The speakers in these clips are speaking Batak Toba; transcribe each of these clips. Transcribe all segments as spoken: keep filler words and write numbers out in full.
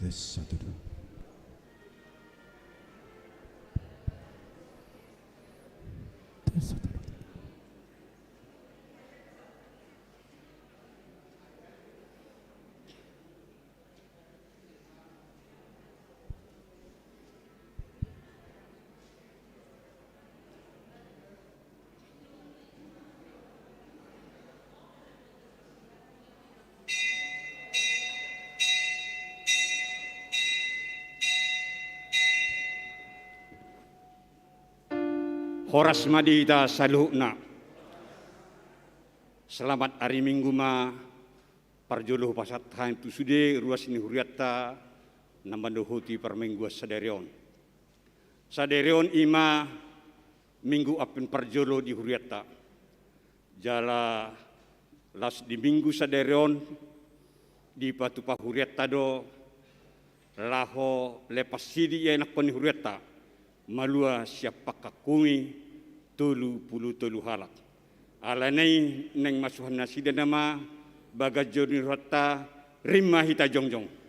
Tes satu, dua. Tes satu, dua. Horas ma di hita saluhutna. Selamat ari Minggu ma. Parjolo hupasahat hami tu sude ruas ni hurianta na mandohoti parmingguan sadari on. Sadari on i ma Minggu Advent parjolo di hurianta. Jala laos di Minggu sadari on dipatupa hurianta do laho lepas sidi ianakhon ni hurianta, malua sian pangkangkungi tolu pulu tolu halak. Alani i naeng masuhan nasida nama bagas jolo ni rohanta, rim ma hita jongjong.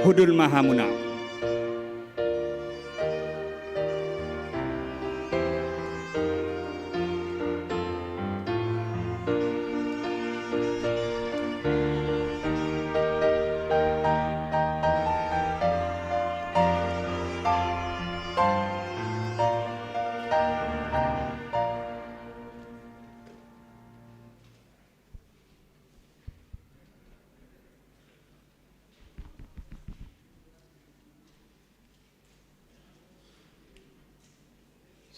Hundul ma hamuna.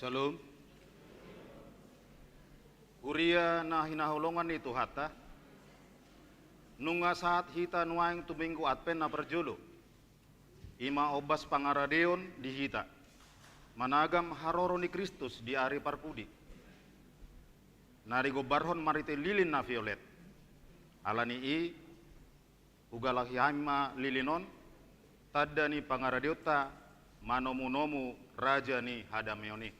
Syalom. Huria na hinaholongan ni Tuhanta, nunga sahat hita nuaeng tu Minggu Advent na parjolo. I ma ombas pangaradeon di hita managam haroro ni Kristus di ari parpudi, na digombarhon marhite lilin na violet. Alani i, hugalahi hami ma lilin on, tanda ni pangaradeonta manomunomu Raja ni hadameon i.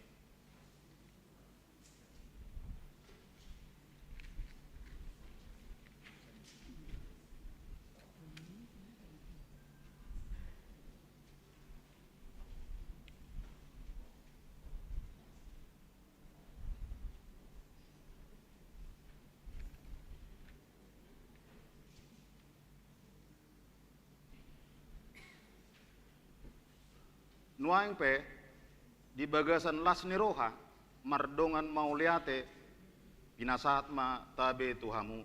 Nuaeng pe, di bagasan las ni roha, mardongan mauliate, pinasahat ma tabe tu hamu.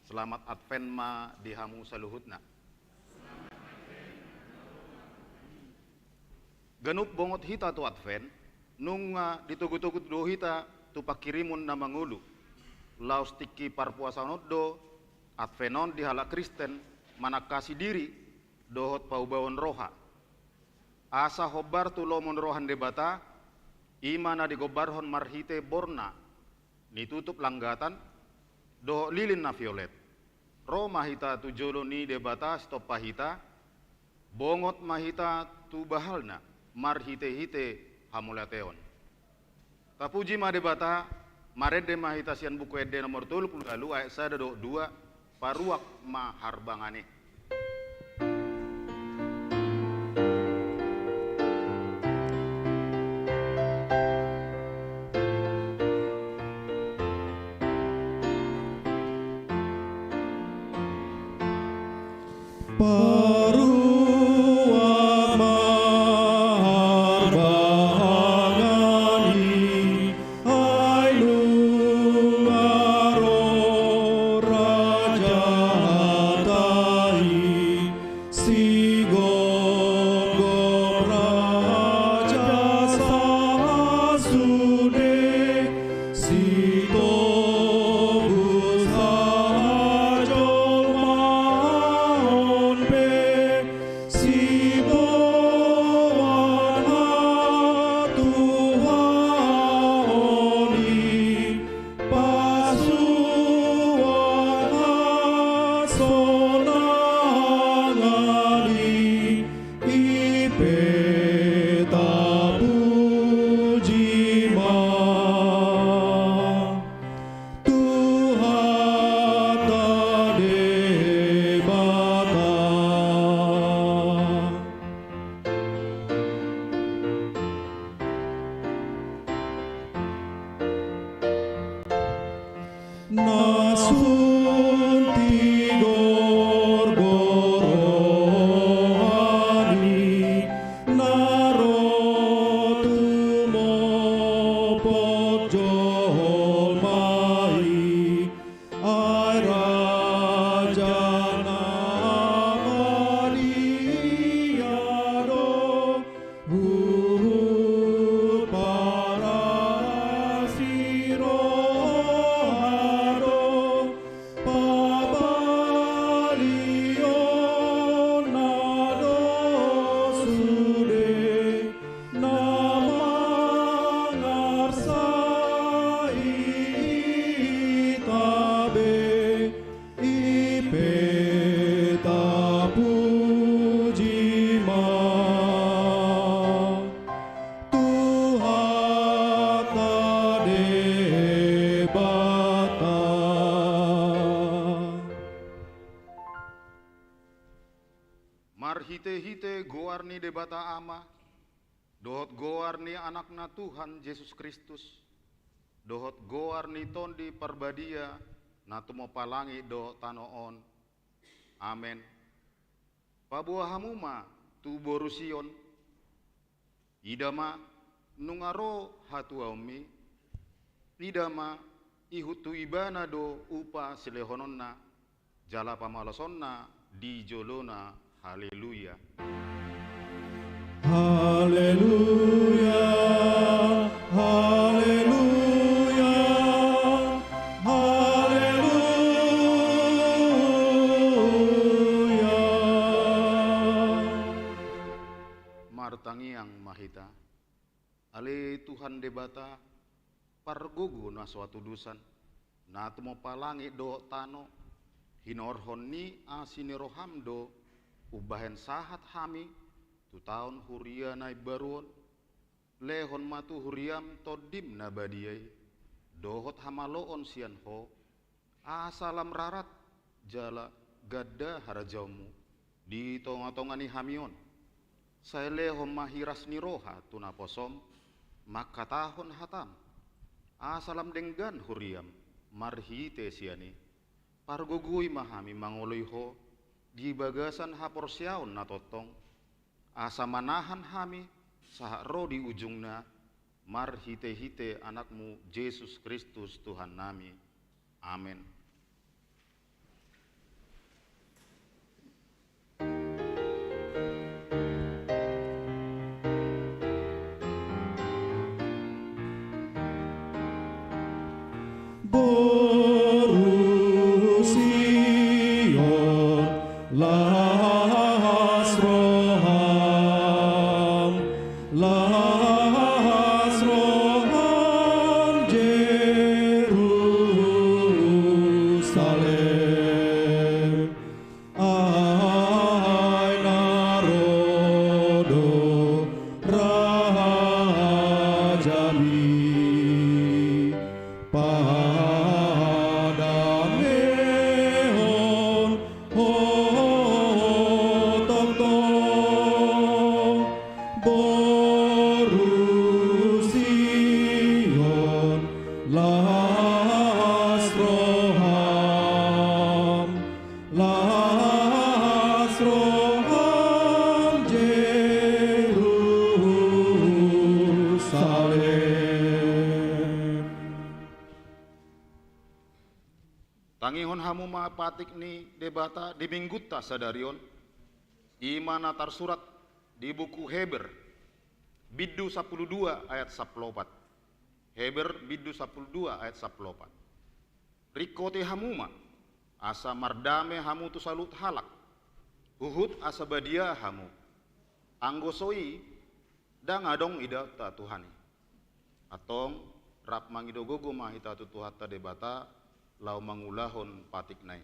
Selamat Advent ma di hamu saluhutna. Ganup bongot hita tu Advent, nunga ditogutogu do hita tu panghirimon na mangolu. Laos tingki parpuasaon on do Advent on di halak Kristen manangkasi diri dohot paubaon roha. Asa hombar tu lomo ni roha ni Debata, i ma na digombarhon marhite borna, nitutup langgatan, dohot lilin na violet. Ro ma hita tu jolo ni Debata sitompa hita, bongot ma hita tu bahalna, marhitehite hamauliateon. Tapuji ma Debata, Marende ma hita sian Buku Ende nomor tolu pulu ualu, ayat sada dohot dua, paruak ma harbangan i. Paruak ma harbangan i, ai nunga ro Raja Debata i, sigomgom raja sasude, sitobus hajolmaon pe, siboan hatuaon i, pasuan hasonangan i, i pe tapuji ma Tuhanta Debata. Na sun tigor goroan i, na ro tumopot jolma i, ai Raja na badia do, huhut parasi roha do, pabalionna do sude na mangarsai hita be, i pe tapuji ma Tuhanta Debata. Marhitehite goar ni Debata Ama, dohot goar ni Anakna Tuhan Jesus Kristus, dohot goar ni Tondi Parbadia, na tumompa langit dohot tano on. Amen. Paboa hamu ma tu boru Sion. Ida ma, nunga ro hatuaonmi. Ida ma, ihut tu Ibana do upa silehononna, jala pamolosonna di jolona. Haleluya. Haleluya, haleluya, haleluya. Martangiang ma hita. Ale Tuhan Debata, pargogo na so hatudusan, na tumompa langit dohot tano, hinorhon ni asi ni roham do umbahen sahat hami tu taon huria na imbaru on. Lehon ma tu huriam Tondim na badia i, dohot hamaloon sian Ho, asa lam rarat jala ganda harajaonmu di tongatonga ni hami on. Sai lehon ma hiras ni roha tu naposom mangkatahon hatam, asa lam denggan huriam marhite sian i. Pargogoi ma hami mangoloi Ho di bagasan haporseaon na tongtong, asa manahan hami sahat ro di ujungna, marhitehite Anakmu Jesus Kristus Tuhannami. Amen. Boru Sion, las roham, las roham Jerusalem. Tangihon hamu ma patik ni Debata di minggunta sadari on, i ma na tarsurat di buku Heber, bindu sampulu dua ayat sampulu opat. Heber bindu sampulu dua ayat sampulu opat. Ringkoti hamu ma, asa mardame hamu tu saluhut halak, huhut asa badia hamu. Anggo so i, ndang adong idaonta Tuhan i. Antong, rap mangido gogo ma hita tu Tuhanta Debata, laho mangulahon patikna i.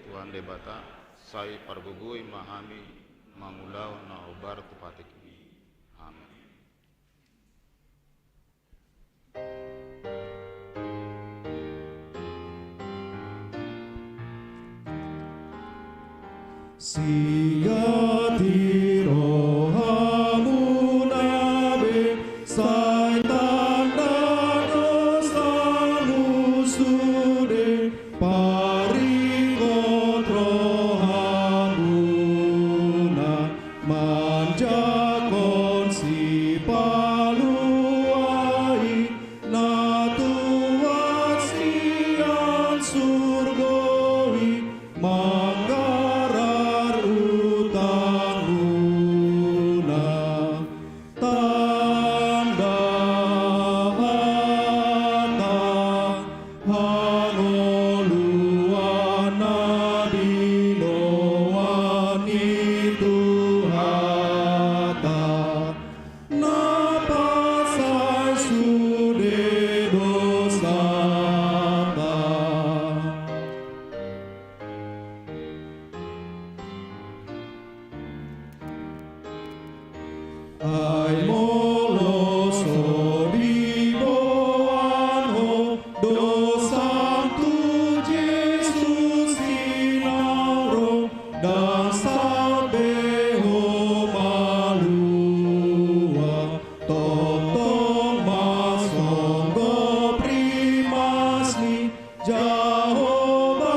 Tuhan Debata, sai pargogoi ma hami mangulahon na hombar tu patikmi. Amen. Siat di rohamuna be, sai tanda dosamu sude, paringot rohamuna, manjangkon Sipalua i, na tuat sian surgo i, manggarar utangmuna. Tanda hata hangoluan na binoan ni Tuhanta, na pansai sude dosanta. Ai molo so diboan ho dosam tu Jesus i naung ro, ndang saut be ho malua, tongtong ma songgop rimas ni Jahowa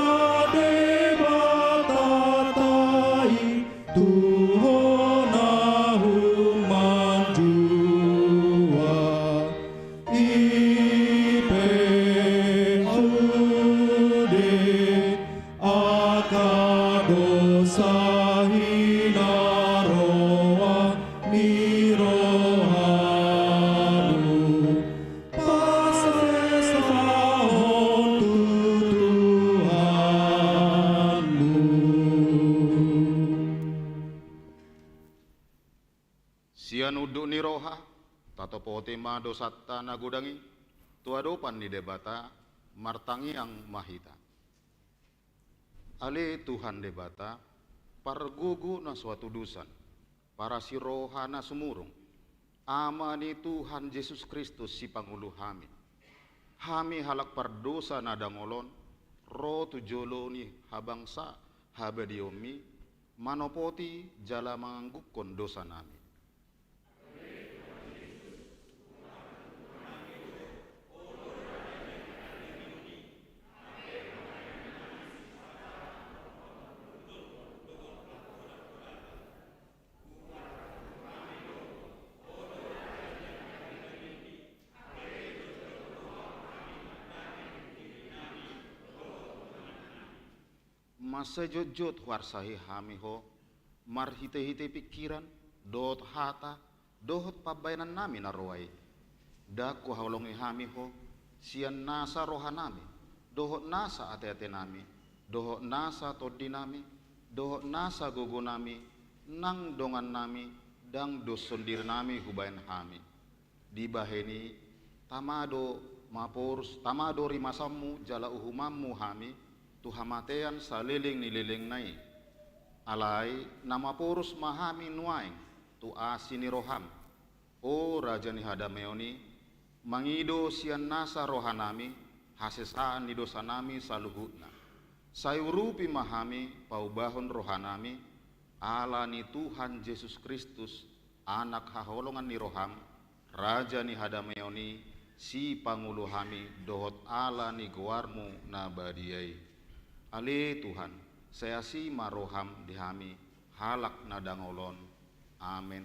Debatanta i tu ho na humanjua. I pe sude angka dosa hinaroan ni rohamu, pasesahon tu Tuhanmu. Sian unduk ni roha, tatopoti ma dosanta na godang i tu adopan ni Debata, martangiang ma hita. Ale Tuhan Debata, pargogo na so hatudosan, parasi roha na sumurung, Ama ni Tuhan Jesus Kristus, Sipangolu hami. Hami halak pardosa na dangol on, ro tu jolo ni habangsa habadiaonmi, manopoti jala manganggukkon dosanami. Mansai jotjot huarsahi hami ho, marhitehite pingkiran, dohot hata, dohot pambahenannami na roa i. Ndang huhaholongi hami ho, sian nasa rohanami, dohot nasa ateatenami, dohot nasa tondinami, dohot nasa gogonami, nang dongannami, ndang dos sondirinami hubahen hami. Dibahen i, tama do maporus, tama do rimasanmu jala uhumanmu hami tu hamatean saleleng ni lelengna i. Alai na maporus ma hami nuaeng tu asi ni roham, o Raja ni hadameon i, mangido sian nasa rohanami hasesaan ni dosanami saluhutna. Sai urupi ma hami paubahon rohanami, ala ni Tuhan Jesus Kristus, Anak haholongan ni roham, Raja ni hadameon i, Sipangolu hami dohot ala ni goarmu na badia i. Ale Tuhan, sai asi ma roham di hami, halak na dangol on. Amen.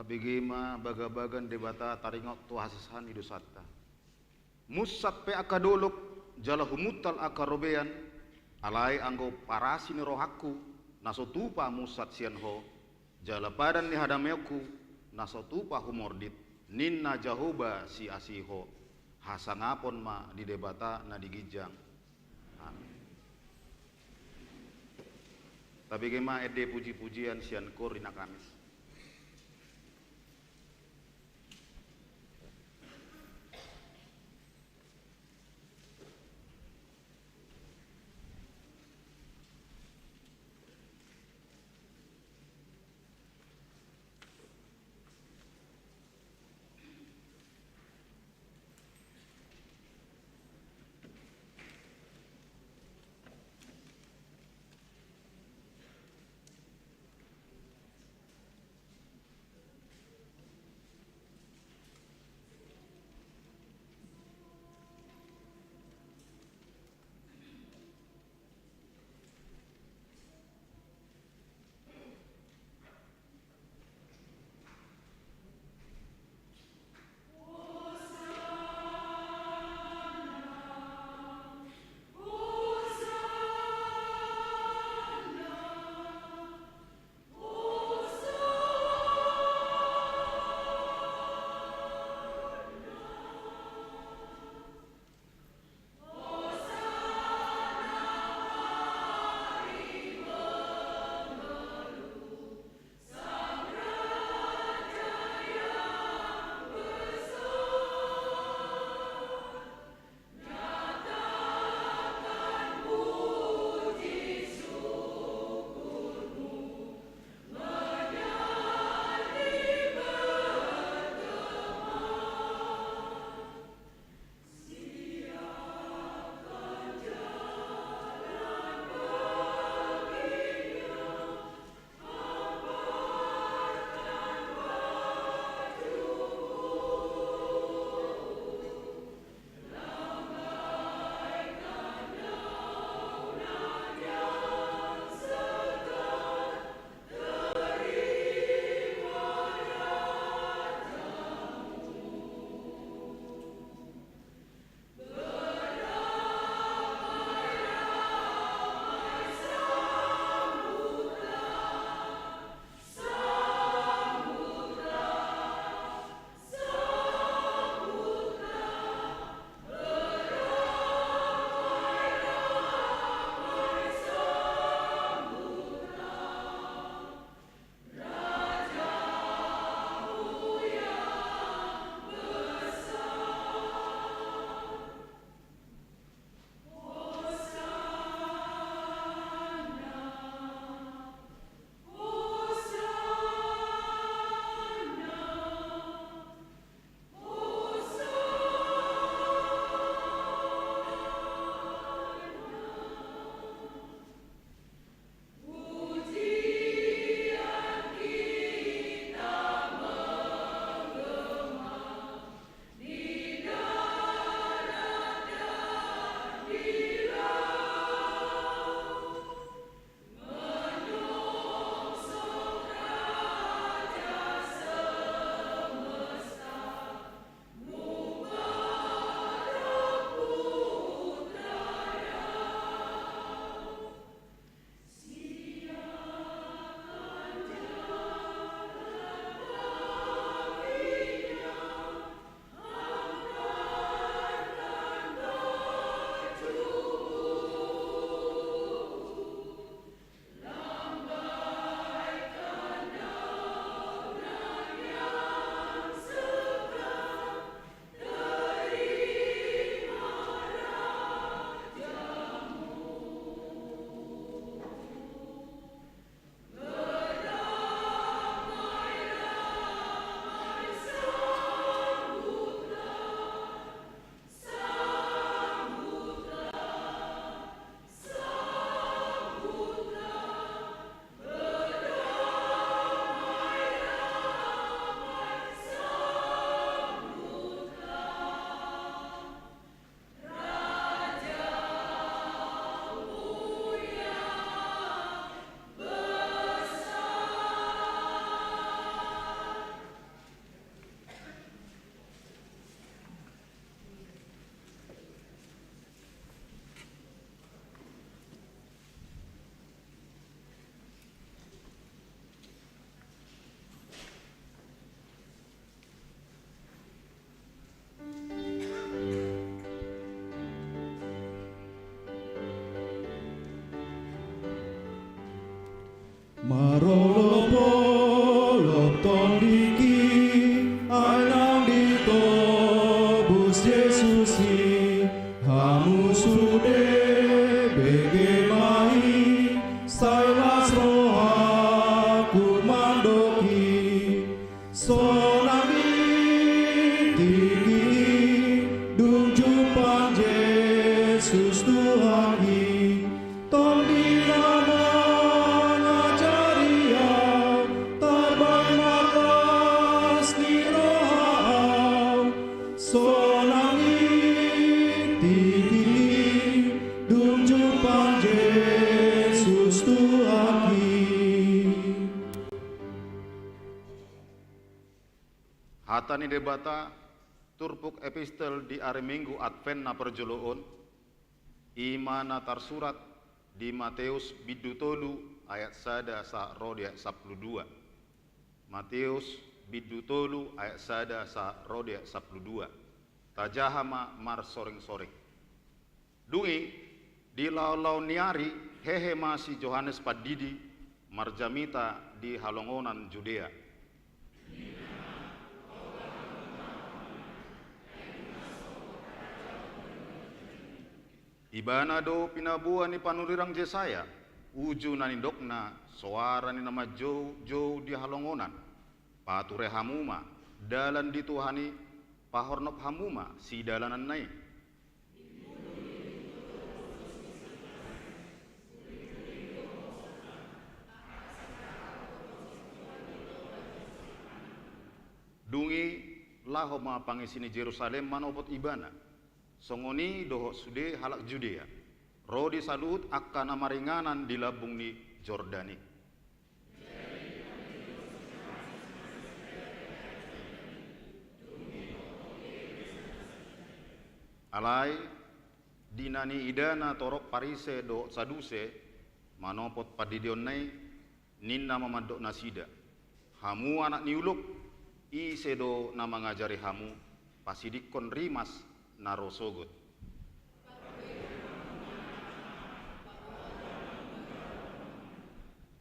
Bege ma bagabaga ni Debata taringot tu hasasahan ni dosanta. Munsat pe angka dolok, jala humuntal angka robean, alai anggo parasi ni rohangku, na so tupa munsat sian Ho, jala padan ni hadameonku, na so tupa humordit, ninna Jahowa siasi Ho, hasangapon ma di Debata na di ginjang. Amin. Tabege ma ende pujipujian sian Koor di Nakamis. Marolopolop tondingki, ai naung ditobus Jesus i, hamu sude bege ma i, sai las rohangku mandok i. Sonang i tingki i, dung jumpang Jesus Tuhan i, Tondi na mangajari au, tarbaen marlas ni roha au. Sonang i tingki i, dung jumpang Jesus Tuhan i. Hata ni Debata, turpuk epistel di ari Minggu Advent na parjolo on, i ma na tarsurat di Mateus bindu tolu ayat sada sahat ro di ayat sampulu dua. Mateus bindu tolu ayat sada sahat ro di ayat sampulu dua. Tajaha ma marsoring-soring. Dung i, di laon-laon ni ari, hehe ma si Johannes Pandidi marjamita di halongonan Judea. Ibana do pinaboa ni panurirang Jesaya, uju na nidokna soara ni na manjoujou di halongonan: Pature hamu ma dalan di Tuhan i, pahornop hamu ma sidalananna i. Dung i, laho ma pangisi ni Jerusalem manopot Ibana. Songon i dohot sude halak Judea, ro di saluhut angka na maringanan di lambung ni Jordan i. Alai, di na niidana torop Parise dohot Saduse manopot pandidionna i, ninna ma mandok nasida: Hamu anak ni ulok, ise do na mangajari hamu pasidingkon rimas na ro sogot?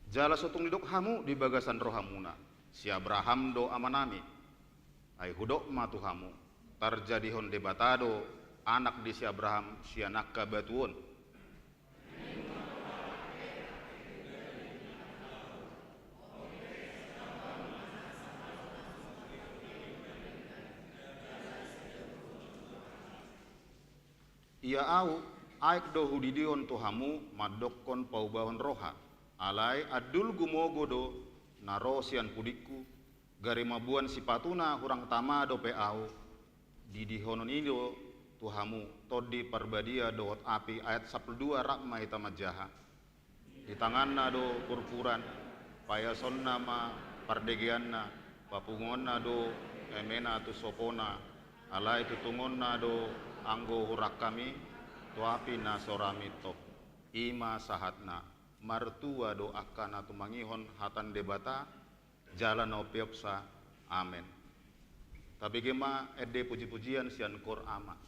Jala so tung didok hamu di bagasan rohamuna: Si Abraham do amanami. Ai hudok ma tu hamu: Tarjadihon Debata do anak di si Abraham sian angka batu on. Ia Ahu, aek do hudidihon tu hamu mandokkon paubahon roha. Alai andul gumogo do na ro sian pudingku, gari mamboan sipatuna hurang tama dope Ahu. Didihonon i do tu hamu Tondi Parbadia dohot api. Ayat sampulu dua, rap ma hita manjaha. Di tanganna do purpuran, paiasonna ma pardegeanna, papunguonna do emena tu sopona, alai tutungonna do anggo hurangkami tu api na so ra mintop. I ma sahatna. Martua do angka na tumangihon hata ni Debata, jala na umpeopsa. Amen. Tabege ma ende pujipujian sian Koor Ama.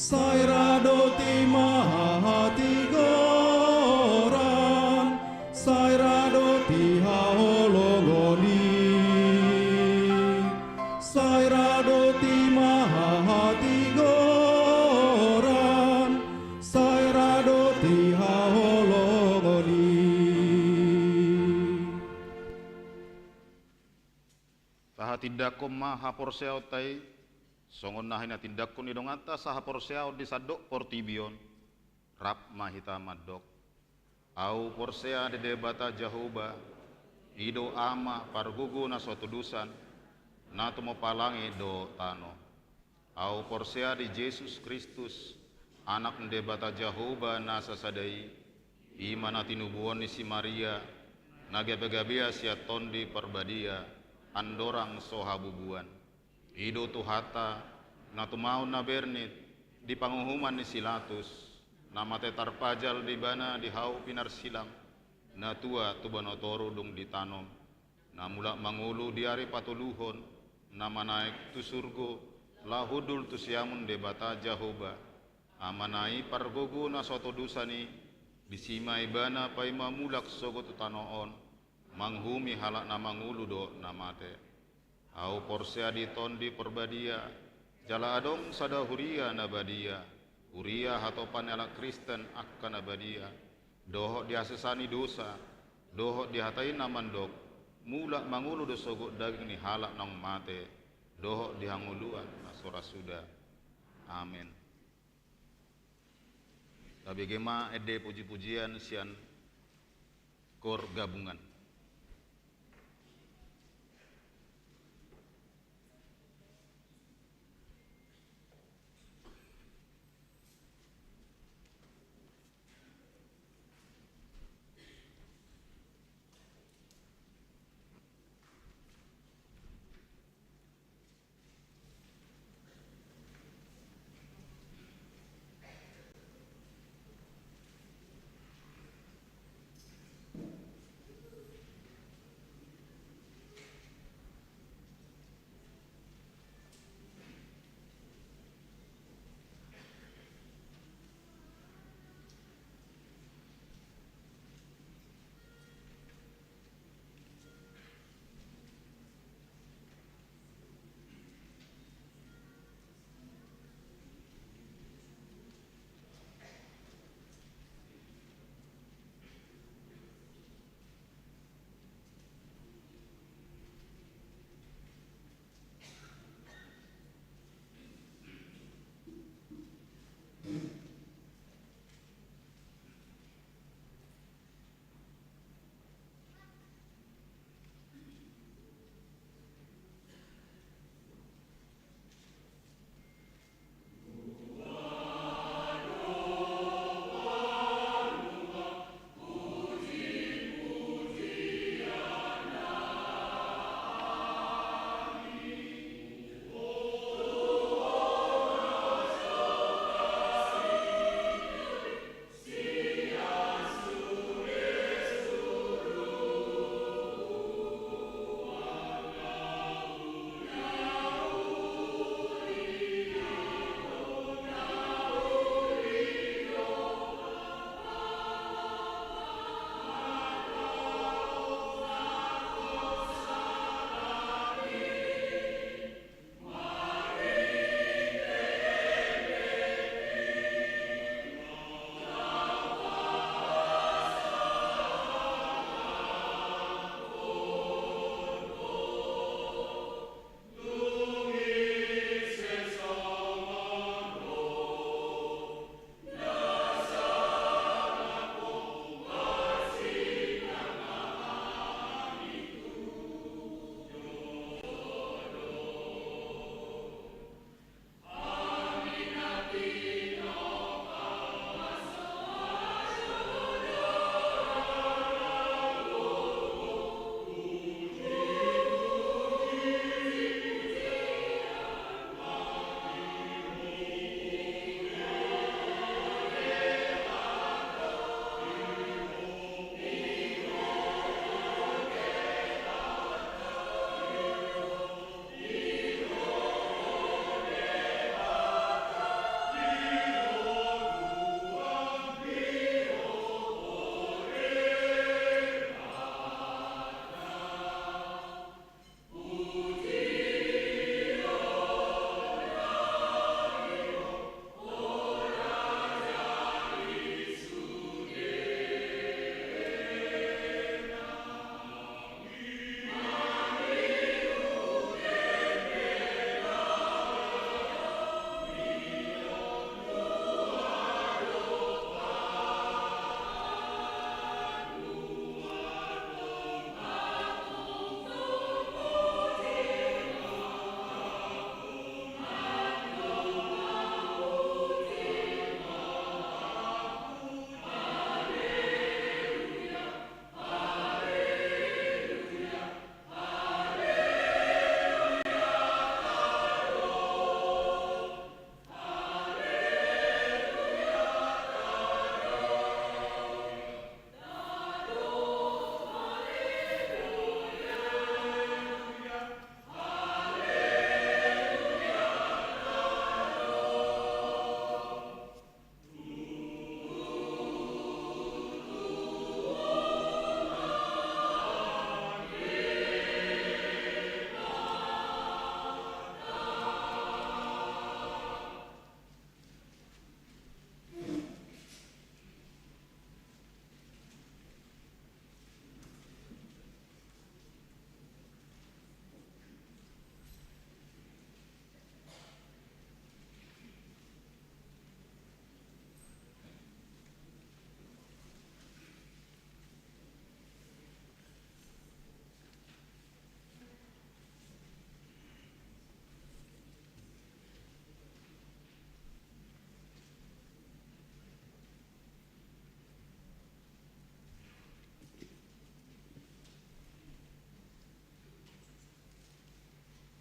Sai ra do ti mahatigoran, sai ra do ti haholongon i. Sai ra do ti mahatigoran, sai ra do ti haholongon i. Tahatindangkon ma haporseaonta i, songon na hinatindangkon ni donganta sahaporseaon di sandok portibi on. Rap ma hita mandok. Ahu porsea di Debata Jahowa, i do Ama pargogo na so tudosan, na tumompa langit dohot tano. Ahu porsea di Jesus Kristus, Anak ni Debata Jahowa na sasada i, i ma na tinubuhon ni si Maria, na gabegabea sian Tondi Parbadia, andorang so habubuan. I do Tuhanta, na tumaon na bernit, di panguhuman ni si Latus, na mate tarpajal di ibana di hau pinarsilang, na tua tu banua toru dung ditanom, na mulak mangolu di ari patoluhon, na manaek tu surgo, laho hundul tu siamun Debata Jahowa, Amana i pargogo na so tudosan i, disi ma ibana paima mulak sogot tu tano on, manguhumi halak na mangolu dohot na mate. Ahu porsea di Tondi Parbadia, jala adong sada huria na badia, huria hatopan ni halak Kristen angka na badia, dohot di hasesaan ni dosa, dohot di hata i na mandok, mulak mangolu do sogot daging ni halak naung mate, dohot di hangoluan na so ra suda. Amen. Tabege ma ende pujipujian sian kor gabungan.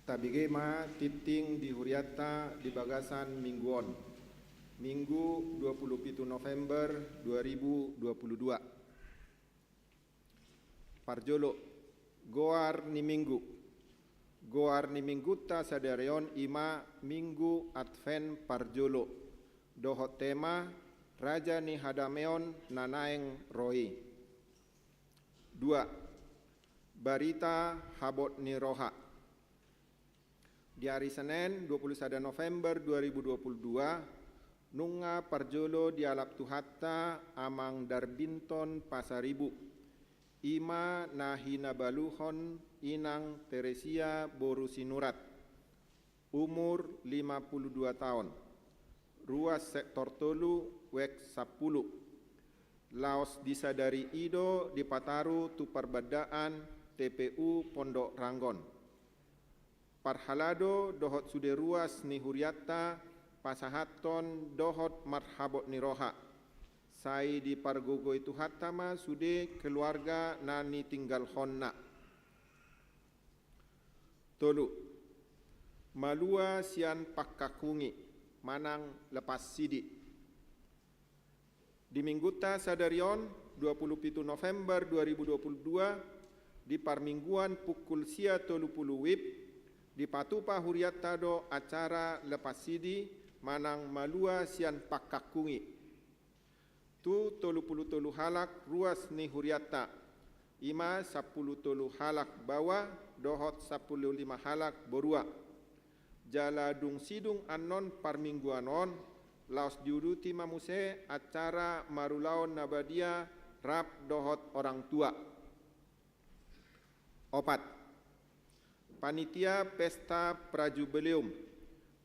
Tabege ma tingting di hurianta di bagasan minggu on. Minggu dua puluh pitu November dua ribu dua puluh dua. Parjolo, goar ni minggu. Goar ni minggunta sadari on i ma Minggu Advent parjolo, dohot tema Raja ni Hadameon na naeng ro i. Dua, barita habot ni roha. Di ari Senen, dua puluh sada November dua ribu dua puluh dua, nunga parjolo dialap Tuhanta Amang Darbinton Pasaribu, i ma na hinabaluhon Inang Teresia boru Sinurat, umur lima puluh dua taon, ruas sektor tolu, wek sampulu. Laos disadari i do dipataru tu parbandaan T P U Pondok Ranggon. Parhalado dohot sude ruas ni hurianta pasahathon dohot marhabot ni roha. Sai dipargogoi Tuhanta ma sude keluarga na nitinggalhonna. Tolu, malua sian pangkangkungi manang lepas sidi. Di minggunta sadari on, dua puluh pitu November dua ribu dua puluh dua, di parmingguan pukul sia tolu pulu wib, dipatupa hurianta do acara lepas sidi manang malua sian pangkangkungi tu tolu pulu tolu halak ruas ni hurianta, i ma sampulu tolu halak baoa dohot sampulu lima halak borua. Jala dung sidung annon parmingguan on, laos diuduti ma muse acara marulaon na badia rap dohot orang tua. Opat, panitia pesta prajubileum,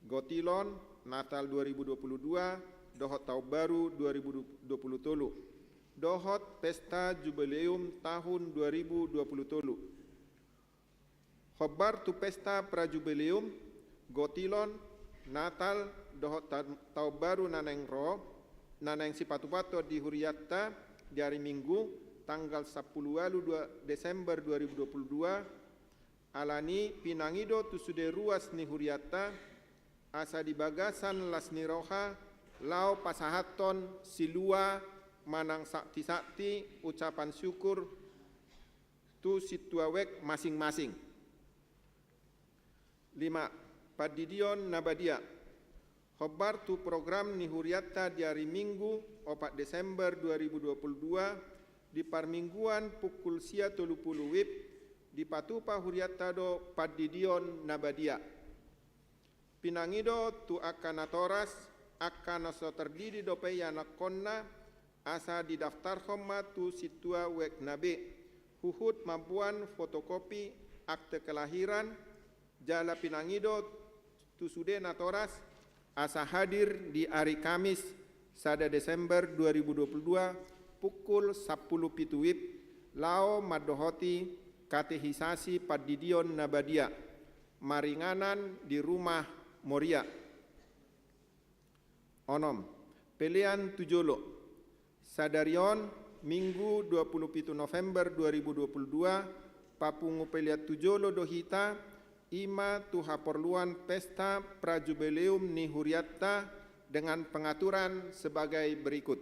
gotilon, Natal dua ribu dua puluh dua dohot Taon Baru dua ribu dua puluh tolu, dohot pesta jubileum tahun dua ribu dua puluh tolu. Hombar tu pesta prajubileum, gotilon, Natal dohot ta-, Taon Baru na naeng ro, na naeng sipatupathon di hurianta di ari Minggu, tanggal sampulu ualu dua Desember dua ribu dua puluh dua, alani pinangido tu sude ruas ni hurianta, asa di bagasan las ni roha, laho pasahathon silua manang sakti-sakti ucapan syukur tu sintua wijk masing-masing. Lima, pandidion na badia. Hombar tu program ni hurianta di ari Minggu, opat Desember dua ribu dua puluh dua, di parmingguan pukul sia tolu pulu wib, dipatupa hurianta do pandidion na badia. Pinangido tu angka natoras, angka na so tardidi dope ianakhonna, asa didaftarhon ma tu sintua wijk na be, huhut mamboan fotokopi akte kelahiran, jala pinangido tu sude natoras, asa hadir di ari Kamis, sada Desember dua ribu dua puluh dua, pukul sampulu pitu wib, laho mandohoti katehisasi pandidion na badia, maringanan di Rumah Moria. Onom, pelean tu jolo. Sadari on, Minggu dua pulu pitu November dua ribu dua pulu dua, papungu pelean tu jolo do hita, i ma tu haporluan pesta prajubileum ni hurianta dengan pengaturan sebagai berikut.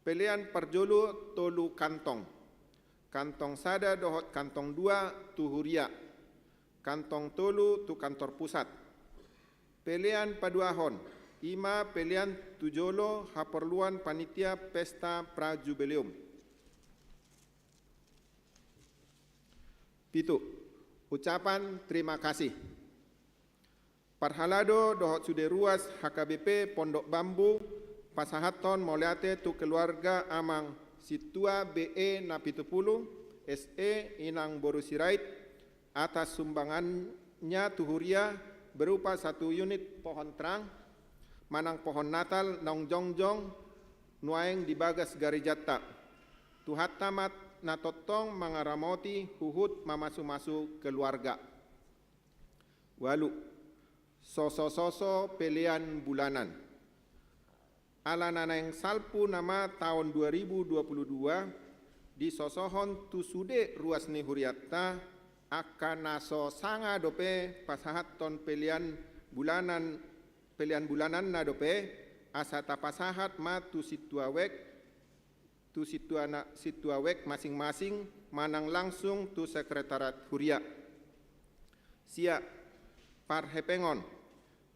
Pelean parjolo tolu kantong. Kantong sada dohot kantong dua tu huria. Kantong tolu tu kantor pusat. Pelean paduahon, i ma pelean tu jolo haporluan panitia pesta prajubileum. Pitu, ucapan terima kasih. Parhalado dohot sude ruas H K B P Pondok Bambu, pasahathon mauliate tu keluarga Amang Sintua B E Napitupulu, S E, Inang boru Sirait, atas sumbangannya tu huria berupa satu unit pohon terang, manang pohon Natal naung jongjong nuaeng di bagas garejanta. Tuhanta ma na tongtong mangaramoti huhut mamasumasu keluarga. Ualu, sosososo pelean bulanan. Ala na naeng salpu nama taon dua ribu dua pulu dua, disosohon tu sude ruas ni hurianta, Angka na so sanga dope pasahathon pelean bulanan, pelean bulananna dope, asa tapasahat ma tu sintua wijk, tu sintua na, sintua wijk masing-masing manang langsung tu sekretariat huria. Sia, parhepengon,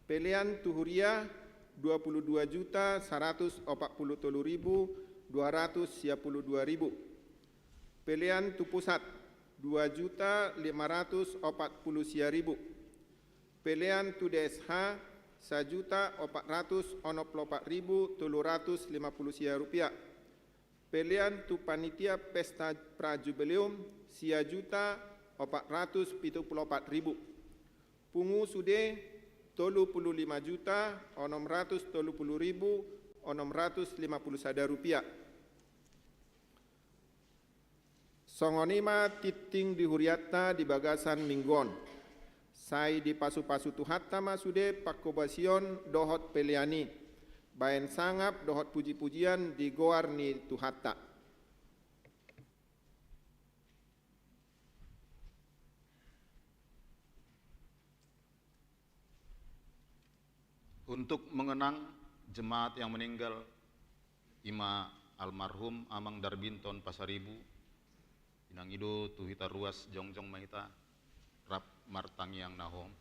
pelean tu huria dua puluh dua juta saratus opat puluh tolu ribu dua ratus sia puluh dua ribu. Pelean tu pusat dua juta lima ratus opat puluh sia ribu. Pelean tu D S H sajuta opat ratus onom puluh opat ribu tolu ratus lima puluh sia rupiah. Pelean tu panitia pesta prajubileum sia juta opat ratus pitu puluh opat ribu. Pungu sude tolu puluh lima juta onom ratus tolu puluh ribu onom ratus lima puluh sada rupiah. Songon i ma tingting di hurianta di bagasan minggu on. Sai dipasupasu Tuhanta ma sude panghobasion dohot pelean i, baen sangap dohot pujipujian di goar ni Tuhanta. Untuk mengenang jemaat yang meninggal, i ma almarhum Amang Darbinton Pasaribu, inang i do tu hita ruas, jongjong ma hita, rap martangiang na hohom.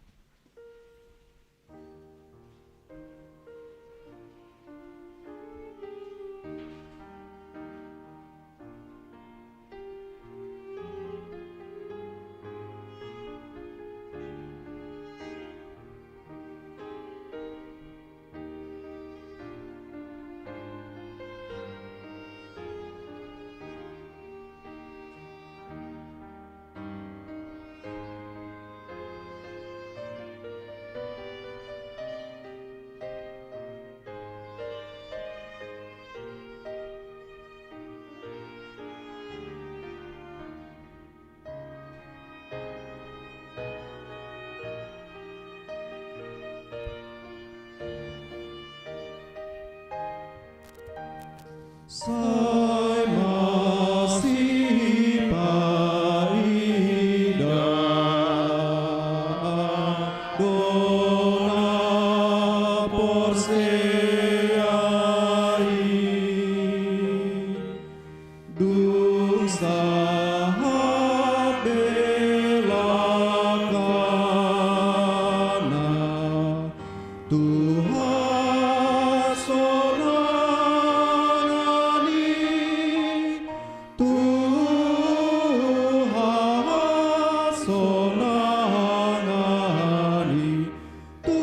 Sai masipaida do na porsea i. Dung sahat belakangna tu hasonangan i, tu hasonangan i. Tu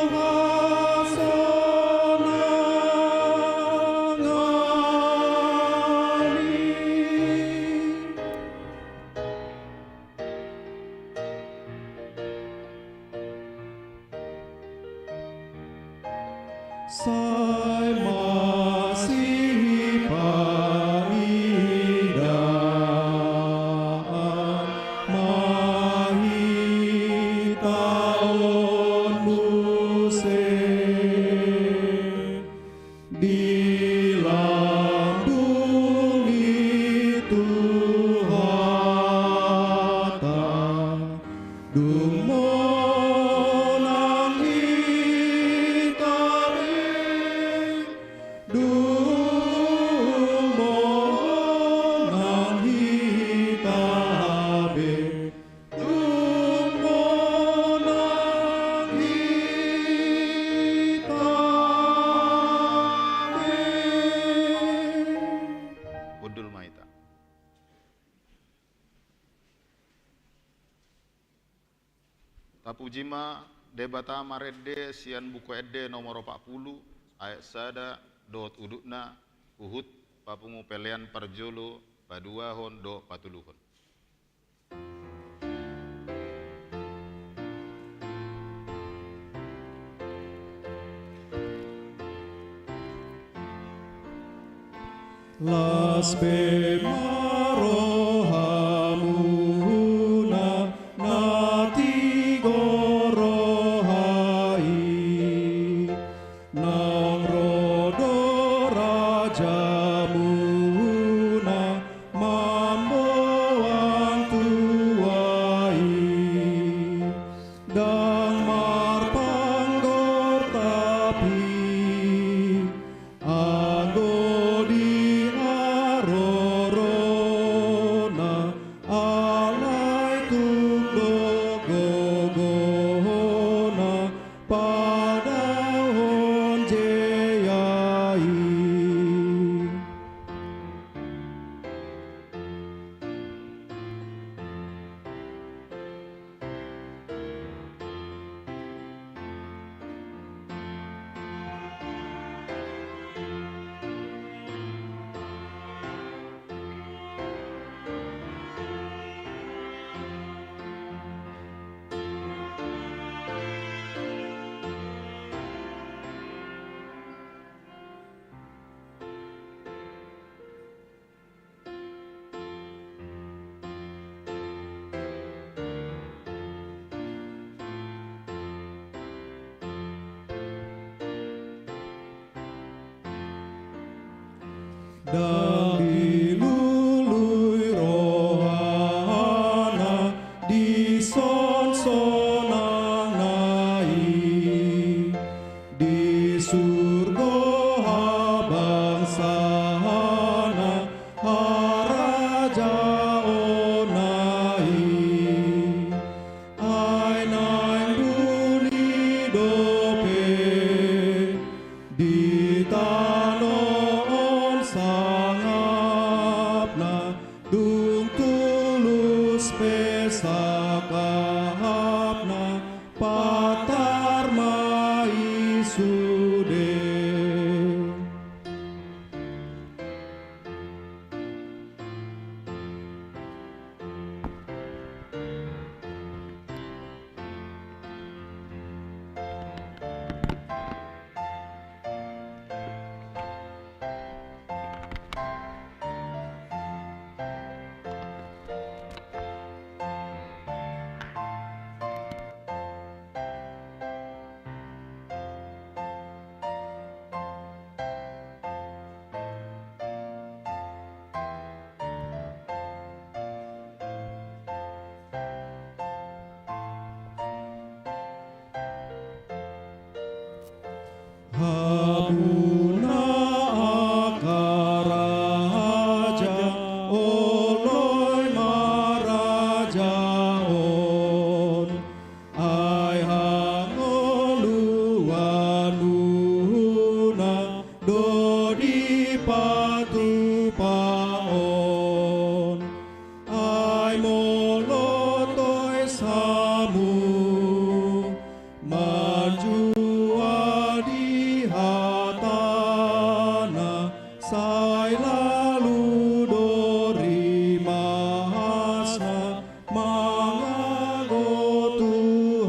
hasonangan i. Sai masipaidaan ma hita on muse di lambung ni Tuhanta. Dung monang hita be, dung monang hita be, dung monang hita be. Hundul ma hita. Tapuji ma Debata marende sian Buku Ende nomor opat pulu, ayat sada dohot udutna, huhut papungu pelean parjolo, paduahon dohot patoluhon. Las pe ma rohamuna, na tigor roha i. Naung ro do rajamuna mamboan tua Ndang dilului rohana dison sonangna i, di surgo habangsana harajaonna i. Ai naeng uli dope di tano on sangapna, dung tulus pe sangkapna, pantar ma i sude. Hamu na angka raja, oloi ma raja on. Ai hangoluan muna do dipatupa on. Ai molo tois hamu manjua di hatana, sai lalu do rimasna mangago tu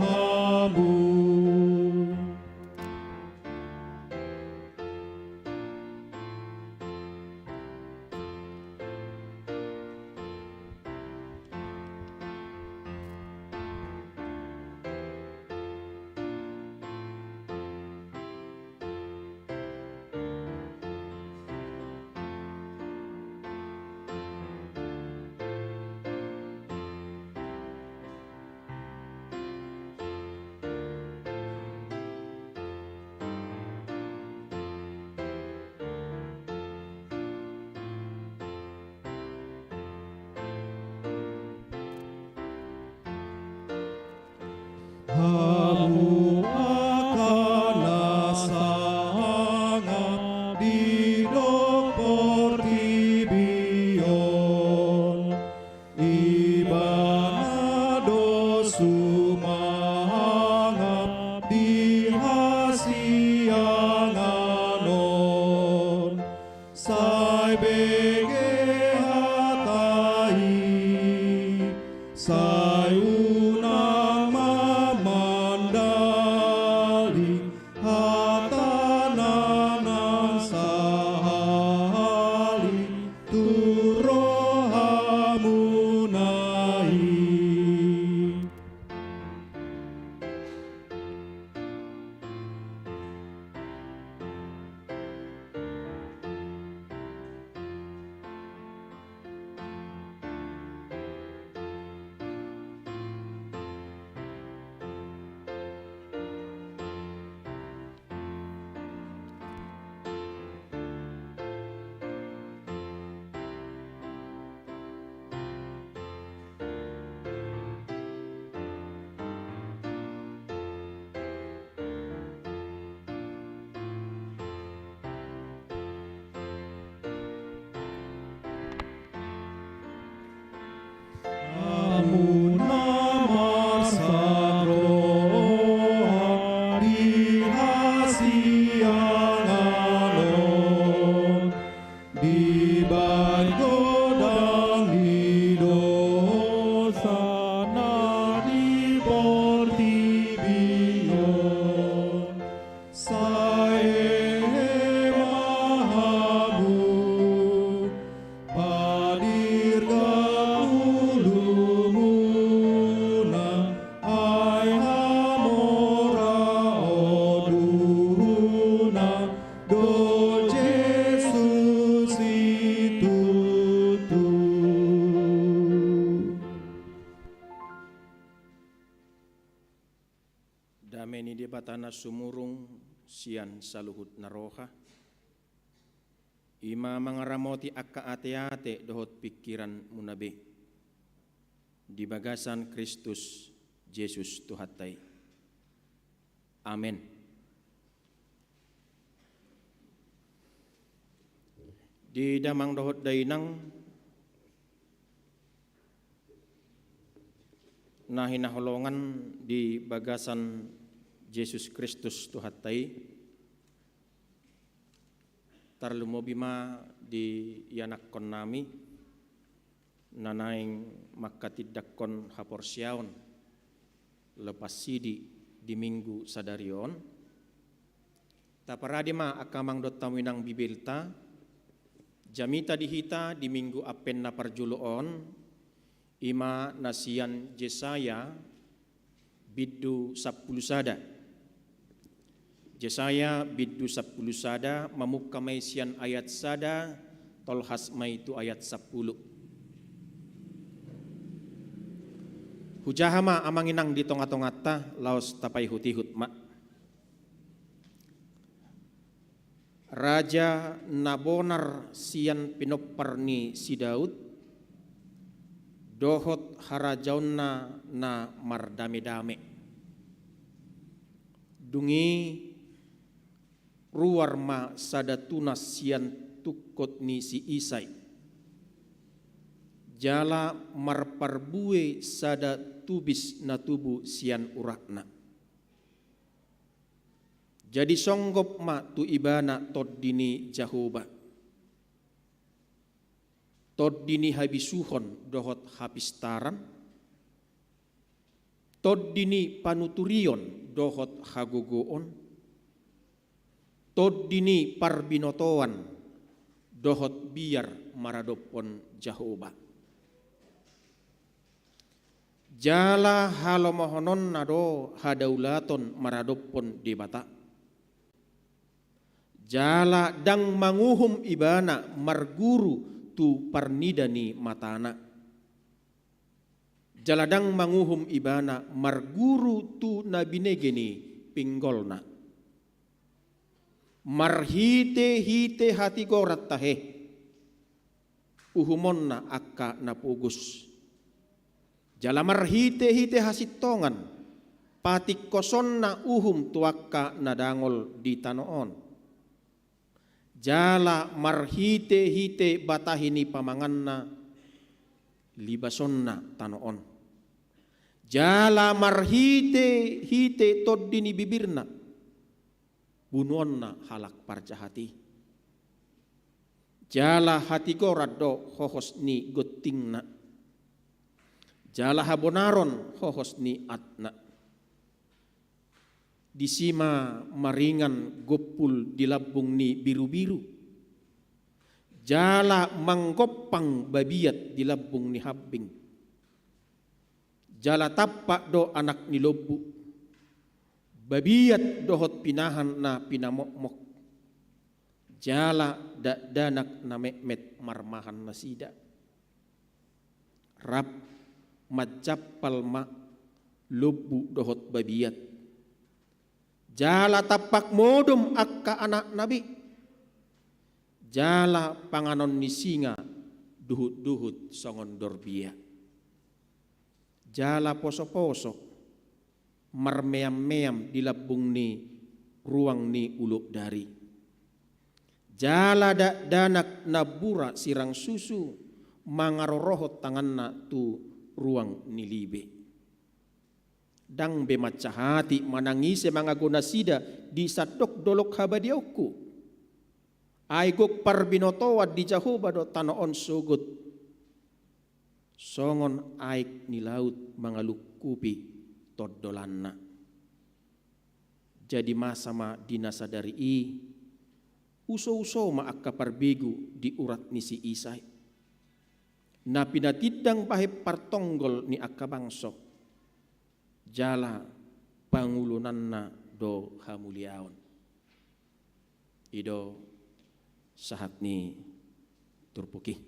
hamu. Hamu angka na sangap didok portibi on, Ibana do sumangap di hasiangan on. Sai bege hata i, sai unang ma mandali hata na naeng sahali tu rohamuna i. Dame ni Debata na sumurung sian saluhut na roha, i ma mangaramoti angka ateate dohot pingkiranmuna be di bagasan Kristus Jesus Tuhanta i. Amen. Di damang dohot dainang na hinaholongan di bagasan Jesus Kristus Tuhanta i, tarlumobi ma di ianakkonnami na naeng manghatindanghon haporseaon lepas sidi di Minggu sadari on. Taparade ma angka amang dohot hamu inang Bibelta, jamita di hita di Minggu Advent na parjolo on, i ma na sian Jesaya bindu sampulu sada. Jesaya bindu sampulu sada, mamungka ma i sian ayat sada, tolhas ma i tu ayat sampulu. Hujaha ma amang inang di tonga-tonganta, laos tapaihut-ihut ma. Raja na bonar sian pinompar ni si Daud, dohot harajaonna na mardame-dame. Dung i ruar ma sada tunas sian tungkot ni si Isai, jala marparbue sada tubis na tubu sian uratna. Jadi songgop ma tu ibana Tondi ni Jahowa, Tondi ni habisuhon dohot hapistaran, Tondi ni panuturion dohot hagogoon, Tondi ni parbinotoan dohot biar maradophon Jahowa. Jala halomohononna do hadaulaton maradophon Debata. Jala ndang manguhum ibana marguru tu parnida ni matana. Jala ndang manguhum ibana marguru tu na binege ni pinggolna. Marhite-hite hatigoran tahe uhumonna angka na pogos. Jala marhite-hite hasintongan patingkosonna uhum tu angka na dangol di tano on. Jala marhite-hite batahi ni pamanganna libasonna tano on. Jala marhite-hite tondi ni bibirna bunuonna halak parjahat i. Jala hatigoran do hohos ni gontingna. Jala habonaron hohos ni atna. Disi ma maringan gompul di lambung ni birubiru. Jala manggompang babiat di lambung ni hambing. Jala tampak do anak ni lombu, babiat dohot pinahan na pinamokmok. Jala dakdanak na metmet marmahan nasida. Rap manjampal ma lombu dohot babiat. Jala tampak modom angka anakna be. Jala panganon ni singa duhut-duhut songon dorbia. Jala poso-poso marmeam-meam di lambung ni ruang ni ulok dari. Jala dakdanak nambura sirang susu mangarorohon tanganna tu ruang ni libe. Ndang be mansahati manang ise mangago nasida di sandok dolok habadiaonku. Ai gok parbinotoan ni Jahowa do tano on sogot. Songon aek ni laut mangalungkupi tondolanna. Jadi masa ma di na sadari i, uso-uso ma angka parbegu di urat ni si Isai. Na pinatindang bahen partonggol ni angka bangso. Jala pangulunanna do hamuliaon. I do sahat ni turpuk i.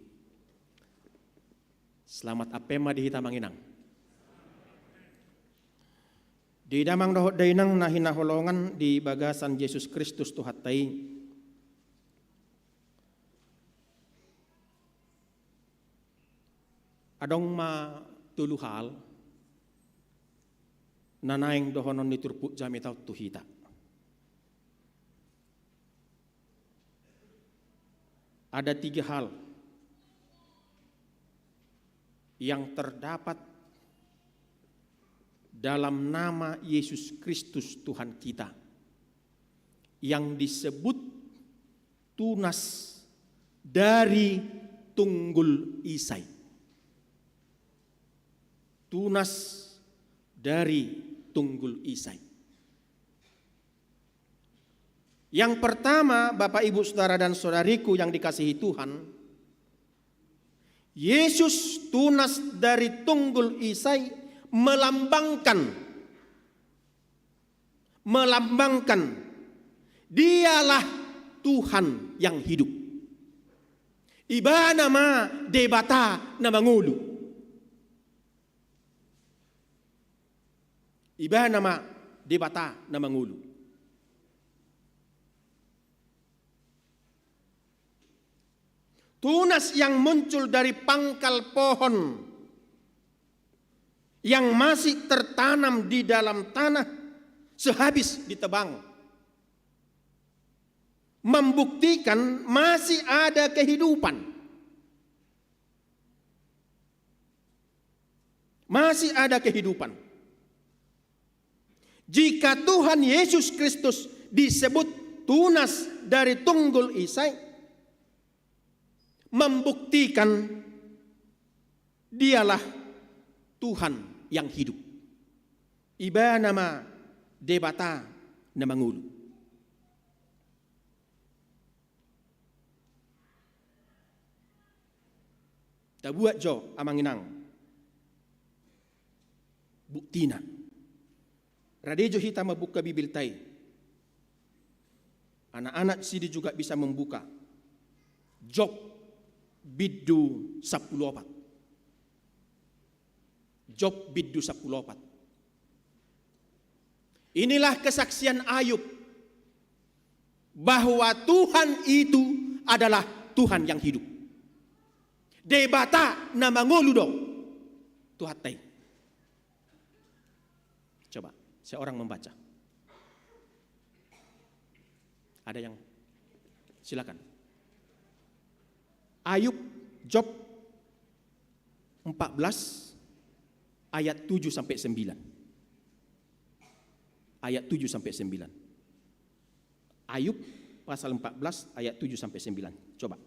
Selamat Advent ma di hita amang inang. Di damang dohot dainang na hinaholongan di bagasan Jesus Kristus Tuhanta i, adong ma tolu hal na naeng dohonon ni turpuk jamita on tu hita. Ada tiga hal yang terdapat dalam nama Yesus Kristus Tuhan kita, yang disebut tunas dari tunggul isai. Tunas dari tunggul isai. Yang pertama, Bapak, Ibu, Saudara, dan Saudariku yang dikasihi Tuhan, Yesus tunas dari tunggul isai melambangkan, melambangkan Dialah Tuhan yang hidup. Ibana ma Debata na mangolu. Ibana ma Debata na mangolu. Tunas yang muncul dari pangkal pohon yang masih tertanam di dalam tanah sehabis ditebang membuktikan masih ada kehidupan. Masih ada kehidupan. Jika Tuhan Yesus Kristus disebut tunas dari tunggul isai, membuktikan Dialah Tuhan yang hidup. Ibana ma Debata na mangolu. Tabuat jo, amang inang, buktina. Rade jo hita mambuka Bibelta i. Anak-anak sidi juga bisa membuka. Job bindu sampulu opat. Job bindu sampulu opat. Inilah kesaksian Ayub bahwa Tuhan itu adalah Tuhan yang hidup. Debata na mangolu do Tuhanta i. Coba, seorang membaca. Ada yang, silakan. Ayub, Job empat belas ayat tujuh sampai sembilan. Ayat tujuh sampai sembilan. Ayub pasal empat belas ayat tujuh sampai sembilan. Coba.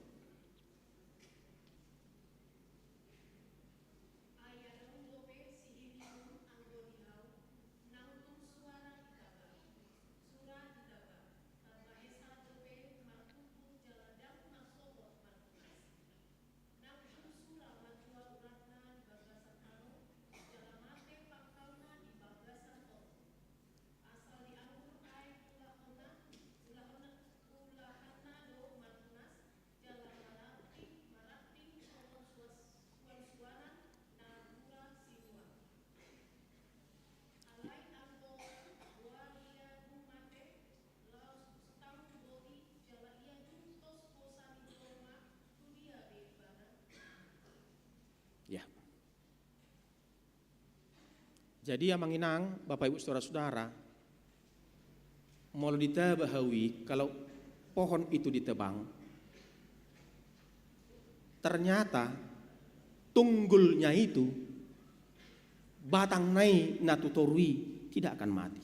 Ya. Jadi, amang inang, Bapak Ibu Saudara-saudara, molo ditaba hau i, kalau pohon itu ditebang, ternyata tunggulnya itu, batangna i na tu toru i tidak akan mati.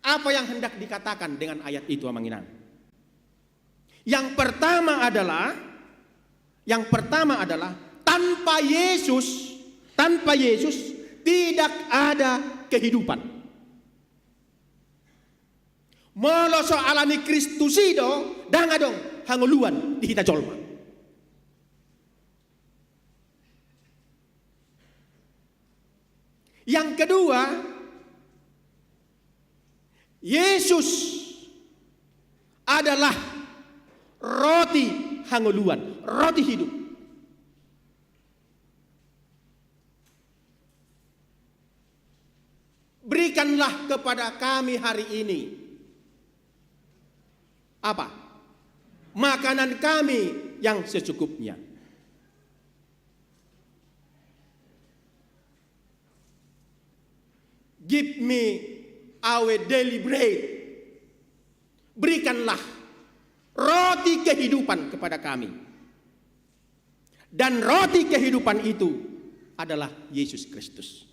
Apa yang hendak dikatakan dengan ayat itu, amang inang? Yang pertama adalah, yang pertama adalah tanpa Yesus, tanpa Yesus tidak ada kehidupan. Molo so alani Kristus i do, ndang adong hangoluan di hita jolma. Yang kedua, Yesus adalah roti hangoluan, roti hidup. Berikanlah kepada kami hari ini apa? Makanan kami yang secukupnya. Give me our daily bread. Berikanlah roti kehidupan kepada kami. Dan roti kehidupan itu adalah Yesus Kristus.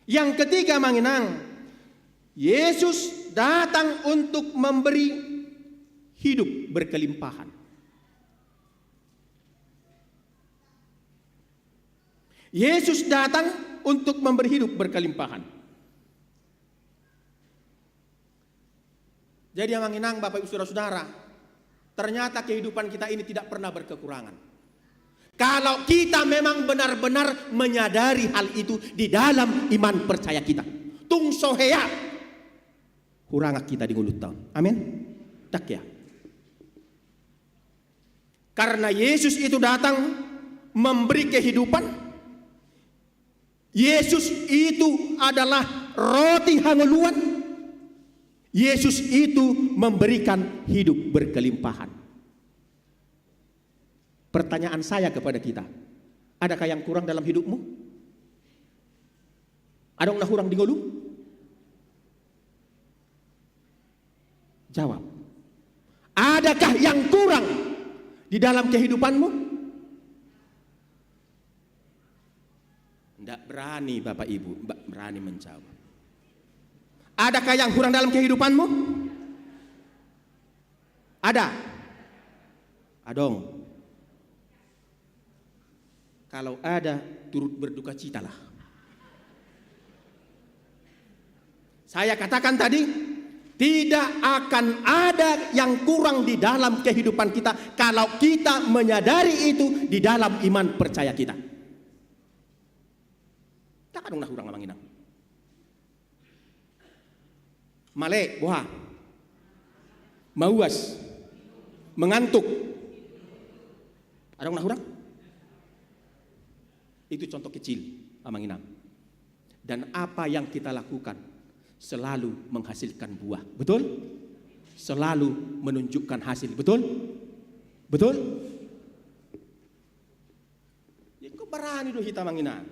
Yang ketiga, Amang Inang, Yesus datang untuk memberi hidup berkelimpahan. Yesus datang untuk memberi hidup berkelimpahan. Jadi, Amang Inang, Bapak Ibu, Saudara-saudara, ternyata kehidupan kita ini tidak pernah berkekurangan. Kalau kita memang benar-benar menyadari hal itu di dalam iman percaya kita. Tung so hea hurangan hita di ngolunta on. Amin. Dak ya. Karena Yesus itu datang memberi kehidupan. Yesus itu adalah roti hangoluan. Yesus itu memberikan hidup berkelimpahan. Pertanyaan saya kepada kita, adakah yang kurang dalam hidupmu? Adong na hurang di ngolu? Jawab. Adakah yang kurang di dalam kehidupanmu? Ndak berani Bapak Ibu, ndak berani menjawab. Adakah yang kurang dalam kehidupanmu? Ada? Adong. Kalau ada, turut berdukacitalah. Saya katakan tadi, tidak akan ada yang kurang di dalam kehidupan kita kalau kita menyadari itu di dalam iman percaya kita. Ndak adong na hurang, Amang Inang. Male, boha? Mauas. Mengantuk. Adong na hurang? Itu contoh kecil, Amang Inang. Dan apa yang kita lakukan selalu menghasilkan buah. Betul? Selalu menunjukkan hasil. Betul? Betul? Ingkon barani do hita, Amang Inang.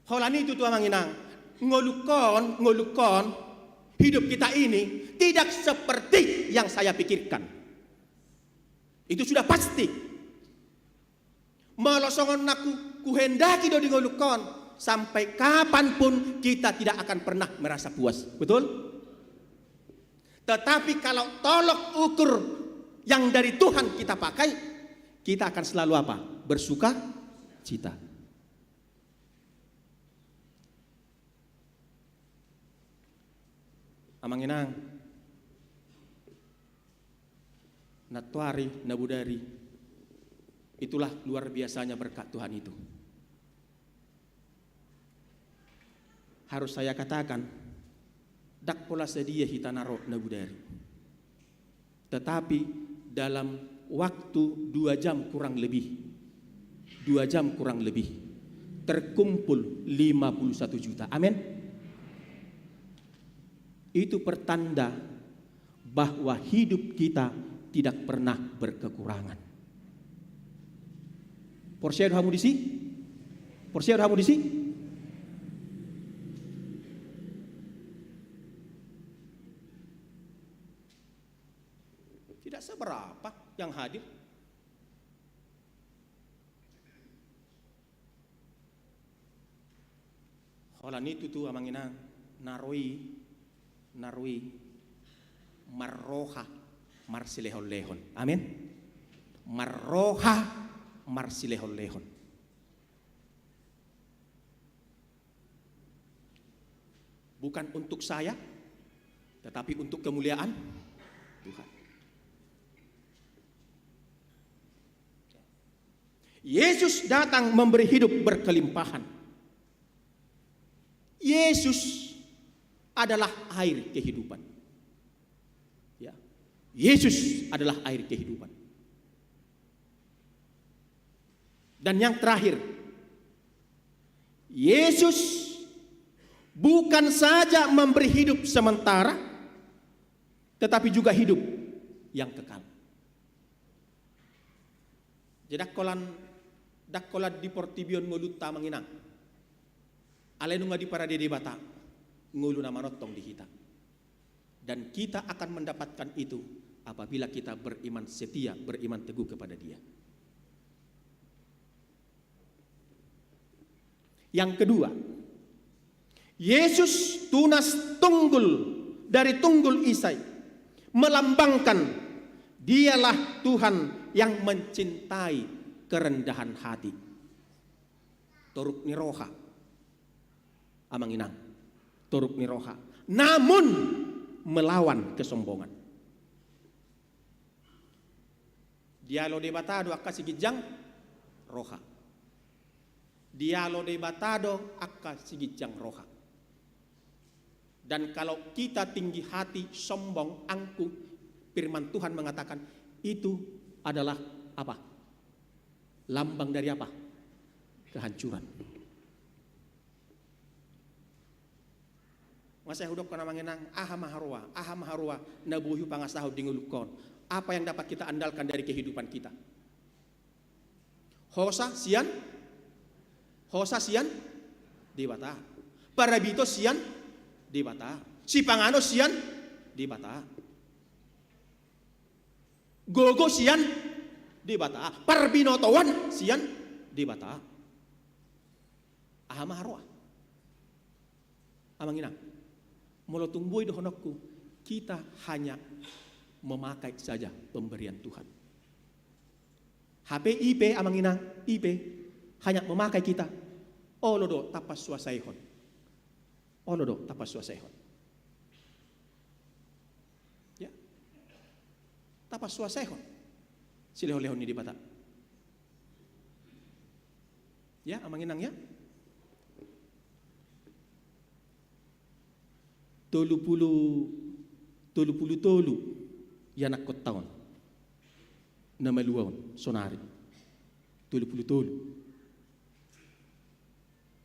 Holan i tutu, Amang Inang, ngolungkon, ngolungkon, hidup kita ini tidak seperti yang saya pikirkan. Itu sudah pasti. Molo songon na ku, kuhendaki do di ngolungkon, sampai kapanpun kita tidak akan pernah merasa puas. Betul? Tetapi kalau tolok ukur yang dari Tuhan kita pakai, kita akan selalu apa? Bersuka cita. Amang Inang, nantoari, na bodari, itulah luar biasanya berkat Tuhan itu. Harus saya katakan, ndang pola sadia hita na ro na bodari. Tetapi dalam waktu dua jam kurang lebih, dua jam kurang lebih, terkumpul lima puluh satu juta. Amin. Itu pertanda bahwa hidup kita tidak pernah berkekurangan. Porsea do hamu disi? Porsea do hamu disi? Tidak seberapa yang hadir. Holan i tutu, Amang Inang, na ro i, na ro i marroha marsilehonlehon. Amin. Marroha marsilehonlehon. Bukan untuk saya, tetapi untuk kemuliaan Tuhan. Yesus datang memberi hidup berkelimpahan. Yesus adalah air kehidupan. Ya. Yesus adalah air kehidupan. Dan yang terakhir, Yesus bukan saja memberi hidup sementara, tetapi juga hidup yang kekal. Jadi, ndang holan, ndang holan di portibi on ngolunta, Amang Inang. Alai nunga diparade Debata ngolu na manongtong di hita. Dan kita akan mendapatkan itu apabila kita beriman setia, beriman teguh kepada Dia. Yang kedua, Yesus tunas tunggul dari tunggul Isai, melambangkan Dialah Tuhan yang mencintai kerendahan hati. Toruk ni roha, Amang Inang, toruk ni roha, namun melawan kesombongan. Dialo Debata do angka siginjang roha. Dialo Debata do angka siginjang roha. Dan kalau kita tinggi hati, sombong, angkuh, firman Tuhan mengatakan itu adalah apa? Lambang dari apa? Kehancuran. Masa hudokkon, Amang Inang, aha ma haroa, aha ma haroa na boi hupangasahon di ngolungkon? Apa yang dapat kita andalkan dari kehidupan kita? Hosa sian, hosa sian Debata. Parabito sian Debata. Sipanganon sian Debata. Gogo sian Debata. Parbinotoan sian Debata. Aha ma haroa? Amang Inang, molo tung boi dohononku, kita hanya memakai saja pemberian Tuhan. Hape i pe, Amang Inang, i pe, hanya memakai kita. Olo do tapasuasaihon. Olo do tapasuasaihon. Ya. Tapasuasaihon silehonlehon ni Debata. Ya, Amang Inang, ya. Tolu pulu, tolu pulu tolu ianakhonta on na malua on sonari. Tolu pulu tolu.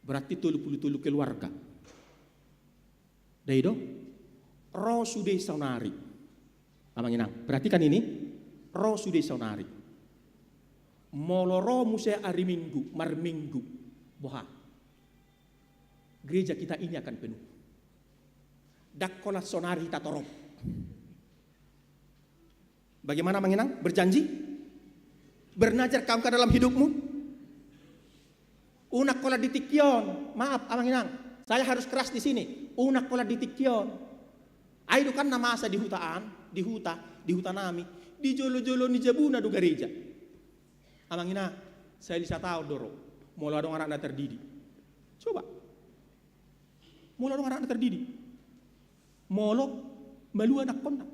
Berarti tolu pulu tolu keluarga. Dai do? Ro sude saonari. Amang Inang, perhatikan ini. Ro sude saonari. Molo ro muse ari Minggu, marminggu, boha? Gereja kita ini akan penuh. Ndang holan saonari hita torop. Bagaimana, Amang Inang? Berjanji? Bernazar kau ke dalam hidupmu? Unang holan di tingki on. Maaf, Amang Inang. Saya harus keras di sini. Unang holan di tingki on. Ai do kan na masa di huta an, di huta, di huta nami. Di jolo-jolo ni jabuna do gareja. Amang Inang, sahali sataon do ro. Molo adong anak na terdidik. Coba. Molo adong anak na terdidik. Molo malua anakhonna.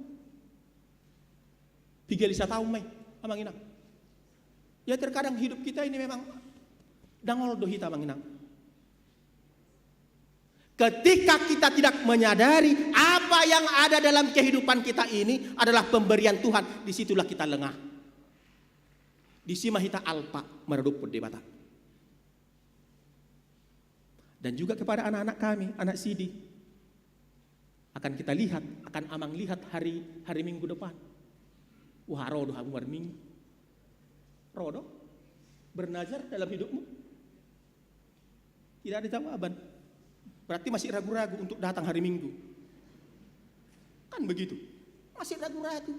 Piga hali sataon ma i, Amang Inang. Ya, terkadang hidup kita ini memang dangol do hita, Amang Inang. Ketika kita tidak menyadari apa yang ada dalam kehidupan kita ini adalah pemberian Tuhan, disitulah kita lengah. Disi ma hita alpa maradophon Debata. Dan juga kepada anak-anak kami, anak sidi. Akan kita lihat, akan Amang lihat hari, hari Minggu depan. Wah, ro do hamu marminggu? Ro do? Bernazar dalam hidupmu? Tidak ada jawaban. Berarti masih ragu-ragu untuk datang hari Minggu. Kan begitu. Masih ragu-ragu.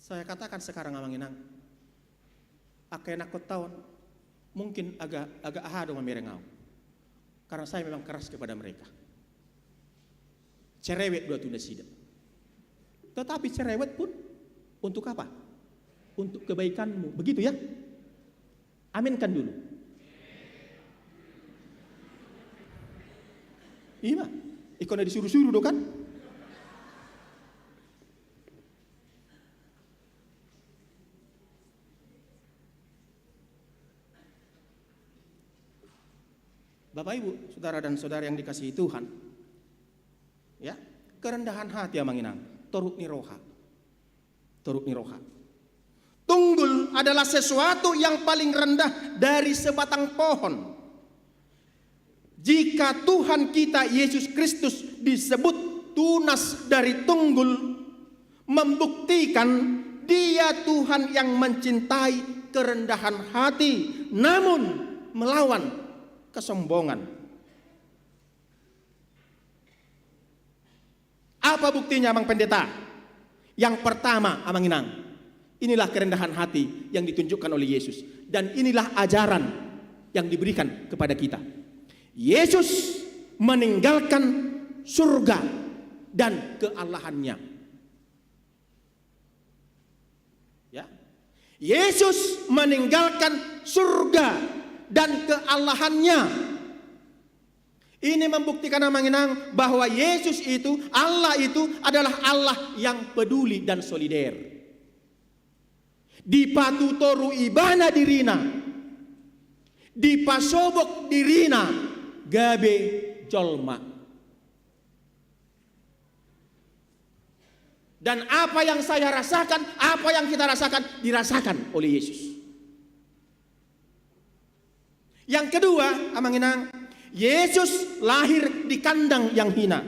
Saya katakan sekarang, Amang Inang, angka anakhonta on mungkin agak, agak aha do mamereng au. Karena saya memang keras kepada mereka. Cerewet do tu nasida. Tetapi cerewet pun untuk apa? Untuk kebaikanmu. Begitu ya? Aminkan dulu. Ima, ingkon na disuruh-suruh do kan? Bapak, Ibu, saudara dan saudari yang dikasihi Tuhan, ya, kerendahan hati, Amang Inang, toruk ni roha. toruk ni roha. Tunggul adalah sesuatu yang paling rendah dari sebatang pohon. Jika Tuhan kita Yesus Kristus disebut tunas dari tunggul, membuktikan Dia Tuhan yang mencintai kerendahan hati, namun melawan kesombongan. Apa buktinya, Amang Pendeta? Yang pertama, Amang Inang, inilah kerendahan hati yang ditunjukkan oleh Yesus. Dan inilah ajaran yang diberikan kepada kita. Yesus meninggalkan surga dan keallahannya. Ya. Yesus meninggalkan surga dan keallahannya. Ini membuktikan, Amang Inang, bahwa Yesus itu, Allah itu adalah Allah yang peduli dan solider. Dipatutoru Ibana dirina, dipasobok dirina gabe jolma. Dan apa yang saya rasakan, apa yang kita rasakan, dirasakan oleh Yesus. Yang kedua, Amang Inang, Yesus lahir di kandang yang hina.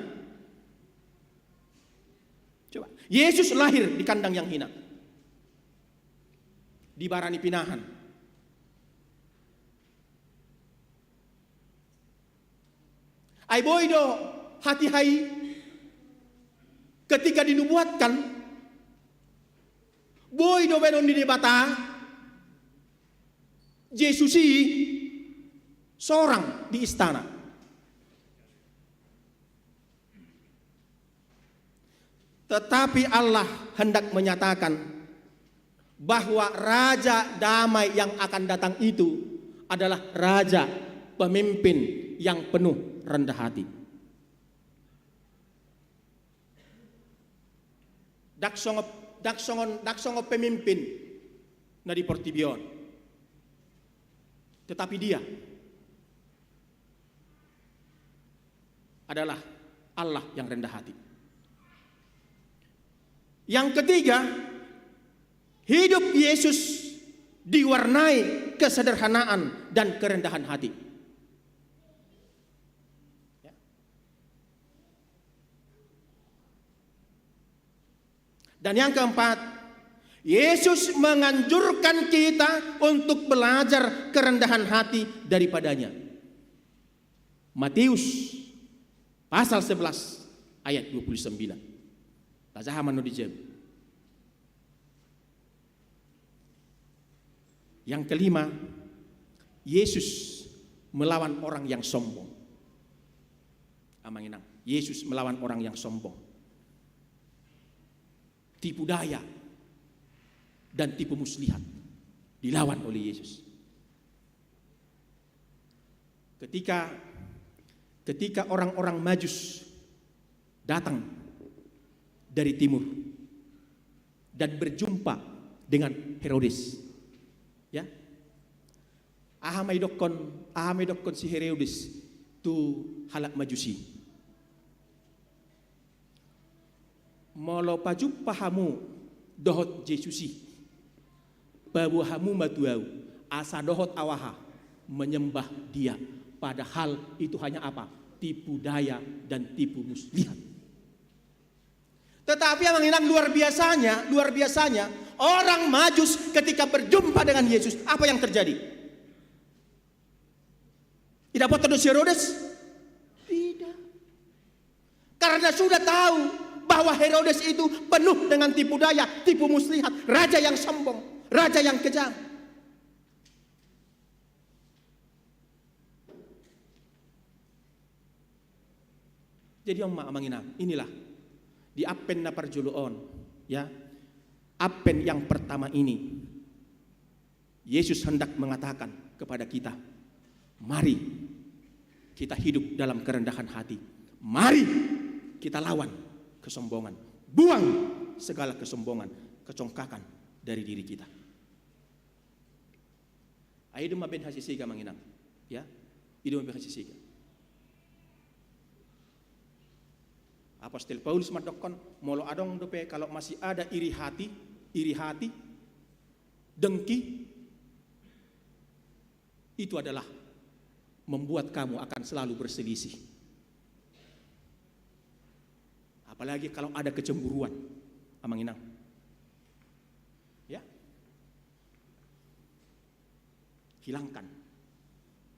Coba, Yesus lahir di kandang yang hina. Di bara ni pinahan. Ai boi do hatiha i ketika dinubuatkan, boi do baenon ni Debata Jesus i sorang di istana. Tetapi Allah hendak menyatakan bahwa Raja Damai yang akan datang itu adalah Raja, pemimpin yang penuh rendah hati. Ndang songon, ndang songon, ndang songon pemimpin na di portibi on. Tetapi Dia adalah Allah yang rendah hati. Yang ketiga, hidup Yesus diwarnai kesederhanaan dan kerendahan hati. Ya. Dan yang keempat, Yesus menganjurkan kita untuk belajar kerendahan hati daripada-Nya. Matius pasal sebelas ayat dua puluh sembilan. Tajaha ma annon di jabu. Yang kelima, Yesus melawan orang yang sombong. Amang Inang, Yesus melawan orang yang sombong. Tipu daya dan tipu muslihat dilawan oleh Yesus. Ketika, ketika orang-orang Majus datang dari timur dan berjumpa dengan Herodes, ya, aha ma didokkon, aha ma didokkon si Herodes tu halak Majusi? Molo pajumpa hamu dohot Jesus i, paboa hamu ma tu ahu, asa dohot ahu aha, menyembah Dia. Padahal itu hanya apa? Tipu daya dan tipu muslihat. Tetapi, Amang Inang, luar biasanya, luar biasanya, orang Majus ketika berjumpa dengan Yesus, apa yang terjadi? Didapothon do si Herodes? Tidak. Karena sudah tahu bahwa Herodes itu penuh dengan tipu daya, tipu muslihat, raja yang sombong, raja yang kejam. Jadi on ma, Amang Inang, inilah di Advent na parjolo on, ya. Advent yang pertama ini, Yesus hendak mengatakan kepada kita, mari kita hidup dalam kerendahan hati. Mari kita lawan kesombongan. Buang segala kesombongan, kecongkakan dari diri kita. Ai i do ma baen hasisega, Amang Inang. Ya, i do ma baen hasisega. Apostel Paulus mandokkon, molo adong dope, kalau masih ada iri hati, iri hati, dengki, itu adalah membuat kamu akan selalu berselisih. Apalagi kalau ada kecemburuan, Amang Inang. Ya. Hilangkan.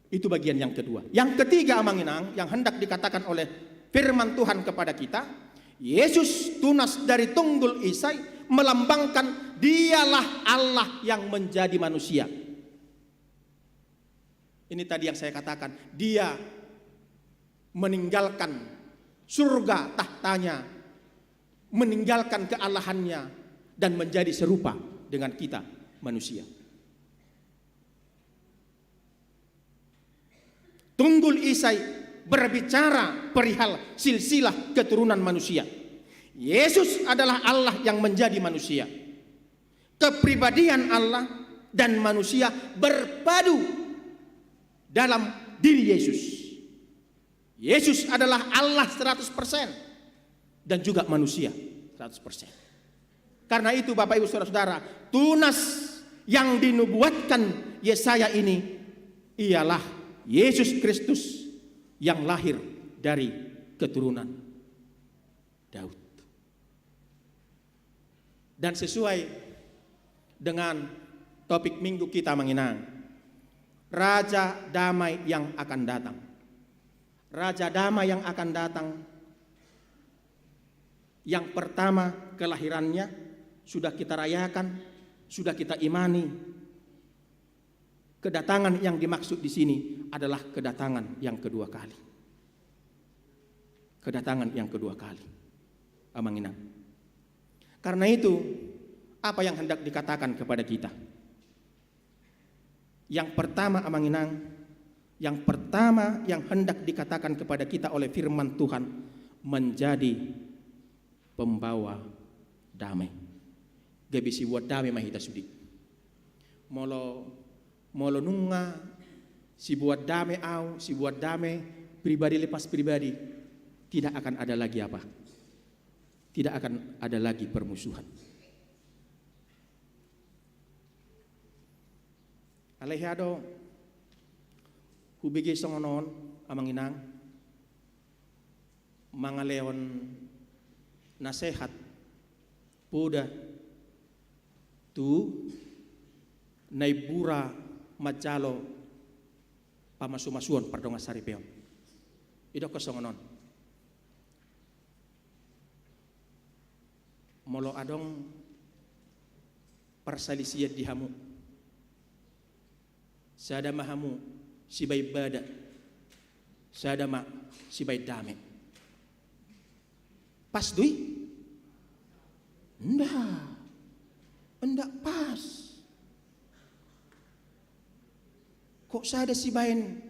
Itu bagian yang kedua. Yang ketiga, Amang Inang, yang hendak dikatakan oleh firman Tuhan kepada kita, Yesus tunas dari tunggul Isai melambangkan Dialah Allah yang menjadi manusia. Ini tadi yang saya katakan, Dia meninggalkan surga tahtanya, meninggalkan keallahannya, dan menjadi serupa dengan kita manusia. Tunggul Isai berbicara perihal silsilah keturunan manusia. Yesus adalah Allah yang menjadi manusia. Kepribadian Allah dan manusia berpadu dalam diri Yesus. Yesus adalah Allah seratus persen dan juga manusia seratus persen. Karena itu, Bapak, Ibu, Saudara-saudara, tunas yang dinubuatkan Yesaya ini ialah Yesus Kristus yang lahir dari keturunan Daud. Dan sesuai dengan topik minggu kita, Amang Inang, Raja Damai yang akan datang. Raja Damai yang akan datang, yang pertama, kelahirannya sudah kita rayakan, sudah kita imani. Kedatangan yang dimaksud di sini adalah kedatangan yang kedua kali. Kedatangan yang kedua kali, Amang Inang. Karena itu, apa yang hendak dikatakan kepada kita? Yang pertama, Amang Inang, yang pertama yang hendak dikatakan kepada kita oleh firman Tuhan, menjadi pembawa damai. Gabe sibuat dame ma hita, sude. Molo, molo nunga sibuat dame au, sibuat dame pribadi lepas pribadi, tidak akan ada lagi apa? Tidak akan ada lagi permusuhan. Alai hea do hubege songon on, Amang Inang, mangalehon nasehat poda tu na imbura manjalo pamasumasuon pardongansaripeon. Idokkon songon on. Molo adong parsalisian di hamu, sada ma hamu sibaen bada, sada ma sibaen dame. Pas do i? Nda. Nda pas. Kok sada sibaen,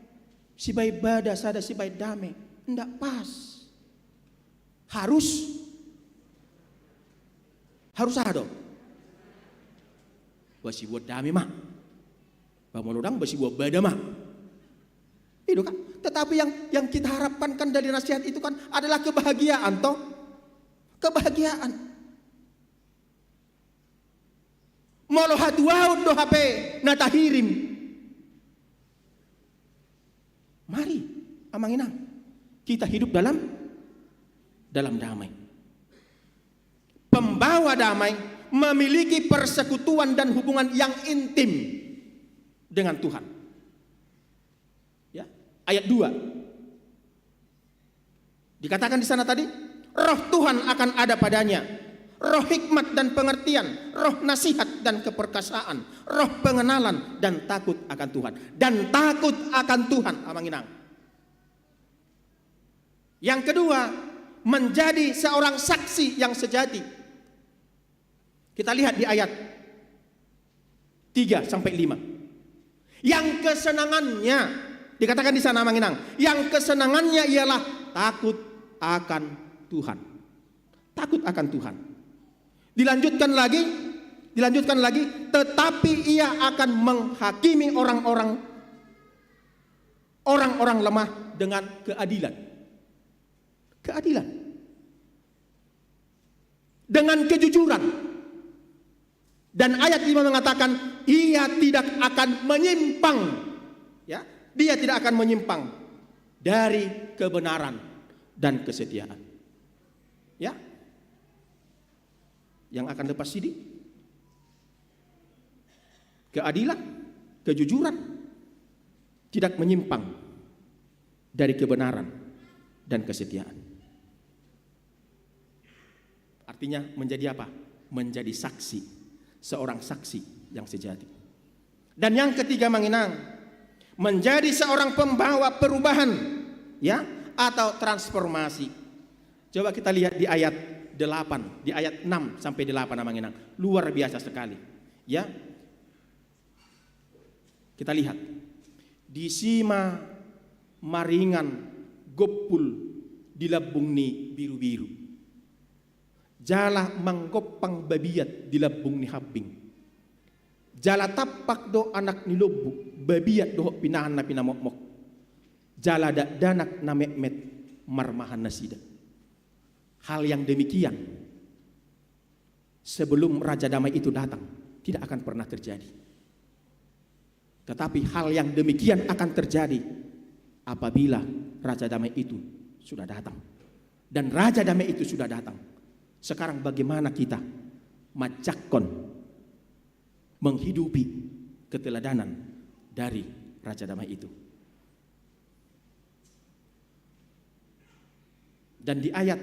sibaen bada, sada sibaen dame? Nda pas. Harus, harus aha do? Ba sibuat dame ma. Ba molo ndang, ba sibuat bada ma. I do kan? Tetapi yang, yang kita harapkan kan dari nasihat itu kan adalah kebahagiaan, toh? Kebahagiaan. Molo hatuaon do hape na tahirim. Mari, Amang Inang, kita hidup dalam, dalam damai. Pembawa damai memiliki persekutuan dan hubungan yang intim dengan Tuhan. Ya, ayat dua. Dikatakan di sana tadi, Roh Tuhan akan ada padanya. Roh hikmat dan pengertian, roh nasihat dan keperkasaan, roh pengenalan dan takut akan Tuhan. Dan takut akan Tuhan, Amang Inang. Yang kedua, menjadi seorang saksi yang sejati. Kita lihat di ayat tiga sampai lima. Yang kesenangannya, dikatakan di sana, Amang Inang, yang kesenangannya ialah takut akan Tuhan. Takut akan Tuhan. Dilanjutkan lagi, dilanjutkan lagi, tetapi ia akan menghakimi orang-orang, orang-orang lemah dengan keadilan. Keadilan. Dengan kejujuran. Dan ayat lima mengatakan, ia tidak akan menyimpang. Ya, dia tidak akan menyimpang dari kebenaran dan kesetiaan. Ya. Yang akan lepas sidi, keadilan, kejujuran, tidak menyimpang dari kebenaran dan kesetiaan. Artinya menjadi apa? Menjadi saksi, seorang saksi yang sejati. Dan yang ketiga, Amang Inang, menjadi seorang pembawa perubahan, ya, atau transformasi. Coba kita lihat di ayat delapan, di ayat enam sampai delapan, Amang Inang. Luar biasa sekali. Ya. Kita lihat. Disi ma maringan gompul di lambung ni birubiru. Jala manggompang babiat di lambung ni hambing. Jala tampak do anak ni lombu, babiat dohot pinahan na pinamokmok. Jala dakdanak na metmet marmahan nasida. Hal yang demikian sebelum Raja Damai itu datang, tidak akan pernah terjadi. Tetapi hal yang demikian akan terjadi apabila Raja Damai itu sudah datang. Dan Raja Damai itu sudah datang. Sekarang bagaimana kita manjakkon, menghidupi keteladanan dari Raja Damai itu? Dan di ayat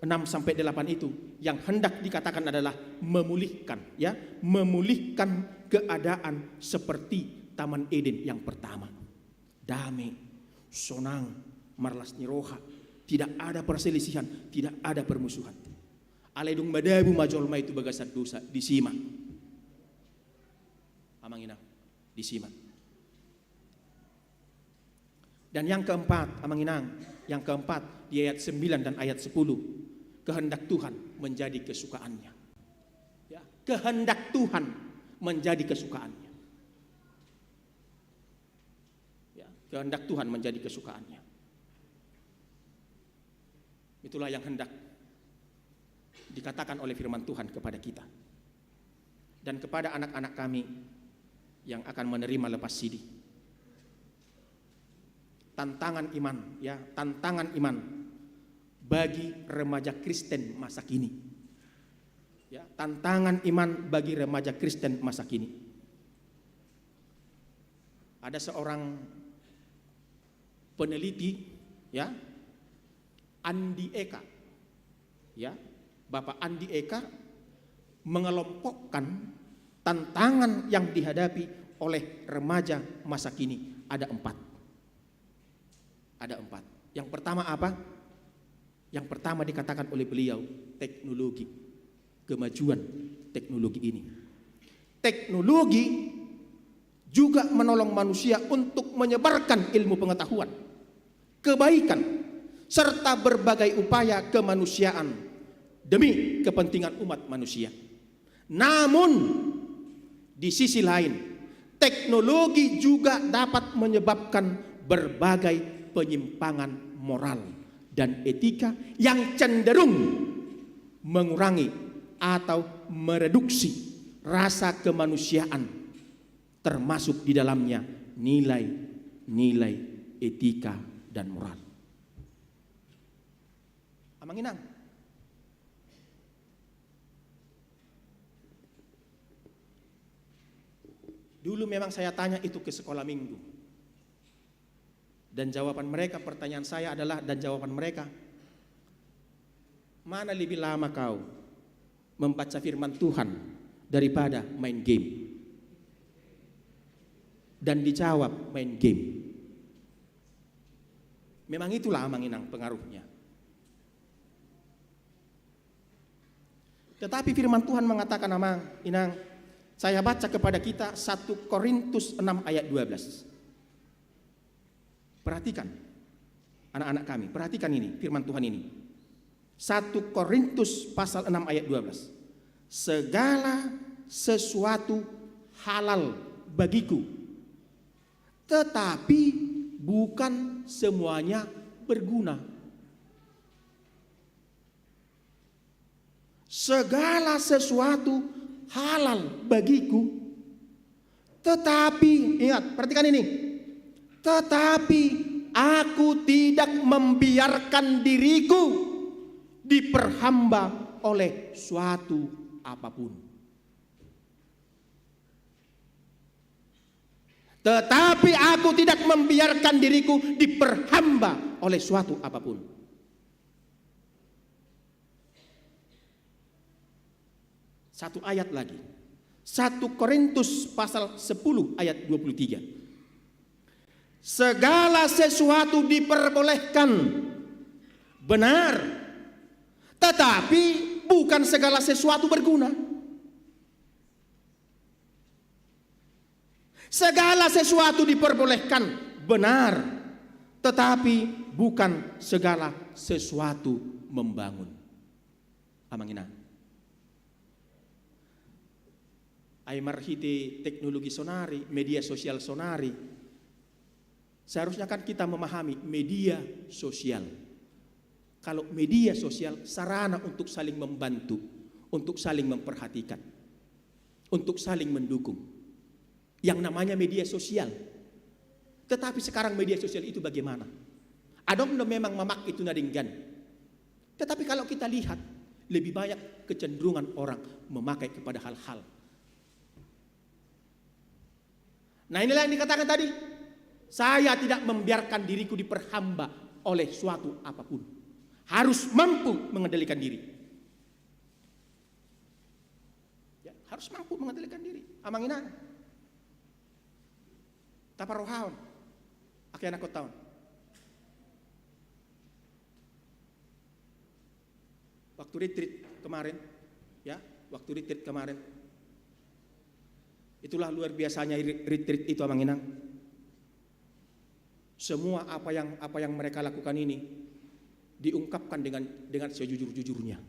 enam sampai delapan itu, yang hendak dikatakan adalah memulihkan, ya, memulihkan keadaan seperti Taman Eden yang pertama. Dame, sonang, marlas ni roha, tidak ada perselisihan, tidak ada permusuhan. Alai dung madabu ma jolma i tu bagasan dosa, disi ma. Amang Inang, disi ma. Dan yang keempat, Amang Inang, yang keempat, di ayat sembilan dan ayat sepuluh, kehendak Tuhan menjadi kesukaannya. Ya, kehendak Tuhan menjadi kesukaannya. Ya, kehendak Tuhan menjadi kesukaannya. Itulah yang hendak dikatakan oleh firman Tuhan kepada kita dan kepada anak-anak kami yang akan menerima lepas sidi. Tantangan iman, ya, tantangan iman bagi remaja Kristen masa kini. Ya, tantangan iman bagi remaja Kristen masa kini. Ada seorang peneliti, ya, Andi Eka, ya, Bapak Andi Eka mengelompokkan tantangan yang dihadapi oleh remaja masa kini ada empat. Ada empat. Yang pertama apa? Yang pertama dikatakan oleh beliau, teknologi, kemajuan teknologi ini. Teknologi juga menolong manusia untuk menyebarkan ilmu pengetahuan, kebaikan, serta berbagai upaya kemanusiaan demi kepentingan umat manusia. Namun, di sisi lain, teknologi juga dapat menyebabkan berbagai penyimpangan moral dan etika yang cenderung mengurangi atau mereduksi rasa kemanusiaan, termasuk di dalamnya nilai-nilai etika dan moral. Amang Inang, dulu memang saya tanya itu ke sekolah minggu. Dan jawaban mereka, pertanyaan saya adalah, dan jawaban mereka, mana lebih lama kau membaca firman Tuhan daripada main game? Dan dijawab, main game. Memang itulah, Amang Inang, pengaruhnya. Tetapi firman Tuhan mengatakan, Amang Inang, saya baca kepada kita satu Korintus enam ayat dua belas. Perhatikan, anak-anak kami, perhatikan ini, firman Tuhan ini. Satu Korintus pasal enam ayat dua belas. Segala sesuatu halal bagiku, tetapi bukan semuanya berguna. Segala sesuatu halal bagiku. Tetapi, ingat, perhatikan ini. Tetapi aku tidak membiarkan diriku diperhamba oleh suatu apapun. Tetapi aku tidak membiarkan diriku diperhamba oleh suatu apapun. Satu ayat lagi. Satu Korintus pasal sepuluh ayat dua puluh tiga. Segala sesuatu diperbolehkan, benar, tetapi bukan segala sesuatu berguna. Segala sesuatu diperbolehkan, benar, tetapi bukan segala sesuatu membangun. Amang inang. Ai marhite teknologi sonari, media sosial sonari, seharusnya kan kita memahami media sosial. Kalau media sosial, sarana untuk saling membantu, untuk saling memperhatikan, untuk saling mendukung. Yang namanya media sosial. Tetapi sekarang media sosial itu bagaimana? Adong do memang mamake tu na denggan. Tetapi kalau kita lihat, lebih banyak kecenderungan orang memakai kepada hal-hal. Nah, inilah yang dikatakan tadi, saya tidak membiarkan diriku diperhamba oleh suatu apapun. Harus mampu mengendalikan diri. Ya, harus mampu mengendalikan diri. Amang inang. Taparrohahon. Ake anak kota on. Waktu retreat kemarin, ya, waktu retreat kemarin, itulah luar biasanya retreat itu, Amang Inang. Semua apa yang apa yang mereka lakukan ini diungkapkan dengan dengan sejujur-jujurnya.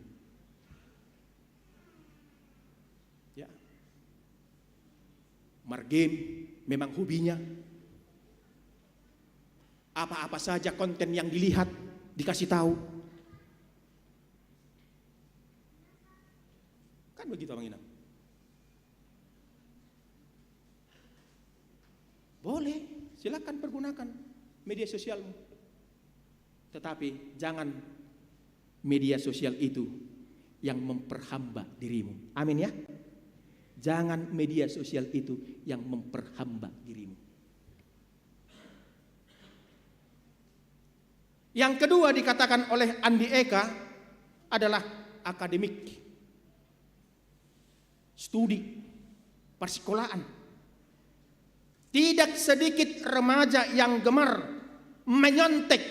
Ya. Margame memang hobinya. Apa-apa saja konten yang dilihat dikasih tahu. Kan begitu, Amang Inang. Boleh, silakan pergunakan media sosialmu. Tetapi jangan media sosial itu yang memperhamba dirimu. Amin ya. Jangan media sosial itu yang memperhamba dirimu. Yang kedua dikatakan oleh Andi Eka adalah akademik, studi, persekolahan. Tidak sedikit remaja yang gemar menyontek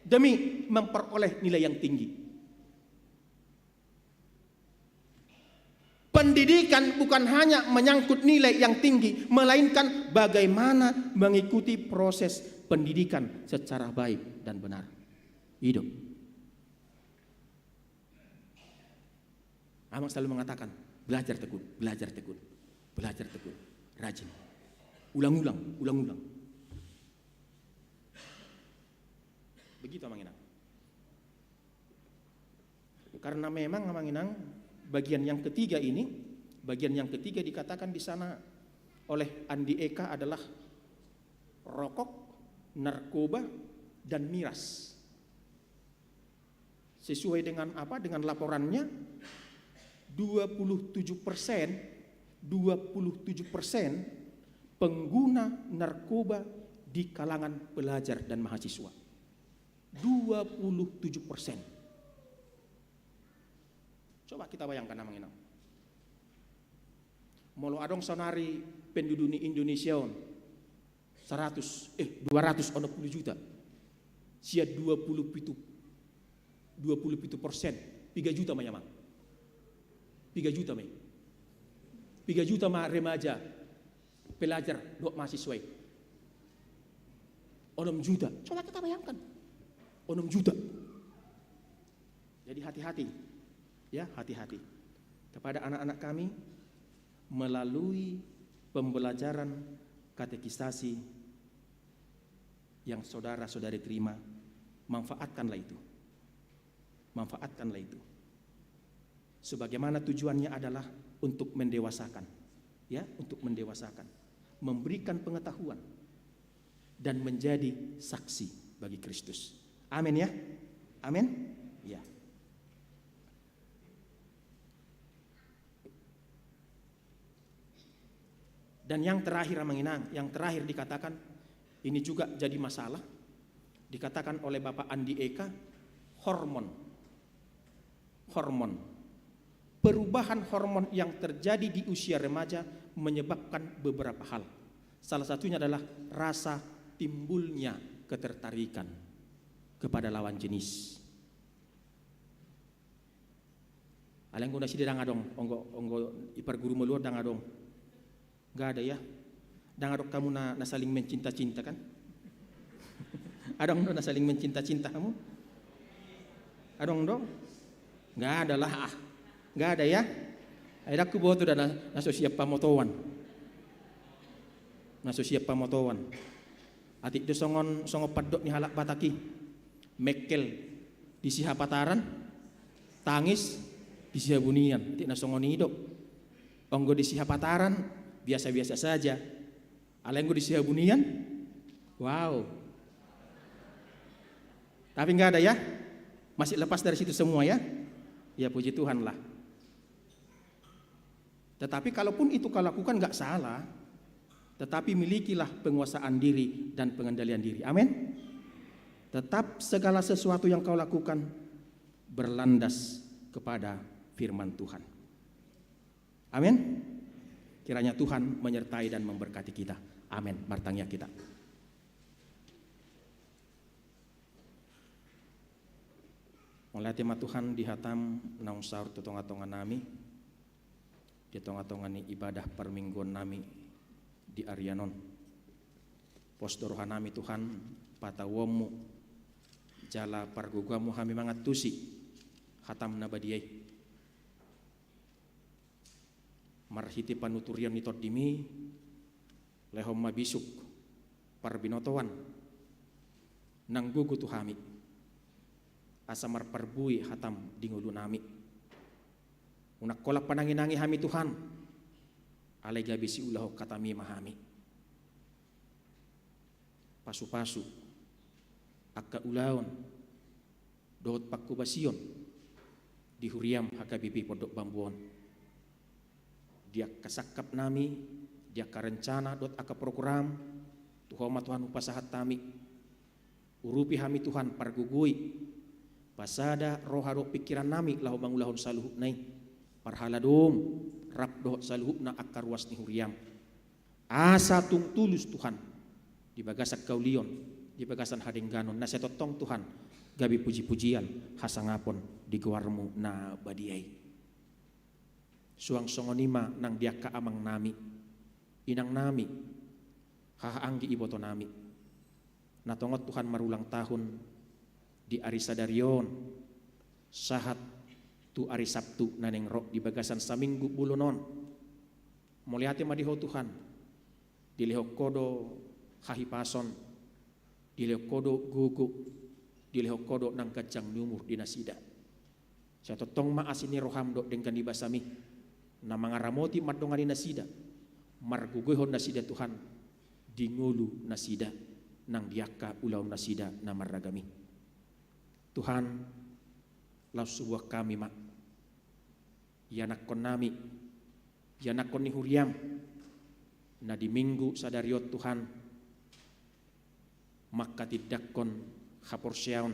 demi memperoleh nilai yang tinggi. Pendidikan bukan hanya menyangkut nilai yang tinggi, melainkan bagaimana mengikuti proses pendidikan secara baik dan benar. Ido. Amang selalu mengatakan, belajar tekun, belajar tekun, belajar tekun, rajin. Ulang-ulang, ulang-ulang. Begitu, Amang Inang. Karena memang, Amang Inang, bagian yang ketiga ini, bagian yang ketiga dikatakan di sana oleh Andi Eka adalah rokok, narkoba, dan miras. Sesuai dengan apa? Dengan laporannya, dua puluh tujuh persen, dua puluh tujuh persen pengguna narkoba di kalangan pelajar dan mahasiswa. Dua puluh tujuh persen. Coba kita bayangkan, Amang Inang. Molo adong saonari penduduk ni Indonesia on saratus, eh, dua ratus onom puluh juta. Sian dua puluh pitu, dua puluh pitu persen, piga juta ma i, Amang? Piga juta ma i? Piga juta ma remaja, pelajar dohot mahasiswa i? Onom juta. Coba kita bayangkan. Onom juta. Jadi hati-hati. Ya, hati-hati. Kepada anak-anak kami, melalui pembelajaran katekisasi yang saudara-saudari terima, manfaatkanlah itu. Manfaatkanlah itu. Sebagaimana tujuannya adalah untuk mendewasakan, ya, untuk mendewasakan, memberikan pengetahuan, dan menjadi saksi bagi Kristus. Amin, ya. Amin. Ya. Dan yang terakhir, Amang Inang, yang terakhir dikatakan, ini juga jadi masalah, dikatakan oleh Bapak Andi Eka, hormon. Hormon. Perubahan hormon yang terjadi di usia remaja menyebabkan beberapa hal. Salah satunya adalah rasa timbulnya ketertarikan kepada lawan jenis. Alai anggo nasida ndang adong, anggo, anggo i parguru maluhon ndang adong. Nggak ada, ya. Ndang adong hamu na, na saling mencinta-cinta, kan? Adong do na saling mencinta-cinta hamu? Adong do? Nggak ada lah, ah. Nggak ada, ya. Ai ndang huboto da na, na so siap pamotoan. Na so siap pamotoan. Atik do songon, songon pandok ni halak Batak i. Mekkel di sihapataran, tangis di sihabunian. Atik na songon i do. Anggo di sihapataran, biasa-biasa saja. Alai anggo di sihabunian, wow. Tapi nggak ada, ya. Masih lepas dari situ semua, ya. Ya, puji Tuhan lah. Tetapi kalaupun itu kau lakukan, nggak salah. Tetapi milikilah penguasaan diri dan pengendalian diri. Amin. Tetap segala sesuatu yang kau lakukan berlandas kepada firman Tuhan. Amin. Kiranya Tuhan menyertai dan memberkati kita. Amin. Martangiang hita. Mauliate ma Tuhan di hataM naung saur tu tonga-tonga nami, di tonga-tonga ni ibadah parmingguon nami di arian on. Pos do roha nami Tuhan, patahuonMu, jala pargogoanMu hami mangantusi hataM na badia i. Marhite panuturion ni TondiMi, lehon ma bisuk parbinotoan nang gogo tu hami, asa marparbue hataM di ngolu nami. Unang holan panangi-nangi hami Tuhan, alai gabe siulahon hataMi ma hami. Pasu-pasu angka ulaon dohot panghobasion di huriaM H K B P Pondok Bambu on. Di angka sangkap nami, di angka rencana dohot angka program, tu Ho ma Tuhan hupasahat hami. Urupi hami Tuhan, pargogoi, pasada roha dohot pingkiran nami laho mangulahon saluhutna i, parhaladom rap dohot saluhutna angka ruas ni huriaM. Asa tung tulus Tuhan, di bagasan haulion, di bagasan hadengganon, na sai tongtong Tuhan, gabe puji-pujian, hasangapon di goarMu na badia i. Suang songon i ma nang di angka amang nami, inang nami, haha anggi iboto nami. Na tongon Tuhan marulang tahun di ari sadari on, sahat tu ari Sabtu na naeng ro di bagasan saminggu bolon on. Mauliate ma di Ho Tuhan, dilehon Ho do hahipason, dilehon Ho do gogo, dilehon Ho do nang ganjang ni umur di nasida. Sai tongtong ma asi ni rohaM dohot denggan ni basaMi, na mangaramoti mandongani nasida, margogoihon nasida Tuhan, di ngolu nasida, nang di angka ulaon nasida na marragam i. Tuhan, laos huboan hami ma ianakkon nami, ianakkon ni huriaM, na di minggu sadari on Tuhan, manghatindanghon haporseaon,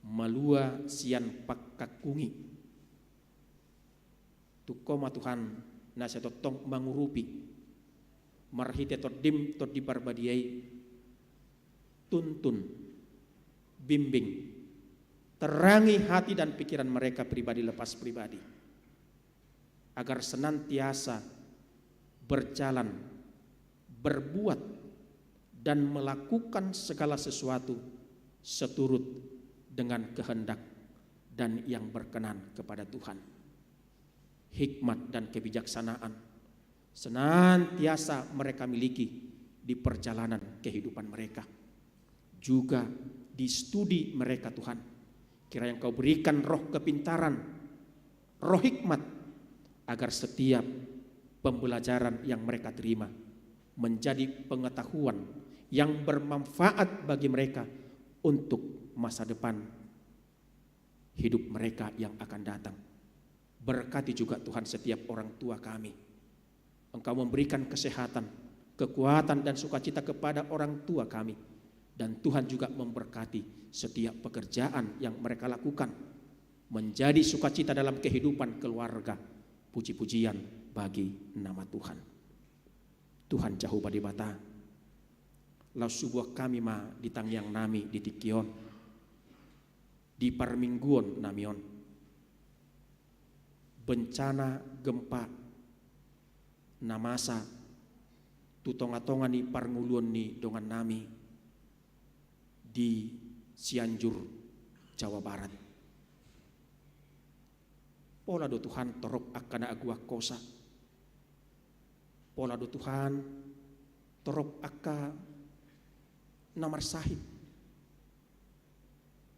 malua sian panghangkungi. Tung Ho ma Tuhan, na sai tongtong mangurupi, marhite TondiM, Tondi Parbadia i, tuntun, bimbing, terangi hati dan pikiran mereka pribadi lepas pribadi, agar senantiasa berjalan, berbuat, dan melakukan segala sesuatu seturut dengan kehendak dan yang berkenan kepada Tuhan. Hikmat dan kebijaksanaan senantiasa mereka miliki di perjalanan kehidupan mereka. Juga di studi mereka, Tuhan. Kiranya Engkau berikan roh kepintaran, roh hikmat, agar setiap pembelajaran yang mereka terima menjadi pengetahuan yang bermanfaat bagi mereka untuk masa depan hidup mereka yang akan datang. Berkati juga, Tuhan, setiap orang tua kami. Engkau memberikan kesehatan, kekuatan, dan sukacita kepada orang tua kami. Dan Tuhan juga memberkati setiap pekerjaan yang mereka lakukan, menjadi sukacita dalam kehidupan keluarga. Puji-pujian bagi nama Tuhan. Tuhan Jahowa Debata, laos huboan hami ma di tangiang nami di tingki on, di parmingguon nami on, bencana gempa na masa tu tonga-tonga ni parngoluon ni dongan nami di Cianjur, Jawa Barat. Pola do, Tuhan, torop angka na agoan hosa. Pola do, Tuhan, torop angka na marsahit.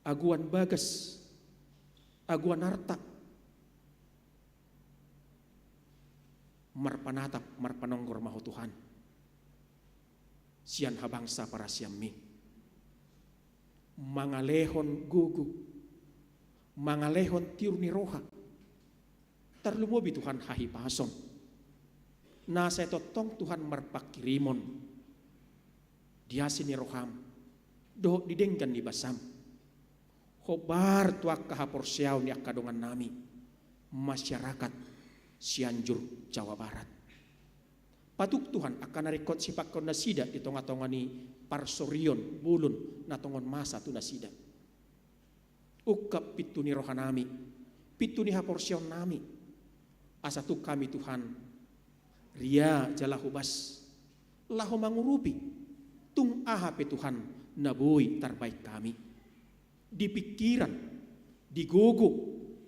Agoan bagas, agoan arta. Marpanatap, marpanonggor ma Ho, Tuhan, sian habangsa parasianmi, mangalehon gogo, mangalehon tiur ni roha. Tarlumobi, Tuhan, hahipason na sai tongtong, Tuhan, marpanghirimon di asi ni roham dohot di denggan ni basam. Hombar tu angka haporseaon ni angka dongan nami masyarakat Cianjur, Jawa Barat. Patuk, Tuhan, angka na ringkot sipanganon nasida di tonga-tonga ni parsorion bolon na tongon masa tu nasida. Ungkap pintu ni roha nami, pintu ni haporseaon nami, asa tung hami, Tuhan, ria jala hobas laho mangurupi tung aha pe, Tuhan, na boi tarbaen hami di pingkiran, di gogo,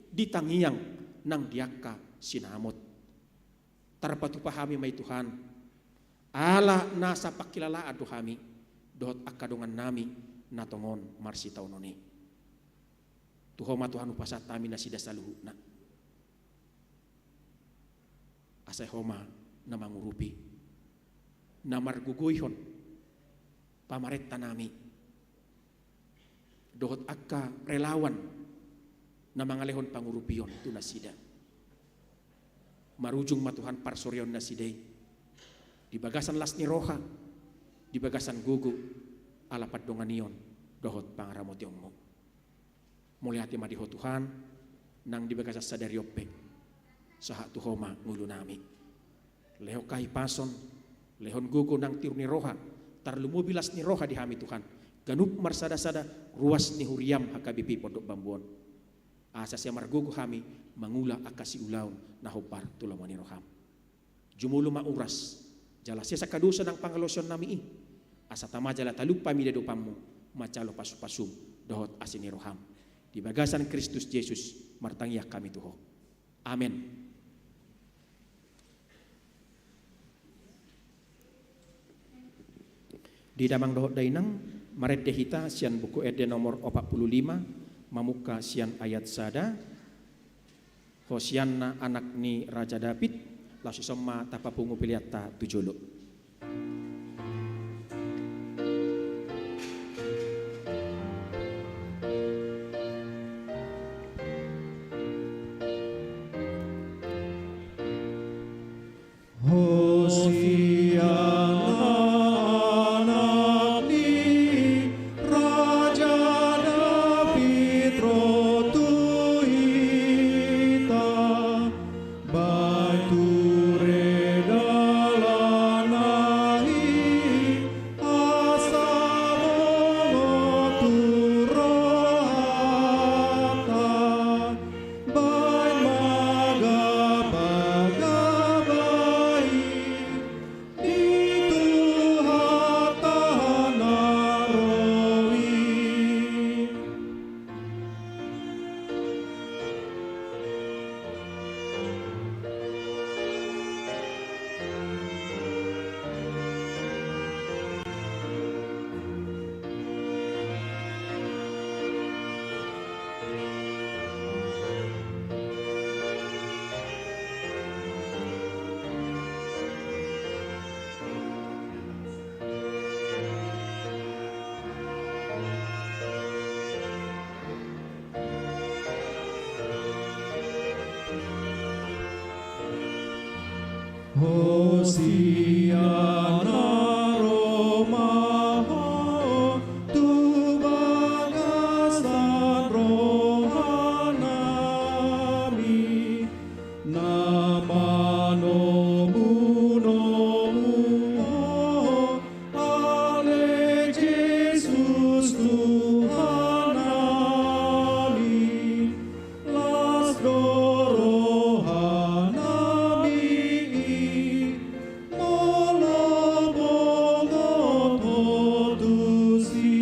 di tangiang nang di angka sinamot. Tarpatupa hami ma i, Tuhan, ala nasa pangkilalaan do hami dohot angka dongan nami na tongon marsitaonon i. Tu Ho ma, Tuhan, hupasahat hami nasida saluhutna, asa Ho ma na mangurupi, na margogoihon pamarenta nami dohot angka relawan na mangalehon pangurupion tu nasida. Marujung ma, Tuhan, parsorion nasida i di bagasan las ni roha, di bagasan gogo, ala pandonganion dohot pangaramotionmu. Mauliate ma di Ho, Tuhan, nang di bagasan sadari on pe sahat tu Ho ma ngolu nami. Lehon hahipason, lehon gogo nang tiur ni roha, tarlumobi las ni roha di hami, Tuhan, ganup marsada-sada ruas ni huriam H K B P Pondok Bambu on, asa sai margogo hami mangula angka siulaon na hombar tu lomo ni roham. Jumolo ma uras jala sesa angka dosa nang pangalaosion nami i, asa tama jala talup hami di adopanmu manjalo pasu-pasum dohot asi ni roham. Di bagasan Kristus Jesus martangiang hami tu Ho. Amen. Di damang dohot dainang, marende hita sian Buku Ende nomor opat puluh lima, mamungka sian ayat sada. Hosianna anak ni Raja Daud, laos dison ma tapapungu peleanta tu jolo. Hosianna anak ni Raja Daud ro tu hita, bahen ture dalanna Hosiana, ro ma Ho tu bagasan rohanami, na manomunomu Ho, ale Jesus Tuhannami. Las do rohanami i, molo bongot Ho tusi.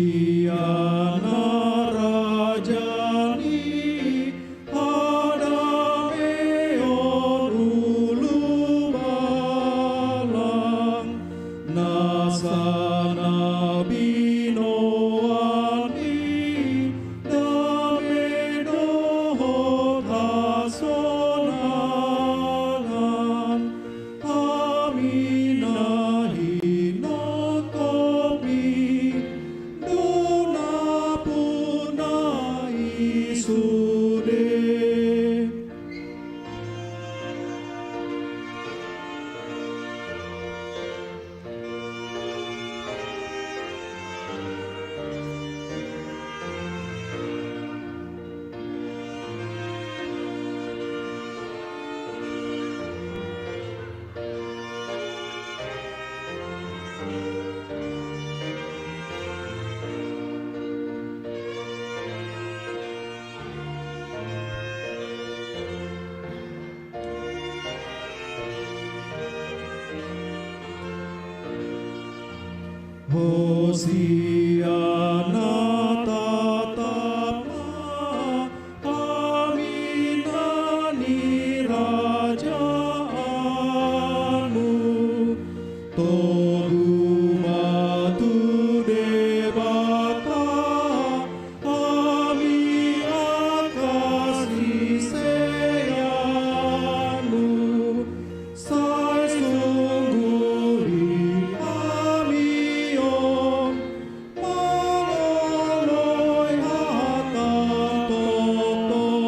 Hosiana, raja ni hadameon ulubalang, nasa na binoan ni dame dohot hasonangan. Hami na hinongkop i, do na puna i sude. Hosiana, tatap ma haminaan ni rajaanmu, togu ma tu Debata hami angka siseanmu, sai sungguh i hami on mangoloi hata tongtong.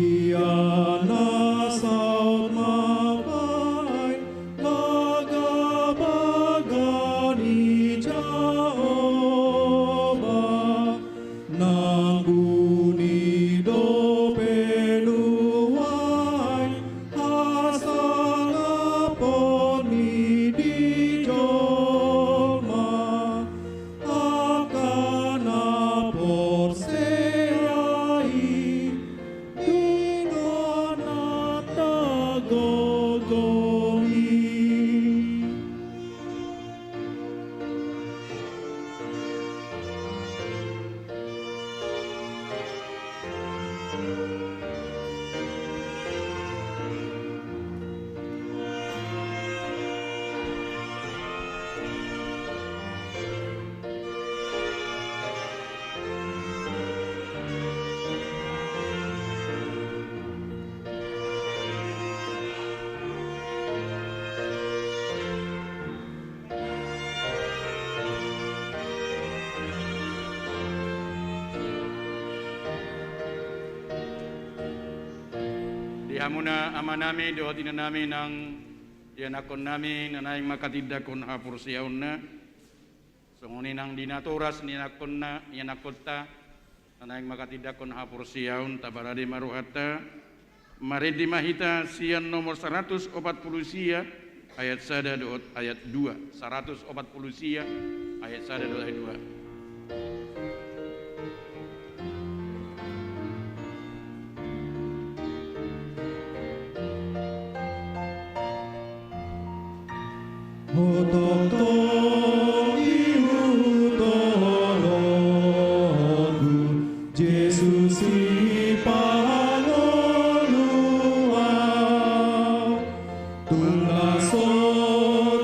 Hosiana, saut ma baen bagabaga ni Jahowa, nang buni dope nuaeng hasangapon i di jolma, angka na porsea i, di Hamuna amanami dohot inanami nang ianakkonnami na naeng manghatindanghon haporseaonna, songon i nang di natoras ni ianakkonna, ianakkonta na naeng manghatindanghon haporseaon, taparade ma rohanta. Marende ma hita sian nomor saratus opat pulu sia, ayat sada dohot ayat dua. Saratus opat pulu sia, ayat sada dohot ayat dua. Ho tongtong ihuthononku, Jesus Sipangolu au, tung na so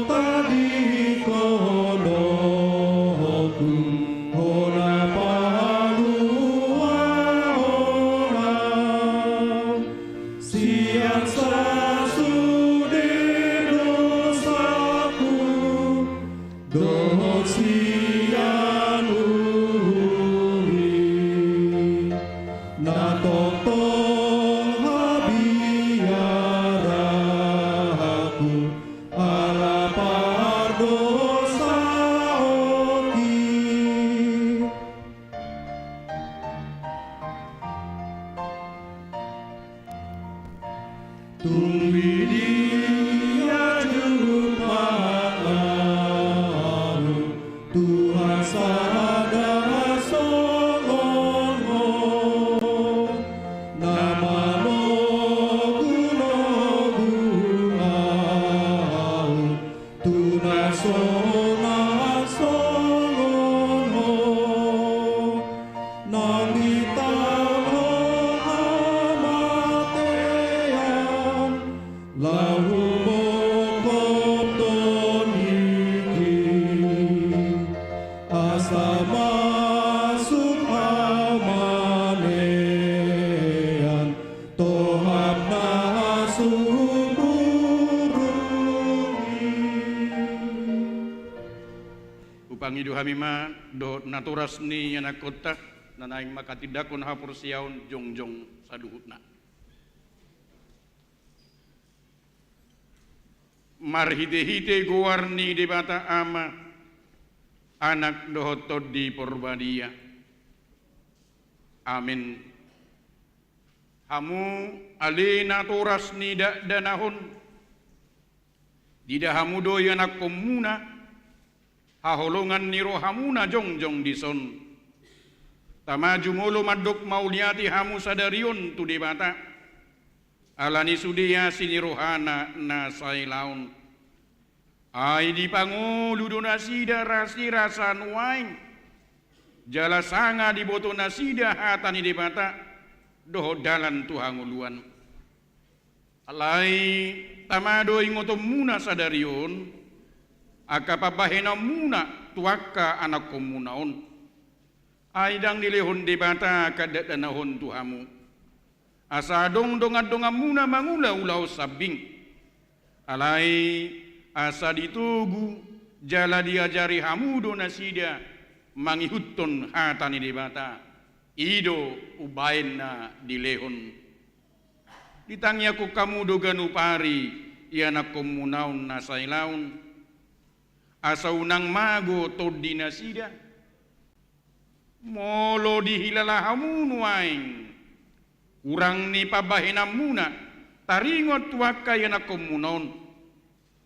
tadingkononku, Ho na paluahon au. Sian sasude dosaku, dohot sian uhurhu, na tongtong habiaranku ala pardosaonki. Tung didia jumpa ahu, Tuhan, sada songon Ho, na manogunogu ahu, tung na so na songon Ho, nang di tano hamatean, laho humophop tondingki, asa masuk hamanean, tohap na sumurung i. Hupangido hami ma dohot natoras ni ianakkonta na naeng manghatindanghon haporseaon jongjong saluhutna. Marhitehite goar ni Debata Ama, Anak dohot Tondi Porbadia. Amen. Hamu ale natoras ni dakdanak on, diida hamu do ianakkonmuna, haholongan ni rohamuna jongjong dison. Tama jumolo mandok mauliate hamu sadari on tu Debata, ala ni sude asi ni rohana na sailaon. Ai dipangolu do nasida rasirasa nuaeng, jala sanga diboto nasida hata ni Debata dohot dalan tu hangoluan. Alai tama do ingotonmuna sadari on, angka pambahenanmuna tu angka anakkonmuna on. Ai ndang dilehon Debata angka dakdanak on tu hamu, asa adong dongandonganmuna mangula ulaon sambing. Alai asa ditogu jala diajari hamu do nasida mangihuthon hata ni Debata, i do umbahen na dilehon. Ditangiangkon hamu do ganup ari ianakkonmuna on na sailaon, asa unang mago tondi nasida. Molo dihilala hamu nuaeng hurang ni pambahenanmuna taringot tu angka ianakkonmuna on,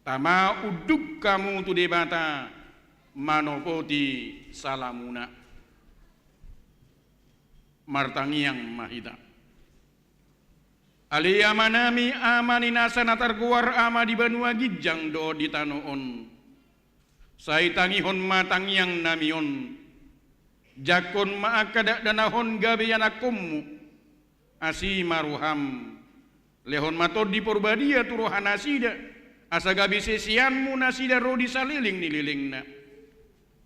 tama unduk hamu tu Debata manopoti salamuna. Martangiang ma hita. Ale Amanami, Ama ni nasa na targoar Ama di banua ginjang dohot di tano on, sai tangihon ma tangiangnami on. Jangkon ma angka dakdanak on gabe ianakkonmu. Asi ma roham, lehon ma Tondi Porbadia tu rohanasida, asa gabe siseanmu nasida ro di saleleng ni lelengna.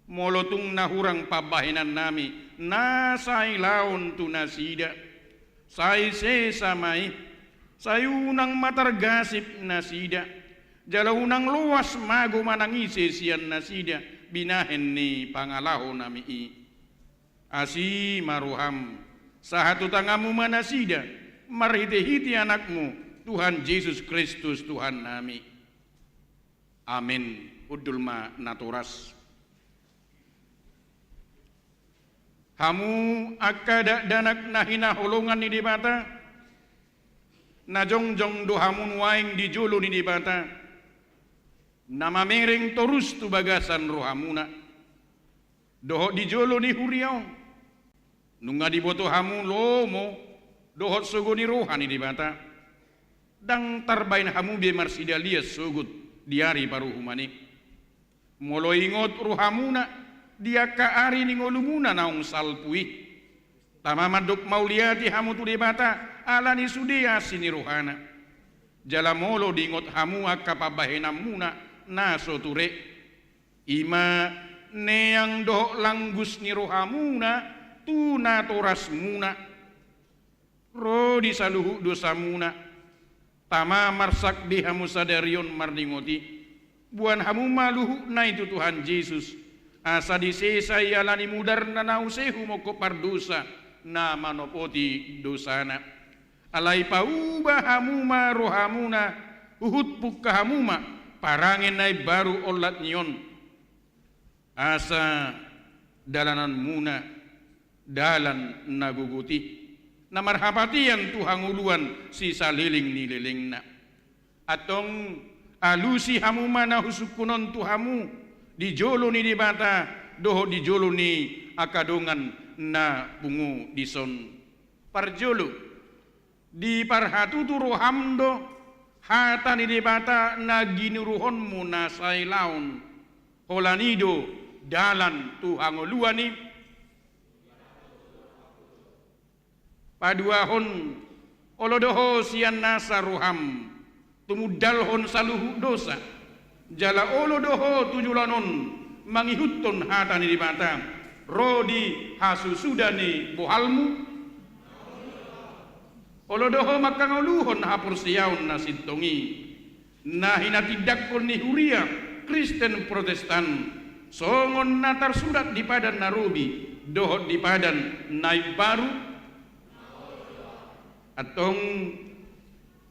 Molo tung na hurang pambahenannami na sailaon tu nasida, sai sesa ma i. Sai unang ma targasip nasida, jala unang loas mago manang ise sian nasida binahen ni pangalahonami i. Asi ma roham, sahat tu tanganmu ma nasida, marhitehite Anakmu, Tuhan Jesus Kristus Tuhannami. Amen. Hundul ma natoras. Hamu angka dakdanak na hinaholongan ni Debata, na jongjong do hamu nuaeng di jolo ni Debata, na mamereng torus tu bagasan rohamuna, dohot di jolo ni huria on. Nunga diboto hamu lomo dohot sogo ni roha ni Debata. Ndang tarbaen hamu be marsidalian sogot di ari paruhuman i. Molo ingot rohamuna di angka ari ni ngolumuna naung salpu i, tama mandok mauliate hamu tu Debata ala ni sude asi ni rohana. Jala molo diingot hamu angka pambahenanmuna na so ture, i ma neang dohot langgus ni rohamuna tu natorasmuna, ro di saluhut dosamuna, tama marsak be hamu sadari on marningot i. Boan hamu ma luhutna i tu Tuhan Jesus, asa disesa i ala ni mudarna na use humongkop pardosa na manopoti dosana. Alai pauba hamu ma rohamuna, huhut pungka hamu ma parange na imbaru olat ni on. Asa dalananmuna dalan na gogot i, na marhapatian tu hangoluan sisaleleng ni lelengna. Antong alusi hamu ma na husungkun on tu hamu di jolo ni Debata dohot di jolo ni angka dongan na pungu dison. Parjolo, diparhatutu roham do hata ni Debata na ginuruhonmu na sai laon, holan i do dalan tu hangoluan i. Paduahon, olo do ho sian nasa roham tumundalhon saluhut dosa, jala olo do ho tu joloan on mangihuthon hata ni Debata ro di hasusuda ni bohalmu? Olo do ho manghangoluhon haporseaon na sintong i, na hinatindangkon ni huria Kristen Protestan, songon na tarsurat di Padan na Robi dohot di Padan na Imbaru? Antong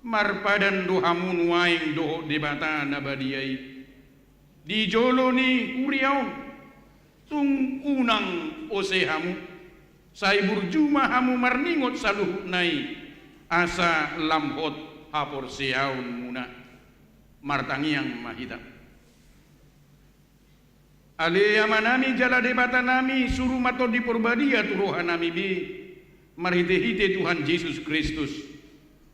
marpadan do hamu nuaeng dohot Debata na badia i di jolo ni huria on. Tung unang ose hamu, sai burju ma hamu marningot saluhutna i, asa lam hot haporseaonmuna. Martangiang ma hita. Ale Amanami jala Debatanami, suru ma Tondi Porbadia tu rohanami be, marhitehite Tuhan Jesus Kristus.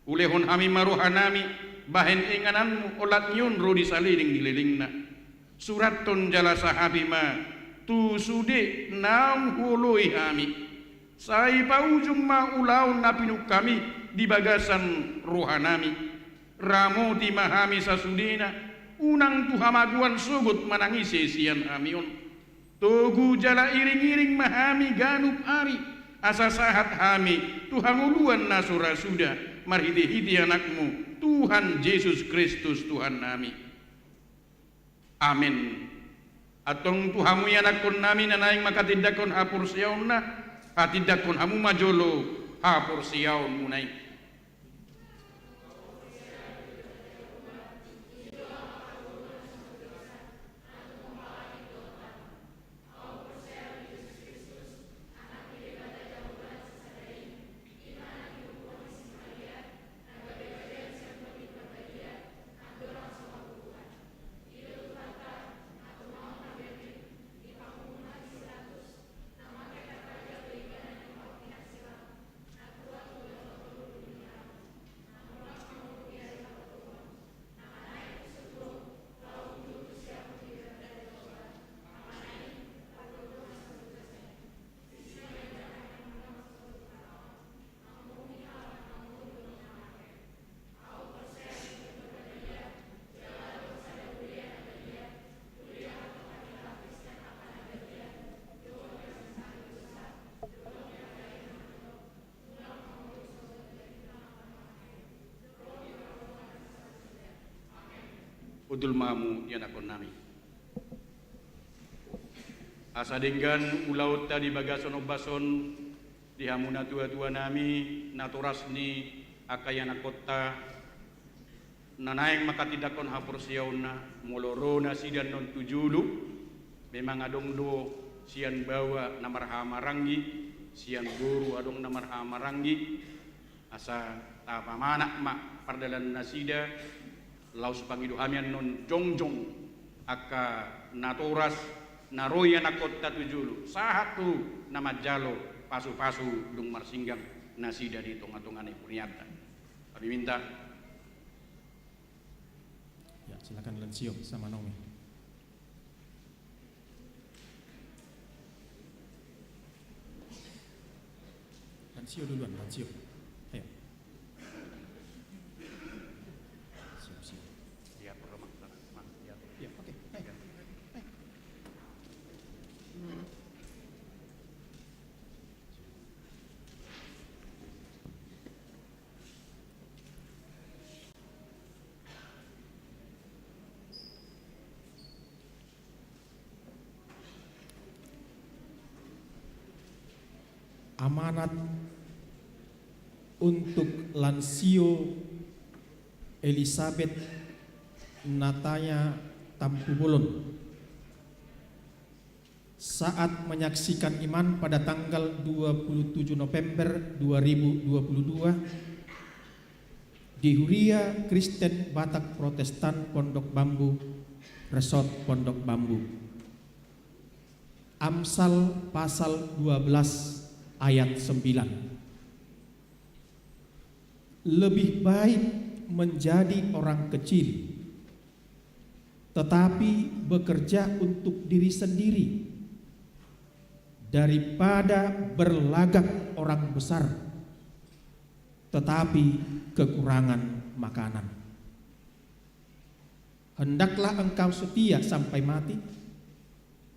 Ulehon hami ma rohanami bahen ingananmu olat ni on ro di saleleng ni lelengna. Surathon jala sahapi ma tu sude naung huoloi hami. Sai paujung ma ulaon na pinungka i di bagasan rohanami. Ramoti ma hami sasudena, unang tu hamagoan sogot manang ise sian hami on. Togu jala iring-iring ma hami ganup ari, asa sahat hami tu hangoluan na so ra suda, marhite-hite Anakmu, Tuhan Jesus Kristus Tuhannami. Amen. Antong tu hamu ianakkonnami na naeng manghatindanghon haporseaonna, hatindanghon hamu ma jolo haporseaonmuna i. Hundul ma hamu ianakkonnami. Asa denggan ulaonta di bagasan ombas on, di hamu natua-tuanami, natoras ni angka ianakkonta, Na naeng manghatindanghon haporseaonna, molo ro nasida annon tu jolo, memang adong do sian baoa na marhahamaranggi, sian boru adong na marhahamaranggi, asa tapamanat ma pardalanan nasida, laos pangido hami annon jongjong angka natoras na ro ianakhonta tu jolo, sahat tu na manjalo pasupasu dung marsinggang nasida di tongatonga ni hurianta. Kami minta. Ya, silakan Lansio sama Naomi. Lansio duluan, Lansio. Ayo. Siap, siap. Ya, oke. Ayo. Ayo. Amanat untuk Lansio Elisabeth Natanya Tampubolon. Saat menyaksikan iman pada tanggal dua puluh tujuh November dua ribu dua puluh dua di Huria Kristen Batak Protestan Pondok Bambu, Resort Pondok Bambu. Amsal pasal dua belas ayat sembilan. Lebih baik menjadi orang kecil, tetapi bekerja untuk diri sendiri, daripada berlagak orang besar, tetapi kekurangan makanan. Hendaklah engkau setia sampai mati,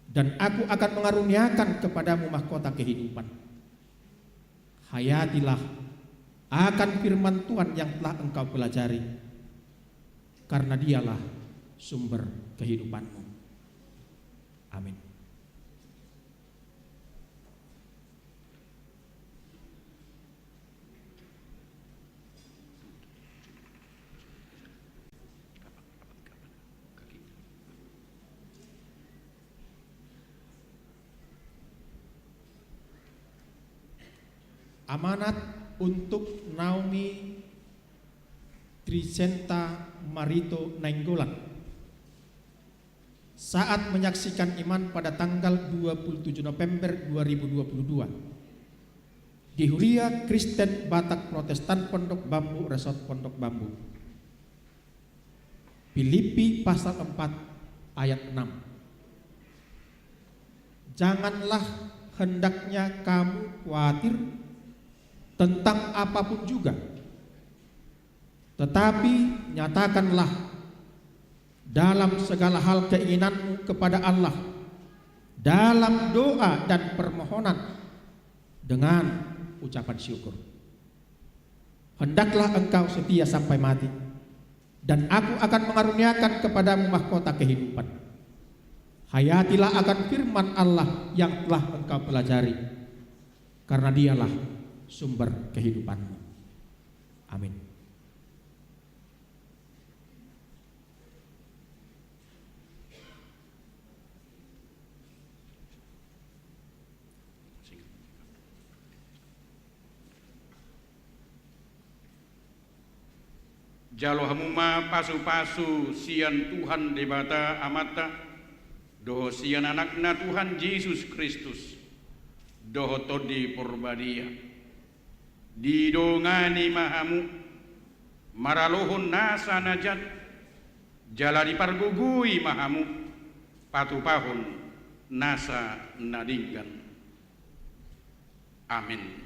dan Aku akan mengaruniakan kepadamu mahkota kehidupan. Hayatilah akan firman Tuhan yang telah engkau pelajari, karena Dialah sumber kehidupanmu. Amin. Amanat untuk Naomi Trisenta Marito Nainggolan. Saat menyaksikan iman pada tanggal dua puluh tujuh November dua ribu dua puluh dua di Huria Kristen Batak Protestan Pondok Bambu, Resort Pondok Bambu. Filipi pasal empat ayat enam. Janganlah hendaknya kamu khawatir tentang apapun juga, tetapi nyatakanlah dalam segala hal keinginanmu kepada Allah dalam doa dan permohonan dengan ucapan syukur. Hendaklah engkau setia sampai mati, dan Aku akan mengaruniakan kepadamu mahkota kehidupan. Hayatilah akan firman Allah yang telah engkau pelajari, karena Dialah sumber kehidupanmu. Amin. Jalo hamu ma pasupasu sian Tuhan Debata Amanta, dohot sian Anakna Tuhan Jesus Kristus, dohot Tondi Porbadia. Didongani ma hamu maralohon nasa na jat, jala dipargogoi ma hamu patupahon nasa na denggan. Amin.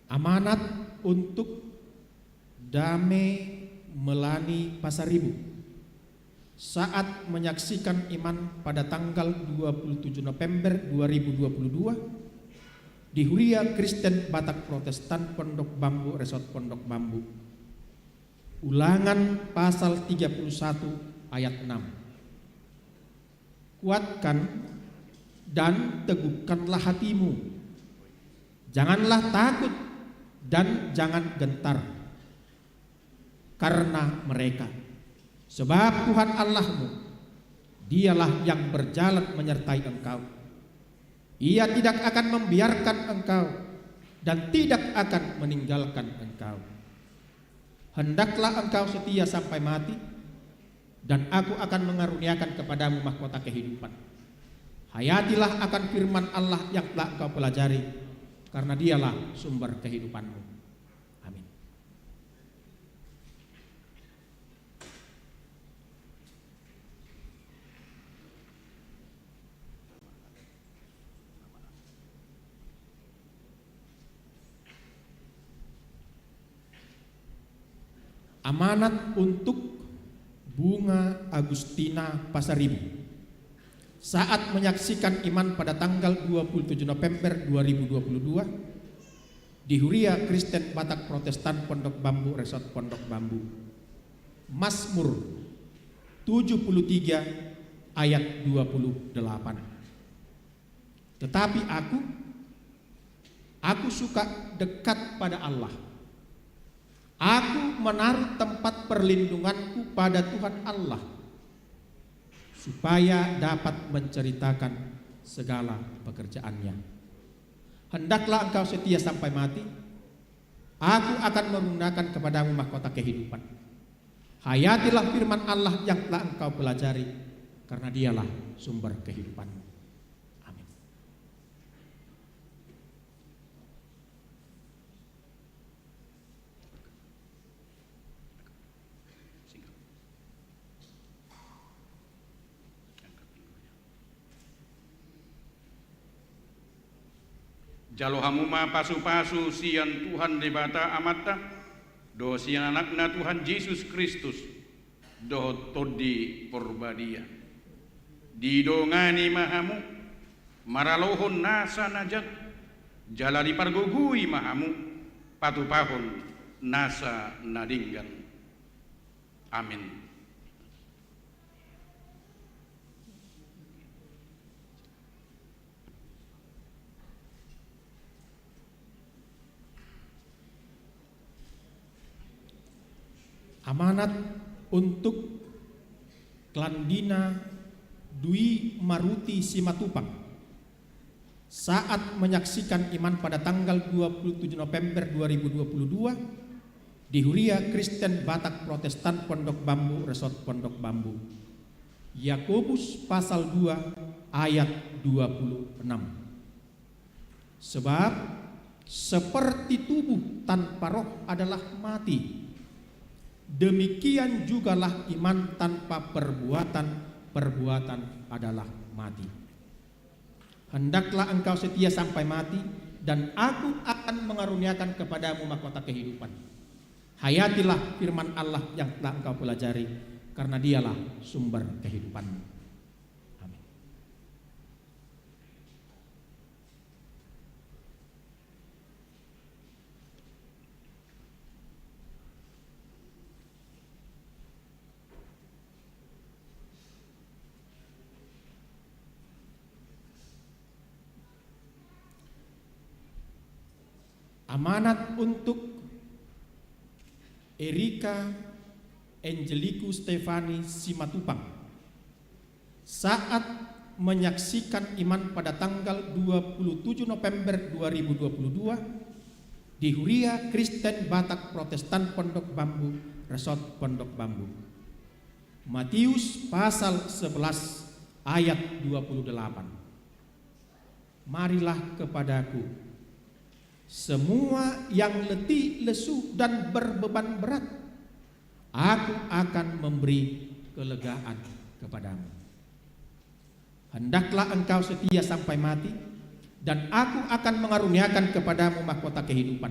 Amanat untuk Dame Melani Pasaribu. Saat menyaksikan iman pada tanggal dua puluh tujuh November dua ribu dua puluh dua di Huria Kristen Batak Protestan Pondok Bambu, Resort Pondok Bambu. Ulangan pasal tiga puluh satu ayat enam. Kuatkan dan teguhkanlah hatimu. Janganlah takut dan jangan gentar karena mereka. Sebab Tuhan Allahmu, Dialah yang berjalan menyertai engkau. Ia tidak akan membiarkan engkau dan tidak akan meninggalkan engkau. Hendaklah engkau setia sampai mati, dan Aku akan mengaruniakan kepadamu mahkota kehidupan. Hayatilah akan firman Allah yang telah engkau pelajari, karena Dialah sumber kehidupanmu. Amin. Amanat untuk Bunga Agustina Pasaribu. Saat menyaksikan iman pada tanggal dua puluh tujuh November dua ribu dua puluh dua, di Huria Kristen Batak Protestan Pondok Bambu, Resort Pondok Bambu. Mazmur tujuh puluh tiga ayat dua puluh delapan. Tetapi aku, aku suka dekat pada Allah. Aku menaruh tempat perlindunganku pada Tuhan Allah, supaya dapat menceritakan segala pekerjaan-Nya. Hendaklah engkau setia sampai mati, Aku akan menggunakan kepadamu mahkota kehidupan. Hayatilah firman Allah yang telah engkau pelajari, karena Dialah sumber kehidupanmu. Amin. Jalo hamu ma pasupasu sian Tuhan Debata Amanta, dohot sian Anakna Tuhan Jesus Kristus, dohot Tondi Porbadia. Didongani ma hamu maralohon nasa na jat, jala dipargogoi ma hamu patupahon nasa na denggan. Amin. Amanat untuk Klandina Dwi Maruti Simatupang. Saat menyaksikan iman pada tanggal dua puluh tujuh November dua ribu dua puluh dua di Huria Kristen Batak Protestan Pondok Bambu, Resort Pondok Bambu. Yakobus pasal dua ayat dua puluh enam. Sebab seperti tubuh tanpa roh adalah mati, demikian jugalah iman tanpa perbuatan, perbuatan adalah mati. Hendaklah engkau setia sampai mati, dan Aku akan mengaruniakan kepadamu mahkota kehidupan. Hayatilah firman Allah yang telah engkau pelajari, karena Dialah sumber kehidupanmu. Amin. Amanat untuk Erika Angeliku Stefani Simatupang. Saat menyaksikan iman pada tanggal dua puluh tujuh November dua ribu dua puluh dua di Huria Kristen Batak Protestan Pondok Bambu, Resort Pondok Bambu. Matius pasal sebelas ayat dua puluh delapan. Marilah kepada-Ku, semua yang letih, lesu, dan berbeban berat, Aku akan memberi kelegaan kepadamu. Hendaklah engkau setia sampai mati, dan Aku akan mengaruniakan kepadamu mahkota kehidupan.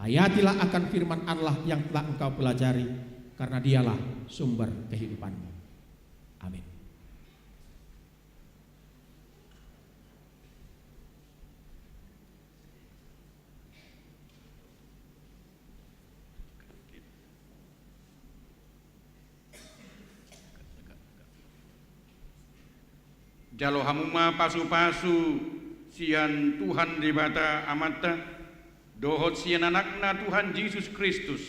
Hayatilah akan firman Allah yang telah engkau pelajari, karena Dialah sumber kehidupanmu. Amin. Jalo hamu ma pasu-pasu sian Tuhan Debata Amanta, dohot sian Anakna Tuhan Jesus Kristus,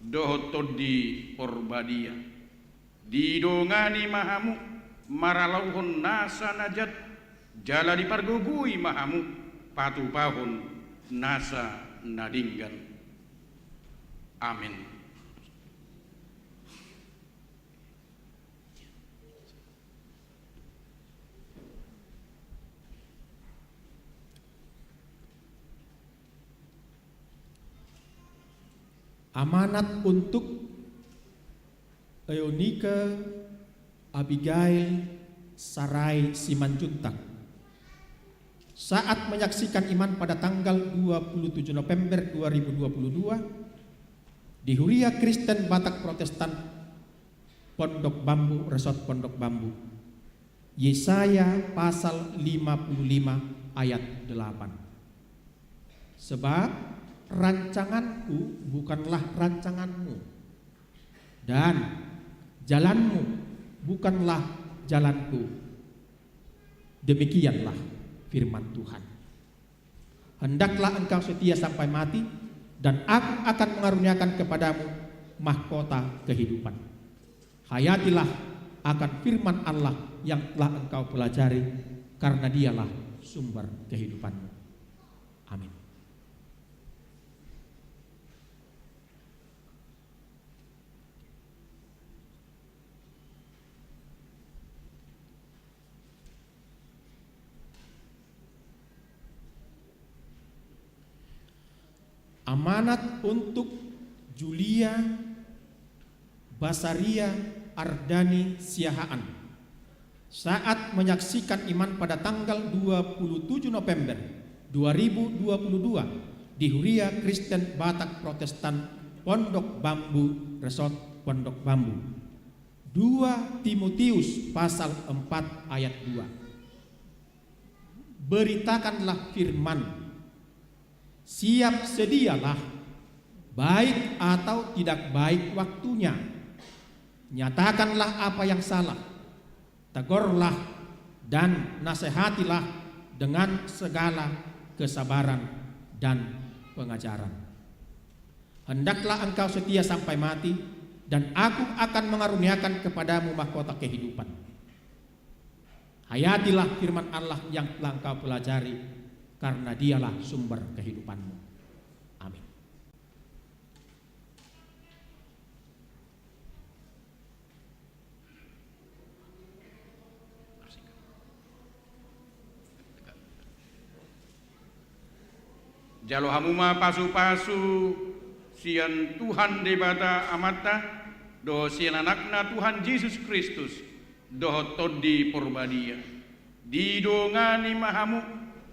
dohot Tondi Porbadia. Didongani ma hamu maralohon nasa na jat, jala dipargogoi ma hamu patupahon nasa na denggan. Amin. Amanat untuk Eunike Abigail Sarai Simanjuntak. Saat menyaksikan iman pada tanggal dua puluh tujuh November dua ribu dua puluh dua, di Huria Kristen Batak Protestan Pondok Bambu, Resort Pondok Bambu. Yesaya pasal lima puluh lima ayat delapan. Sebab rancanganku bukanlah rancanganmu, dan jalanmu bukanlah jalanku. Demikianlah firman Tuhan. Hendaklah engkau setia sampai mati, dan Aku akan mengaruniakan kepadamu mahkota kehidupan. Hayatilah akan firman Allah yang telah engkau pelajari, karena Dialah sumber kehidupanmu. Amin. Amanat untuk Julia Basaria Ardani Siahaan. Saat menyaksikan iman pada tanggal dua puluh tujuh November dua ribu dua puluh dua di Huria Kristen Batak Protestan Pondok Bambu, Resort Pondok Bambu. Dua Timotius pasal empat ayat dua. Beritakanlah firman. Siap sedialah, baik atau tidak baik waktunya. Nyatakanlah apa yang salah. Tegurlah dan nasihatilah dengan segala kesabaran dan pengajaran. Hendaklah engkau setia sampai mati, dan Aku akan mengaruniakan kepadamu mahkota kehidupan. Hayatilah firman Allah yang telah engkau pelajari, karena Dialah sumber kehidupanmu. Amin. Jalo hamu ma pasu-pasu sian Tuhan Debata Amanta, dohot sian Anakna Tuhan Jesus Kristus, dohot Tondi Porbadia. Didongani ma hamu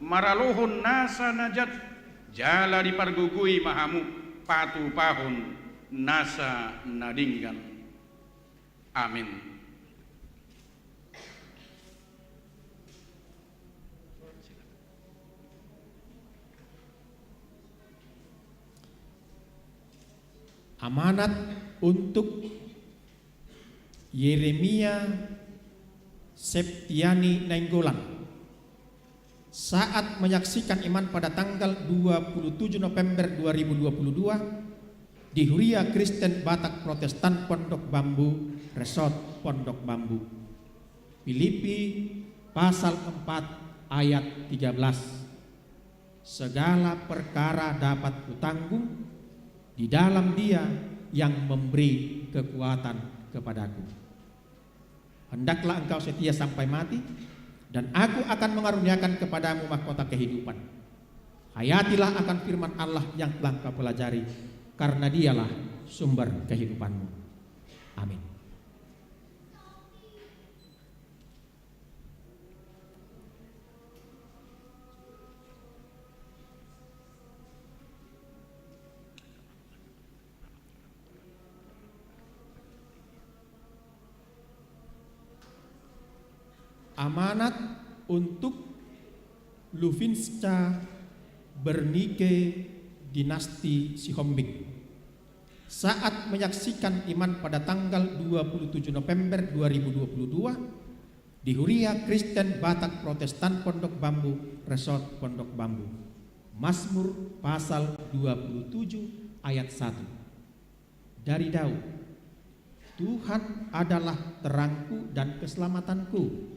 maralohon nasa na jat, jala dipargogoi ma hamu patupahon nasa na denggan. Amin. Amanat untuk Yeremia Septiani Nainggolan. Saat menyaksikan iman pada tanggal dua puluh tujuh November dua ribu dua puluh dua di Huria Kristen Batak Protestan Pondok Bambu, Resort Pondok Bambu. Filipi pasal empat ayat tiga belas. Segala perkara dapat kutanggung di dalam Dia yang memberi kekuatan kepadaku. Hendaklah engkau setia sampai mati, dan Aku akan mengaruniakan kepadamu mahkota kehidupan. Hayatilah akan firman Allah yang telah engkau pelajari, karena Dialah sumber kehidupanmu. Amin. Amanat untuk Lufinska Bernike, dinasti Sihombing. Saat menyaksikan iman pada tanggal dua puluh tujuh November dua ribu dua puluh dua, Di Huria Kristen Batak Protestan Pondok Bambu, Resort Pondok Bambu. Mazmur pasal dua puluh tujuh ayat satu. Dari Daud. Tuhan adalah terangku dan keselamatanku.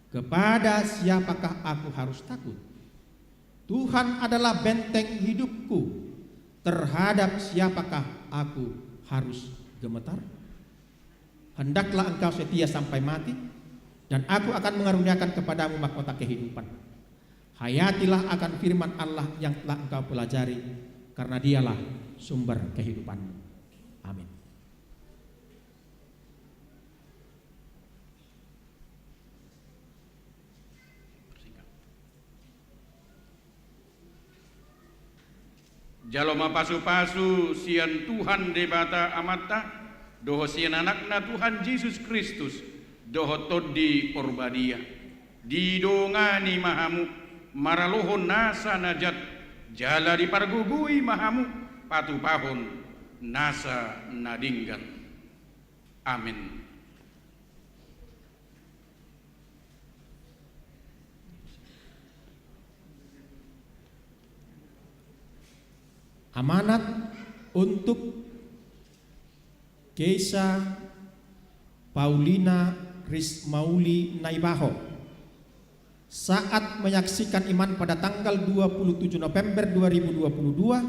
Kepada siapakah aku harus takut? Tuhan adalah benteng hidupku. Terhadap siapakah aku harus gemetar? Hendaklah engkau setia sampai mati, dan aku akan mengaruniakan kepadamu mahkota kehidupan. Hayatilah akan firman Allah yang telah engkau pelajari, karena dialah sumber kehidupanmu. Amin. Jalo ma pasupasu sian Tuhan Debata Amanta, dohot sian Anakna Tuhan Jesus Kristus, dohot Tondi Porbadia. Didongani ma hamu maralohon nasa na jat, jala dipargogoi ma hamu patupahon nasa na denggan. Amin. Amanat untuk Keisa Paulina Rismauli Naibaho saat menyaksikan iman pada tanggal dua puluh tujuh November dua ribu dua puluh dua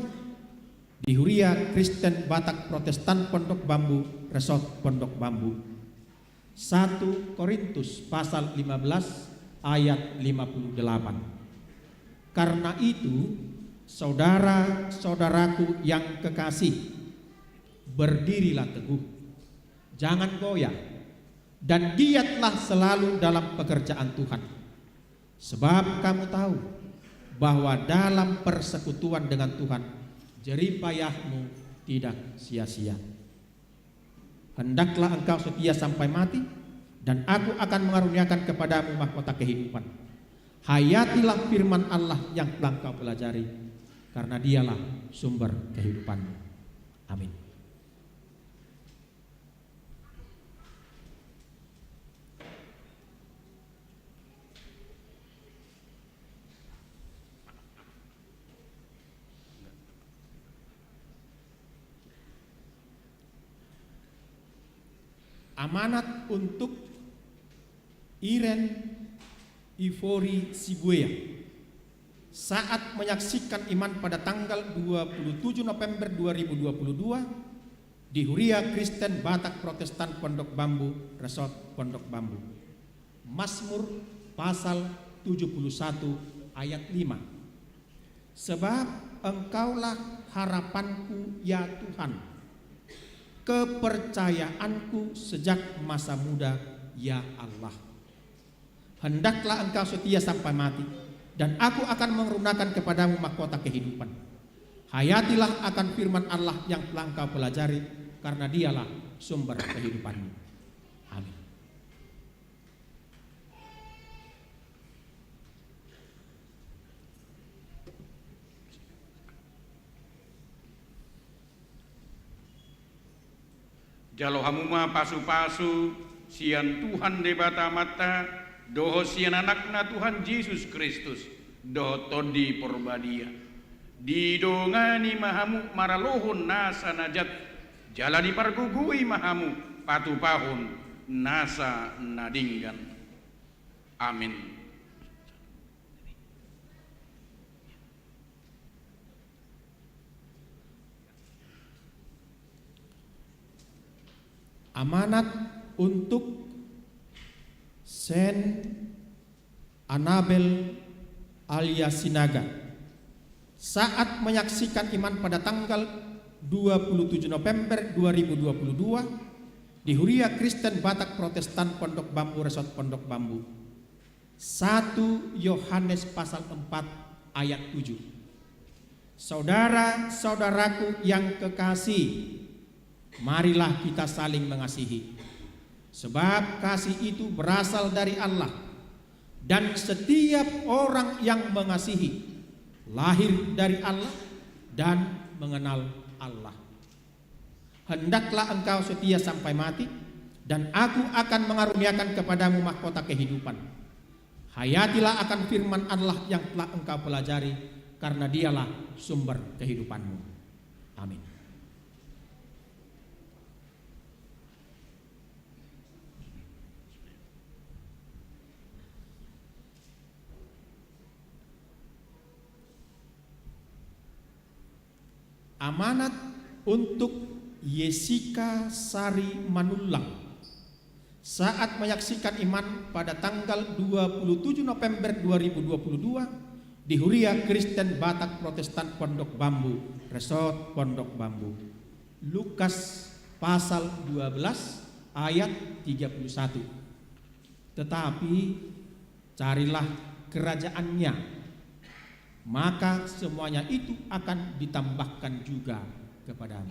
di Huria Kristen Batak Protestan Pondok Bambu, Resort Pondok Bambu. Satu Korintus pasal lima belas ayat lima puluh delapan. Karena itu, saudara-saudaraku yang kekasih, berdirilah teguh, jangan goyah, dan giatlah selalu dalam pekerjaan Tuhan. Sebab kamu tahu bahwa dalam persekutuan dengan Tuhan, jerih payahmu tidak sia-sia. Hendaklah engkau setia sampai mati, dan Aku akan mengaruniakan kepadamu mahkota kehidupan. Hayatilah firman Allah yang telah engkau pelajari, karena Dialah sumber kehidupanmu. Amin. Amanat untuk Iren Ivori Sibuea. Saat menyaksikan iman pada tanggal dua puluh tujuh November dua ribu dua puluh dua di Huria Kristen Batak Protestan Pondok Bambu, Resort Pondok Bambu. Mazmur pasal tujuh puluh satu ayat lima. Sebab Engkaulah harapanku, ya Tuhan, kepercayaanku sejak masa muda, ya Allah. Hendaklah Engkau setia sampai mati, dan Aku akan mengaruniakan kepadamu mahkota kehidupan. Hayatilah akan firman Allah yang telah engkau pelajari, karena Dialah sumber kehidupanmu. Amin. Jalo hamu ma pasupasu sian Tuhan Debata Amanta, dohot sian Anakna Tuhan Jesus Kristus, dohot Tondi Porbadia. Didongani ma hamu maralohon nasa na jat, jala dipargogoi ma hamu patupahon nasa na denggan. Amin. Amanat untuk Saint Anabel alias Sinaga. Saat menyaksikan iman pada tanggal dua puluh tujuh November dua ribu dua puluh dua di Huria Kristen Batak Protestan Pondok Bambu, Resort Pondok Bambu. Satu Yohanes pasal empat ayat tujuh. Saudara-saudaraku yang kekasih, marilah kita saling mengasihi. Sebab kasih itu berasal dari Allah, dan setiap orang yang mengasihi lahir dari Allah dan mengenal Allah. Hendaklah engkau setia sampai mati, Dan Aku akan mengaruniakan kepadamu mahkota kehidupan. Hayatilah akan firman Allah yang telah engkau pelajari, karena Dialah sumber kehidupanmu. Amin. Amanat untuk Yesika Sari Manullang, saat menyaksikan iman pada tanggal dua puluh tujuh November dua ribu dua puluh dua di Huria Kristen Batak Protestan Pondok Bambu, Resort Pondok Bambu. Lukas pasal dua belas ayat tiga puluh satu. Tetapi carilah kerajaannya, maka semuanya itu akan ditambahkan juga kepadamu.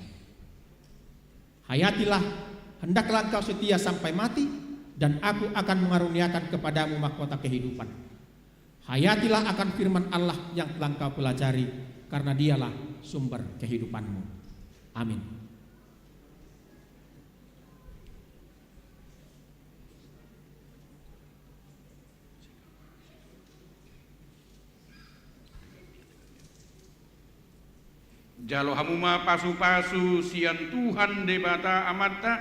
Hayatilah, hendaklah engkau setia sampai mati, dan Aku akan mengaruniakan kepadamu mahkota kehidupan. Hayatilah akan firman Allah yang telah engkau pelajari, karena Dialah sumber kehidupanmu. Amin. Jalo hamu ma pasu-pasu sian Tuhan Debata Amanta,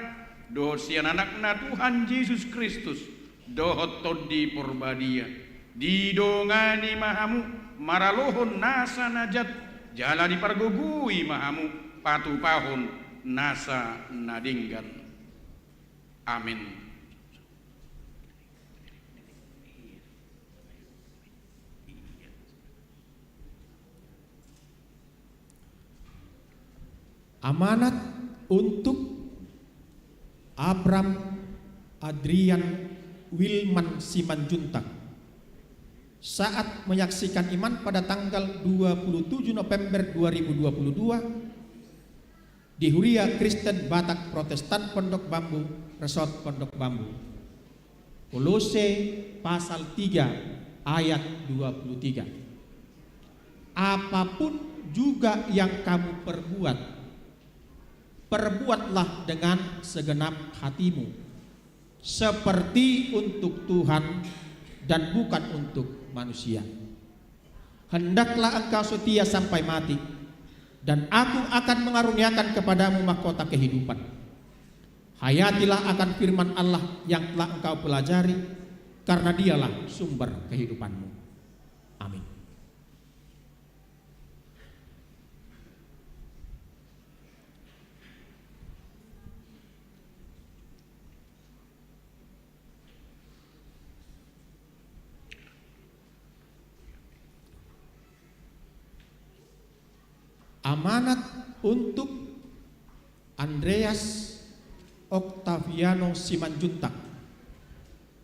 dohot sian Anakna Tuhan Jesus Kristus, dohot Tondi Porbadia. Didongani ma hamu maralohon nasa na jat, jala dipargogoi ma hamu patupahon nasa na denggan. Amin. Amanat untuk Abram Adrian Wilman Simanjuntak, saat menyaksikan iman pada tanggal dua puluh tujuh November dua ribu dua puluh dua di Huria Kristen Batak Protestan Pondok Bambu, Resort Pondok Bambu. Kolose pasal tiga ayat dua puluh tiga. Apapun juga yang kamu perbuat, perbuatlah dengan segenap hatimu, seperti untuk Tuhan dan bukan untuk manusia. Hendaklah engkau setia sampai mati, dan Aku akan mengaruniakan kepadamu mahkota kehidupan. Hayatilah akan firman Allah yang telah engkau pelajari, karena Dialah sumber kehidupanmu. Amin. Amanat untuk Andreas Octaviano Simanjuntak,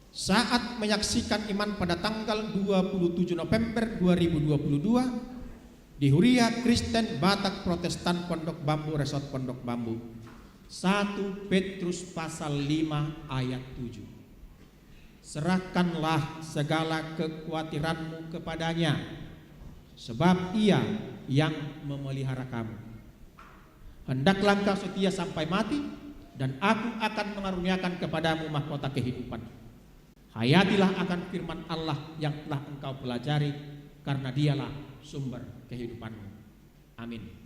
saat menyaksikan iman pada tanggal dua puluh tujuh November dua ribu dua puluh dua di Huria Kristen Batak Protestan Pondok Bambu, Resort Pondok Bambu. Satu Petrus pasal lima ayat tujuh. Serahkanlah segala kekuatiranmu kepada-Nya, sebab Ia yang memelihara kamu. Hendaklah engkau setia sampai mati, dan Aku akan mengaruniakan kepadamu mahkota kehidupan. Hayatilah akan firman Allah yang telah engkau pelajari, karena Dialah sumber kehidupanmu. Amin.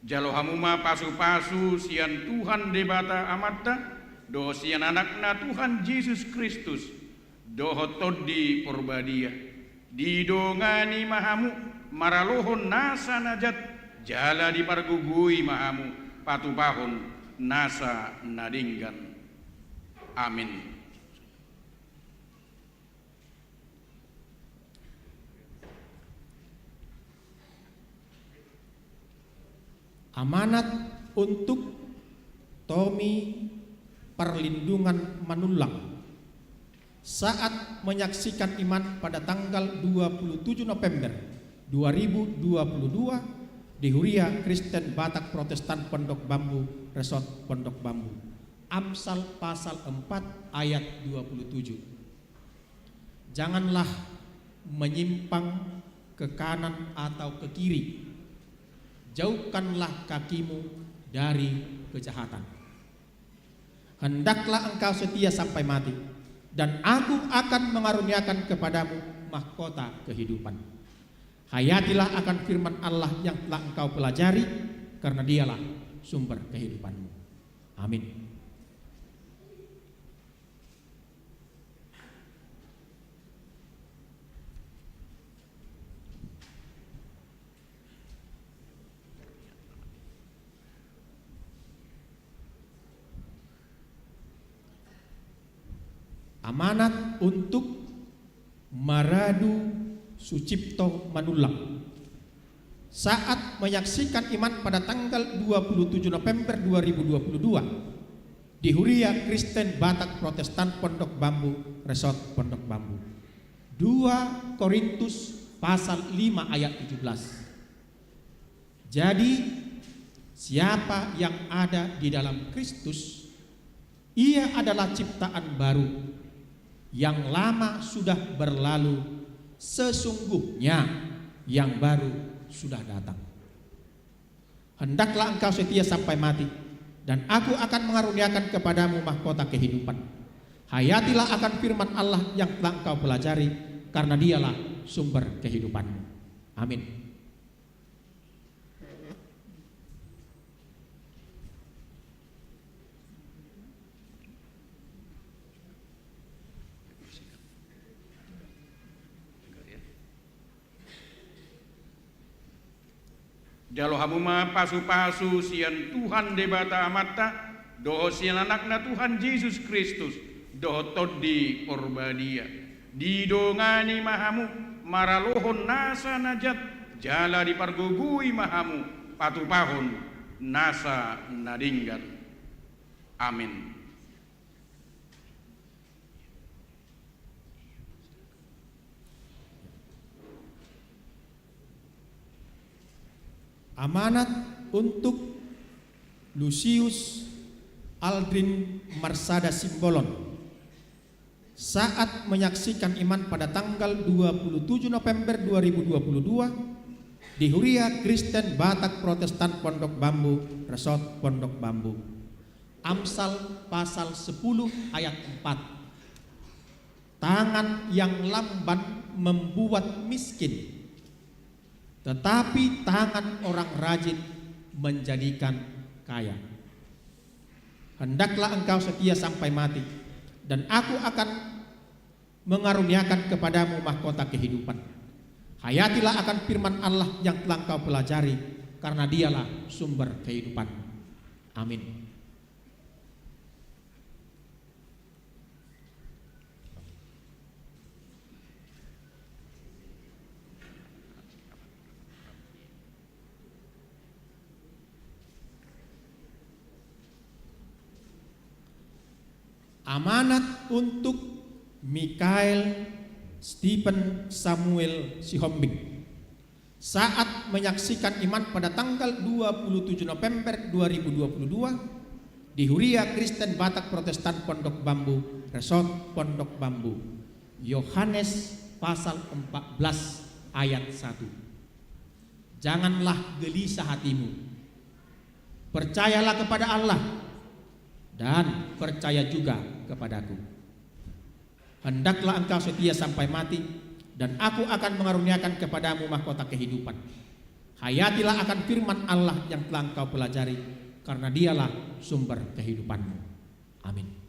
Jalo hamu ma pasu-pasu sian Tuhan Debata Amanta, dohot sian Anakna Tuhan Jesus Kristus, dohot Tondi Porbadia. Didongani ma hamu maralohon nasa na jat, jala dipargogoi ma hamu patupahon nasa na denggan. Amin. Amanat untuk Tommy Perlindungan Manullang, saat menyaksikan iman pada tanggal dua puluh tujuh November dua ribu dua puluh dua di Huria Kristen Batak Protestan Pondok Bambu, Resort Pondok Bambu. Amsal pasal empat ayat dua puluh tujuh. Janganlah menyimpang ke kanan atau ke kiri. Jauhkanlah kakimu dari kejahatan. Hendaklah engkau setia sampai mati, dan Aku akan mengaruniakan kepadamu mahkota kehidupan. Hayatilah akan firman Allah yang telah engkau pelajari, karena Dialah sumber kehidupanmu. Amin. Amanat untuk Maradu Sucipto Manullang. Saat menyaksikan iman pada tanggal dua puluh tujuh November dua ribu dua puluh dua di Huria Kristen Batak Protestan Pondok Bambu, Resort Pondok Bambu. Dua Korintus pasal lima ayat tujuh belas. Jadi, siapa yang ada di dalam Kristus, ia adalah ciptaan baru. Yang lama sudah berlalu, sesungguhnya yang baru sudah datang. Hendaklah engkau setia sampai mati, dan Aku akan mengaruniakan kepadamu mahkota kehidupan. Hayatilah akan firman Allah yang telah engkau pelajari, karena Dialah sumber kehidupanmu. Amin. Jalo hamu ma pasu-pasu sian Tuhan Debata Amanta, dohot sian Anakna Tuhan Jesus Kristus, dohot Tondi Porbadia. Didongani ma hamu maralohon nasa na jat, jala dipargogoi ma hamu patupahon nasa na denggan. Amin. Amanat untuk Lucius Aldrin Marsada Simbolon. Saat menyaksikan iman pada tanggal dua puluh tujuh November dua ribu dua puluh dua di Huria Kristen Batak Protestan Pondok Bambu, Resort Pondok Bambu. Amsal pasal sepuluh ayat empat. Tangan yang lamban membuat miskin, tetapi tangan orang rajin menjadikan kaya. Hendaklah engkau setia sampai mati, dan Aku akan mengaruniakan kepadamu mahkota kehidupan. Hayatilah akan firman Allah yang telah engkau pelajari, karena Dialah sumber kehidupan. Amin. Amanat untuk Mikael Stephen Samuel Sihombing. Saat menyaksikan iman pada tanggal dua puluh tujuh November dua ribu dua puluh dua di Huria Kristen Batak Protestan Pondok Bambu, Resort Pondok Bambu. Yohanes pasal empat belas ayat satu. Janganlah gelisah hatimu. Percayalah kepada Allah dan percaya juga kepada-Ku. Hendaklah engkau setia sampai mati, dan Aku akan mengaruniakan kepadamu mahkota kehidupan. Hayatilah akan firman Allah yang telah engkau pelajari, karena Dialah sumber kehidupanmu. Amin.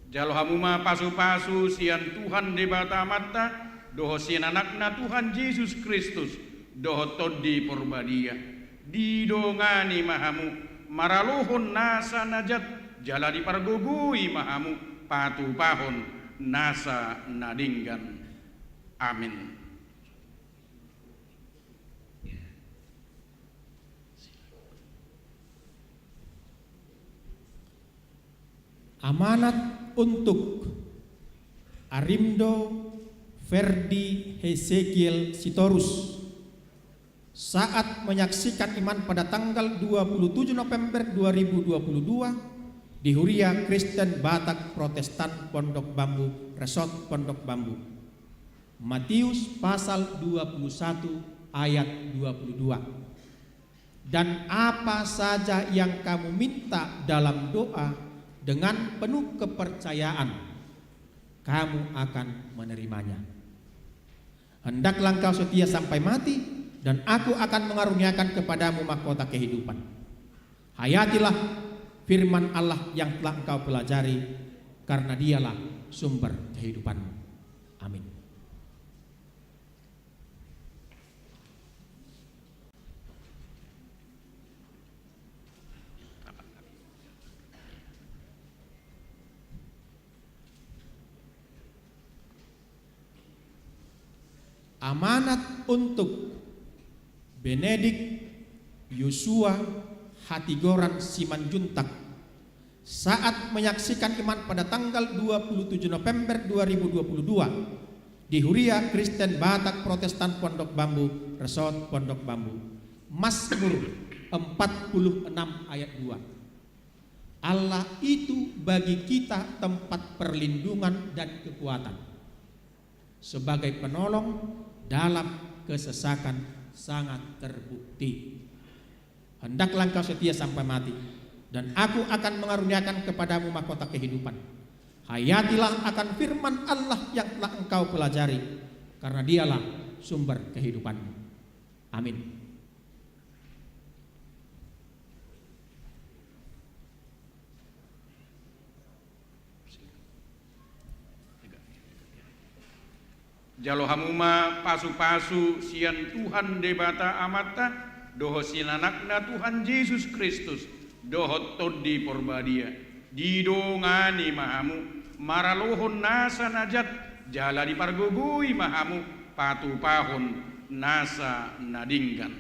Jalo hamu ma pasu-pasu sian Tuhan Debata Amanta, dohot sian Anakna Tuhan Jesus Kristus, dohot Tondi Porbadia. Didongani ma hamu maralohon nasa na jat, jala dipargogoi ma hamu patupahon nasa na denggan. Amin. Amanat untuk Arindo Ferdi Hesekiel Sitorus, saat menyaksikan iman pada tanggal dua puluh tujuh November dua ribu dua puluh dua di Huria Kristen Batak Protestan Pondok Bambu, Resort Pondok Bambu. Matius pasal dua puluh satu ayat dua puluh dua. Dan apa saja yang kamu minta dalam doa dengan penuh kepercayaan, kamu akan menerimanya. Hendaklah engkau setia sampai mati, dan Aku akan mengaruniakan kepadamu mahkota kehidupan. Hayatilah firman Allah yang telah engkau pelajari, karena Dialah sumber kehidupanmu. Amin. Amanat untuk Benedik Yosua Hatigoran Simanjuntak, saat menyaksikan iman pada tanggal dua puluh tujuh November dua ribu dua puluh dua di Huria Kristen Batak Protestan Pondok Bambu, Resort Pondok Bambu. Mazmur empat puluh enam ayat dua. Allah itu bagi kita tempat perlindungan dan kekuatan, sebagai penolong dalam kesesakan sangat terbukti. Hendaklah engkau setia sampai mati, dan Aku akan mengaruniakan kepadamu mahkota kehidupan. Hayatilah akan firman Allah yang telah engkau pelajari, karena Dialah sumber kehidupanmu. Amin. Jalo hamu ma pasu-pasu sian Tuhan Debata Amanta, dohot sian Anakna Tuhan Jesus Kristus, dohot Tondi Porbadia. Didongani ma hamu maralohon nasa na jat, jala dipargogoi ma hamu patupahon nasa na denggan.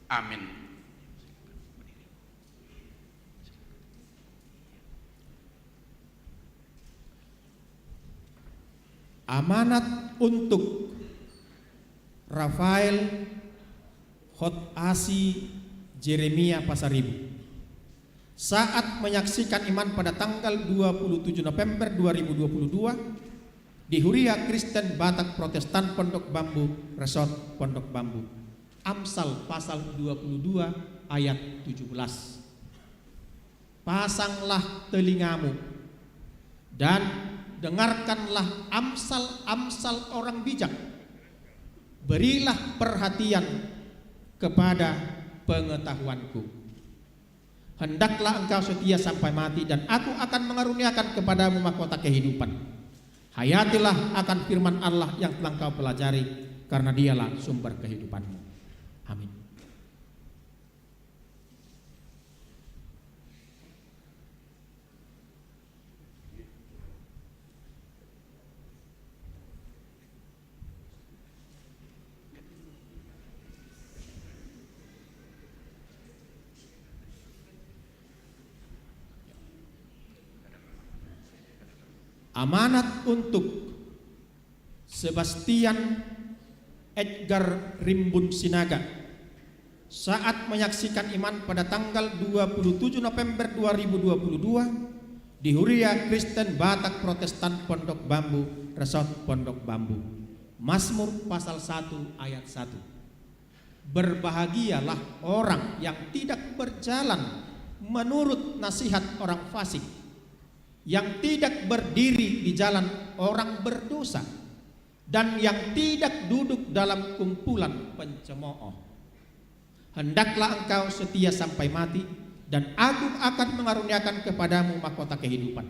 Amin. Amanat untuk Rafael Hot Asi Jeremia Pasaribu, saat menyaksikan iman pada tanggal dua puluh tujuh November dua ribu dua puluh dua di Huria Kristen Batak Protestan Pondok Bambu, Resort Pondok Bambu. Amsal pasal dua puluh dua ayat tujuh belas. Pasanglah telingamu dan dengarkanlah amsal-amsal orang bijak. Berilah perhatian kepada pengetahuanku. Hendaklah engkau setia sampai mati, dan Aku akan mengaruniakan kepadamu mahkota kehidupan. Hayatilah akan firman Allah yang telah engkau pelajari, karena Dialah sumber kehidupanmu. Amin. Amanat untuk Sebastian Edgar Rimbun Sinaga, saat menyaksikan iman pada tanggal dua puluh tujuh November dua ribu dua puluh dua di Huria Kristen Batak Protestan Pondok Bambu, Resort Pondok Bambu. Mazmur pasal satu ayat satu. Berbahagialah orang yang tidak berjalan menurut nasihat orang fasik, yang tidak berdiri di jalan orang berdosa, dan yang tidak duduk dalam kumpulan pencemooh. Hendaklah engkau setia sampai mati, dan Aku akan mengaruniakan kepadamu mahkota kehidupan.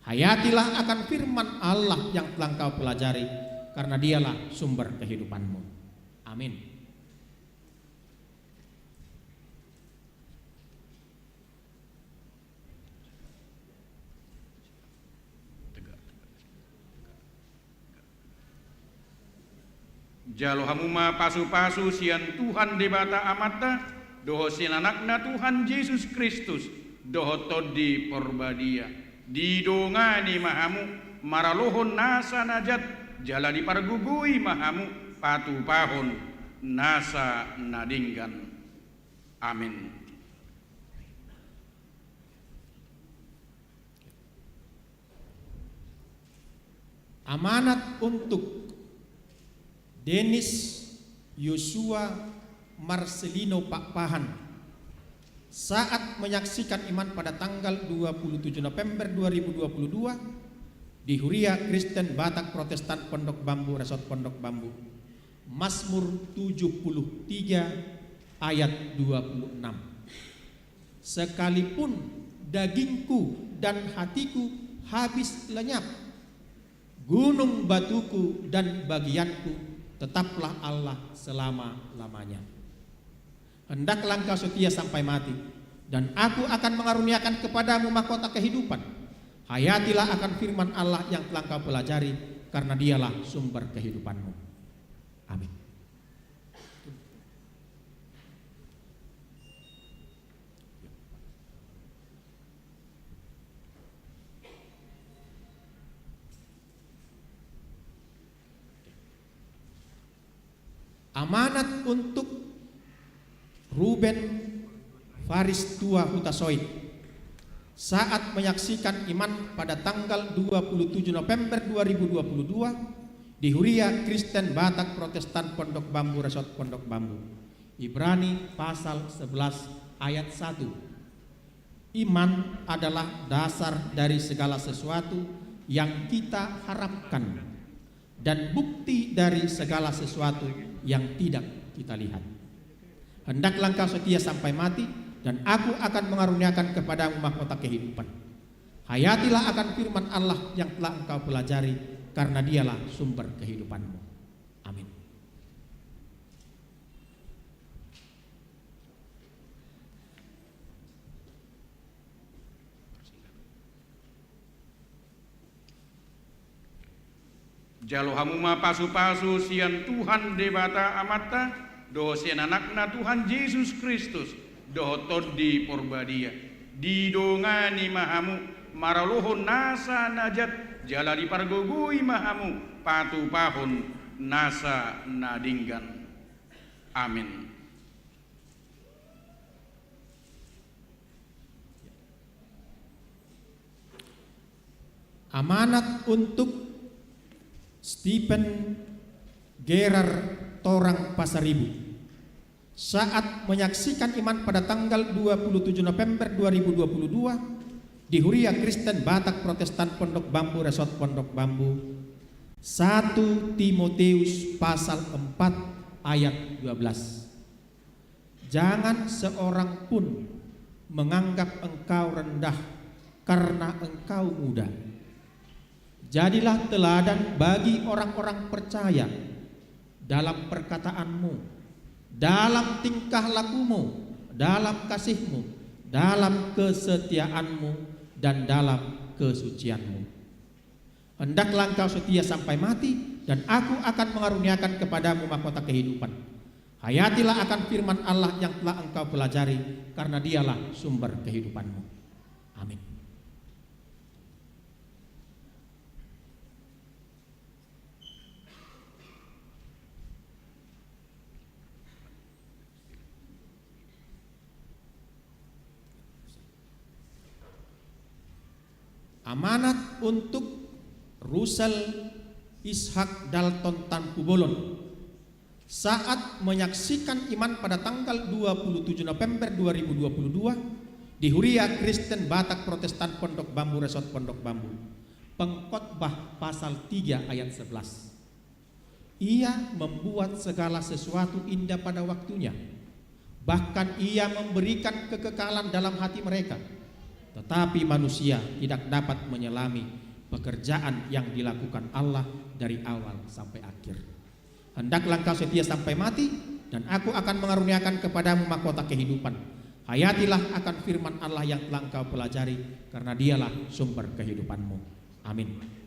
Hayatilah akan firman Allah yang telah engkau pelajari, karena Dialah sumber kehidupanmu. Amin. Jalo hamu ma pasu-pasu sian Tuhan Debata Amanta, dohot sian Anakna Tuhan Jesus Kristus, dohot Tondi Porbadia. Didongani ma hamu maralohon nasa na jat, jala dipargogoi ma hamu patupahon nasa na denggan. Amen. Amanat untuk Denis Yosua Marcelino Pakpahan, saat menyaksikan iman pada tanggal dua puluh tujuh November dua ribu dua puluh dua di Huria Kristen Batak Protestan Pondok Bambu, Resort Pondok Bambu. Mazmur tujuh puluh tiga ayat dua puluh enam. Sekalipun dagingku dan hatiku habis lenyap, gunung batuku dan bagianku, tetaplah Allah selama-lamanya. Hendaklah engkau setia sampai mati, dan Aku akan mengaruniakan kepadamu mahkota kehidupan. Hayatilah akan firman Allah yang telah engkau pelajari, karena Dialah sumber kehidupanmu. Amin. Amanat untuk Ruben Faris Tua Hutasoit, saat menyaksikan iman pada tanggal dua puluh tujuh November dua ribu dua puluh dua di Huria Kristen Batak Protestan Pondok Bambu, Resort Pondok Bambu. Ibrani pasal sebelas ayat satu. Iman adalah dasar dari segala sesuatu yang kita harapkan dan bukti dari segala sesuatu yang tidak kita lihat. Hendaklah engkau setia sampai mati, dan Aku akan mengaruniakan kepadamu mahkota kehidupan. Hayatilah akan firman Allah yang telah engkau pelajari, karena Dialah sumber kehidupanmu. Amin. Jalo hamu ma pasupasu sian Tuhan Debata Amanta, dohot sian Anakna Tuhan Jesus Kristus, dohot Tondi Porbadia. Didongani ma hamu maralohon nasa na jat, jala dipargogoi ma hamu patupahon nasa na denggan. Amin. Amanat untuk Stephen Gerar Torang Pasaribu, saat menyaksikan iman pada tanggal dua puluh tujuh November dua ribu dua puluh dua di Huria Kristen Batak Protestan Pondok Bambu, Resort Pondok Bambu. Satu Timoteus pasal empat ayat dua belas. Jangan seorang pun menganggap engkau rendah karena engkau muda. Jadilah teladan bagi orang-orang percaya dalam perkataanmu, dalam tingkah lakumu, dalam kasihmu, dalam kesetiaanmu, dan dalam kesucianmu. Hendaklah engkau setia sampai mati, dan Aku akan mengaruniakan kepadamu mahkota kehidupan. Hayatilah akan firman Allah yang telah engkau pelajari, karena Dialah sumber kehidupanmu. Amin. Amanat untuk Russell Ishak Dalton Tampubolon, saat menyaksikan iman pada tanggal dua puluh tujuh November dua ribu dua puluh dua di Huria Kristen Batak Protestan Pondok Bambu, Resort Pondok Bambu. Pengkhotbah pasal tiga ayat sebelas. Ia membuat segala sesuatu indah pada waktunya. Bahkan Ia memberikan kekekalan dalam hati mereka. Tetapi manusia tidak dapat menyelami pekerjaan yang dilakukan Allah dari awal sampai akhir. Hendaklah engkau setia sampai mati, dan Aku akan mengaruniakan kepadamu mahkota kehidupan. Hayatilah akan firman Allah yang telah engkau pelajari, karena Dialah sumber kehidupanmu. Amin.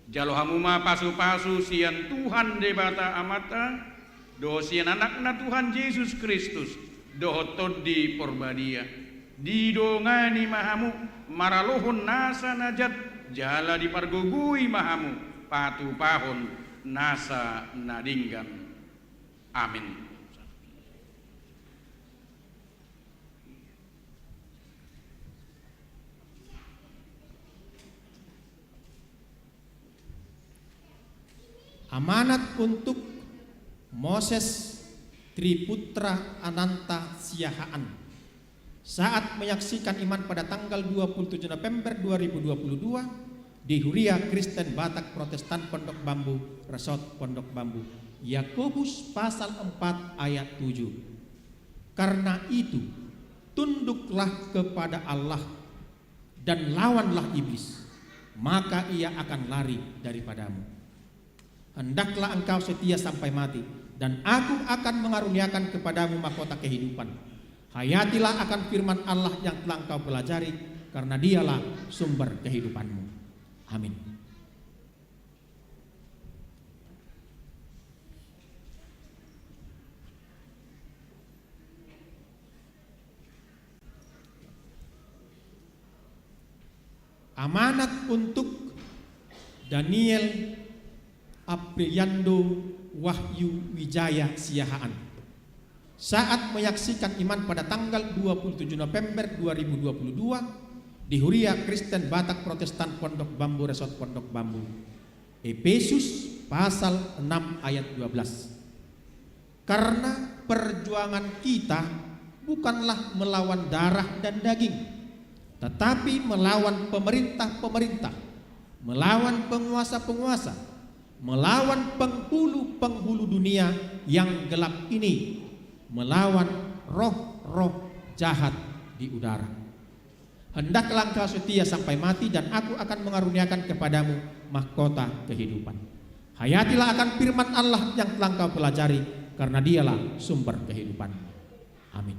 Jalo hamu ma pasu-pasu sian Tuhan Debata Amanta, dohot sian Anakna Tuhan Jesus Kristus, dohot Tondi Porbadia. Didongani ma hamu maralohon nasa na jat, jala dipargogoi ma hamu patupahon nasa na denggan. Amin. Amanat untuk Moses Triputra Ananta Siahaan. Saat menyaksikan iman pada tanggal dua puluh tujuh November dua ribu dua puluh dua di Huria Kristen Batak Protestan Pondok Bambu, Resort Pondok Bambu. Yakobus pasal empat ayat tujuh. Karena itu, tunduklah kepada Allah dan lawanlah iblis, maka ia akan lari daripadamu. Hendaklah engkau setia sampai mati, dan Aku akan mengaruniakan kepadamu mahkota kehidupan. Hayatilah akan firman Allah yang telah engkau pelajari, karena Dialah sumber kehidupanmu. Amin. Amanat untuk Daniel Apriliando Wahyu Wijaya Siahaan. Saat menyaksikan iman pada tanggal dua puluh tujuh November dua ribu dua puluh dua di Huria Kristen Batak Protestan Pondok Bambu, Resort Pondok Bambu. Efesus pasal enam ayat dua belas. Karena perjuangan kita bukanlah melawan darah dan daging, tetapi melawan pemerintah-pemerintah, melawan penguasa-penguasa, melawan penghulu-penghulu dunia yang gelap ini, melawan roh-roh jahat di udara. Hendaklah engkau setia sampai mati, dan Aku akan mengaruniakan kepadamu mahkota kehidupan. Hayatilah akan firman Allah yang telah engkau pelajari, karena Dialah sumber kehidupan. Amin.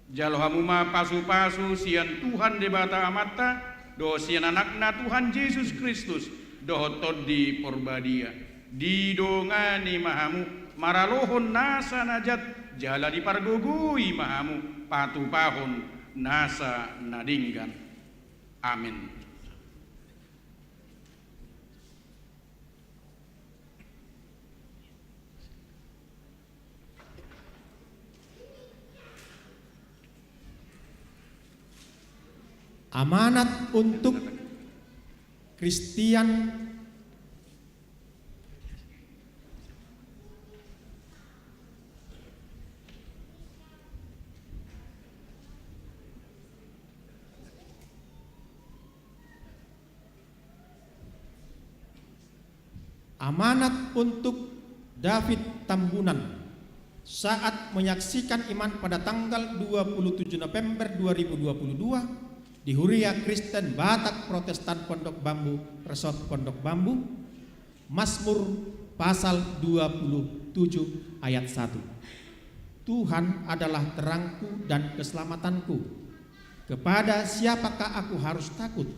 Jalo hamu ma pasu-pasu sian Tuhan Debata Amanta, dohot sian Anakna Tuhan Jesus Kristus, dohot Tondi Porbadia. Didongani ma hamu maralohon nasa na jat, jala dipargogoi ma hamu patupahon nasa na denggan. Amin. Amanat untuk Kristian Amanat untuk David Tambunan saat menyaksikan iman pada tanggal dua puluh tujuh November dua ribu dua puluh dua di Huria Kristen Batak Protestan Pondok Bambu, Resort Pondok Bambu. Mazmur pasal dua puluh tujuh ayat satu. Tuhan adalah terangku dan keselamatanku. Kepada siapakah aku harus takut?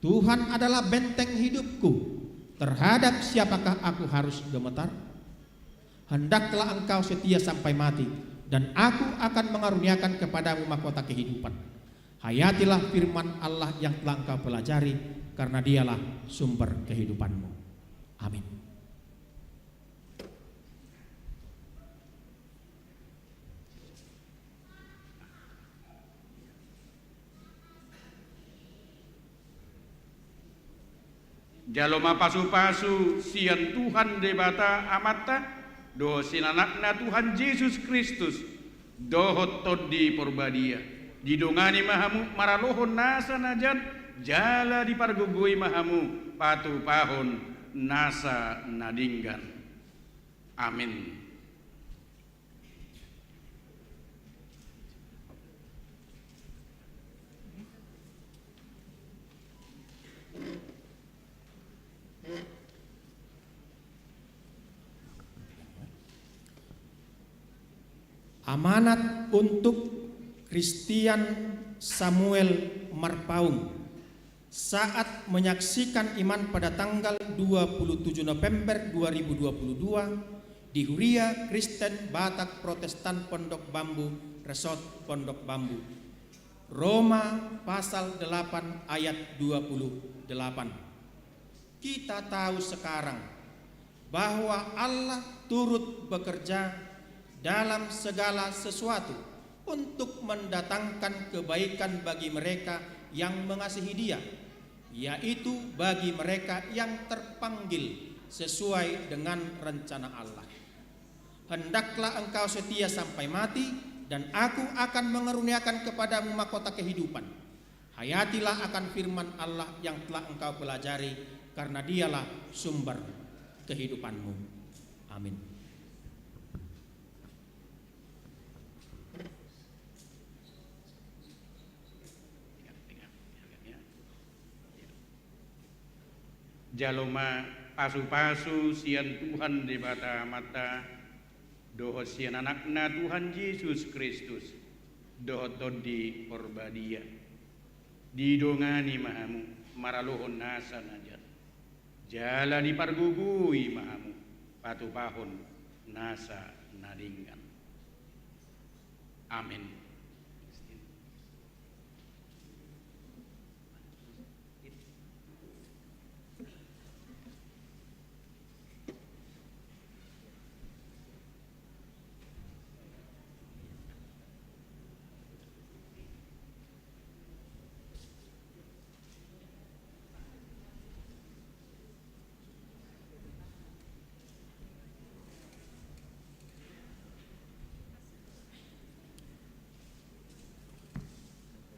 Tuhan adalah benteng hidupku, terhadap siapakah aku harus gemetar? Hendaklah engkau setia sampai mati, dan aku akan mengaruniakan kepadamu mahkota kehidupan. Hayatilah firman Allah yang telah engkau pelajari, karena Dialah sumber kehidupanmu. Amin. Jalo ma pasu-pasu sian Tuhan Debata Amanta, dohot sian Anakna Tuhan Jesus Kristus, dohot Tondi Porbadia. Didongani ma hamu maralohon nasa na jat, jala dipargogoi ma hamu patupahon nasa na denggan. Amin. Amanat untuk Christian Samuel Marpaung. Saat menyaksikan iman pada tanggal dua puluh tujuh November dua ribu dua puluh dua di Huria Kristen Batak Protestan Pondok Bambu, Resort Pondok Bambu. Roma pasal delapan ayat dua puluh delapan. Kita tahu sekarang bahwa Allah turut bekerja dalam segala sesuatu untuk mendatangkan kebaikan bagi mereka yang mengasihi Dia, yaitu bagi mereka yang terpanggil sesuai dengan rencana Allah. Hendaklah engkau setia sampai mati, dan Aku akan mengaruniakan kepadamu mahkota kehidupan. Hayatilah akan firman Allah yang telah engkau pelajari, karena Dialah sumber kehidupanmu. Amin. Jalo ma pasupasu sian Tuhan Debata Amanta, dohot sian Anakna Tuhan Jesus Kristus, dohot Tondi Porbadia. Didongani ma hamu maralohon nasa na jat, jala dipargogoi ma hamu patupahon nasa na denggan. Amin.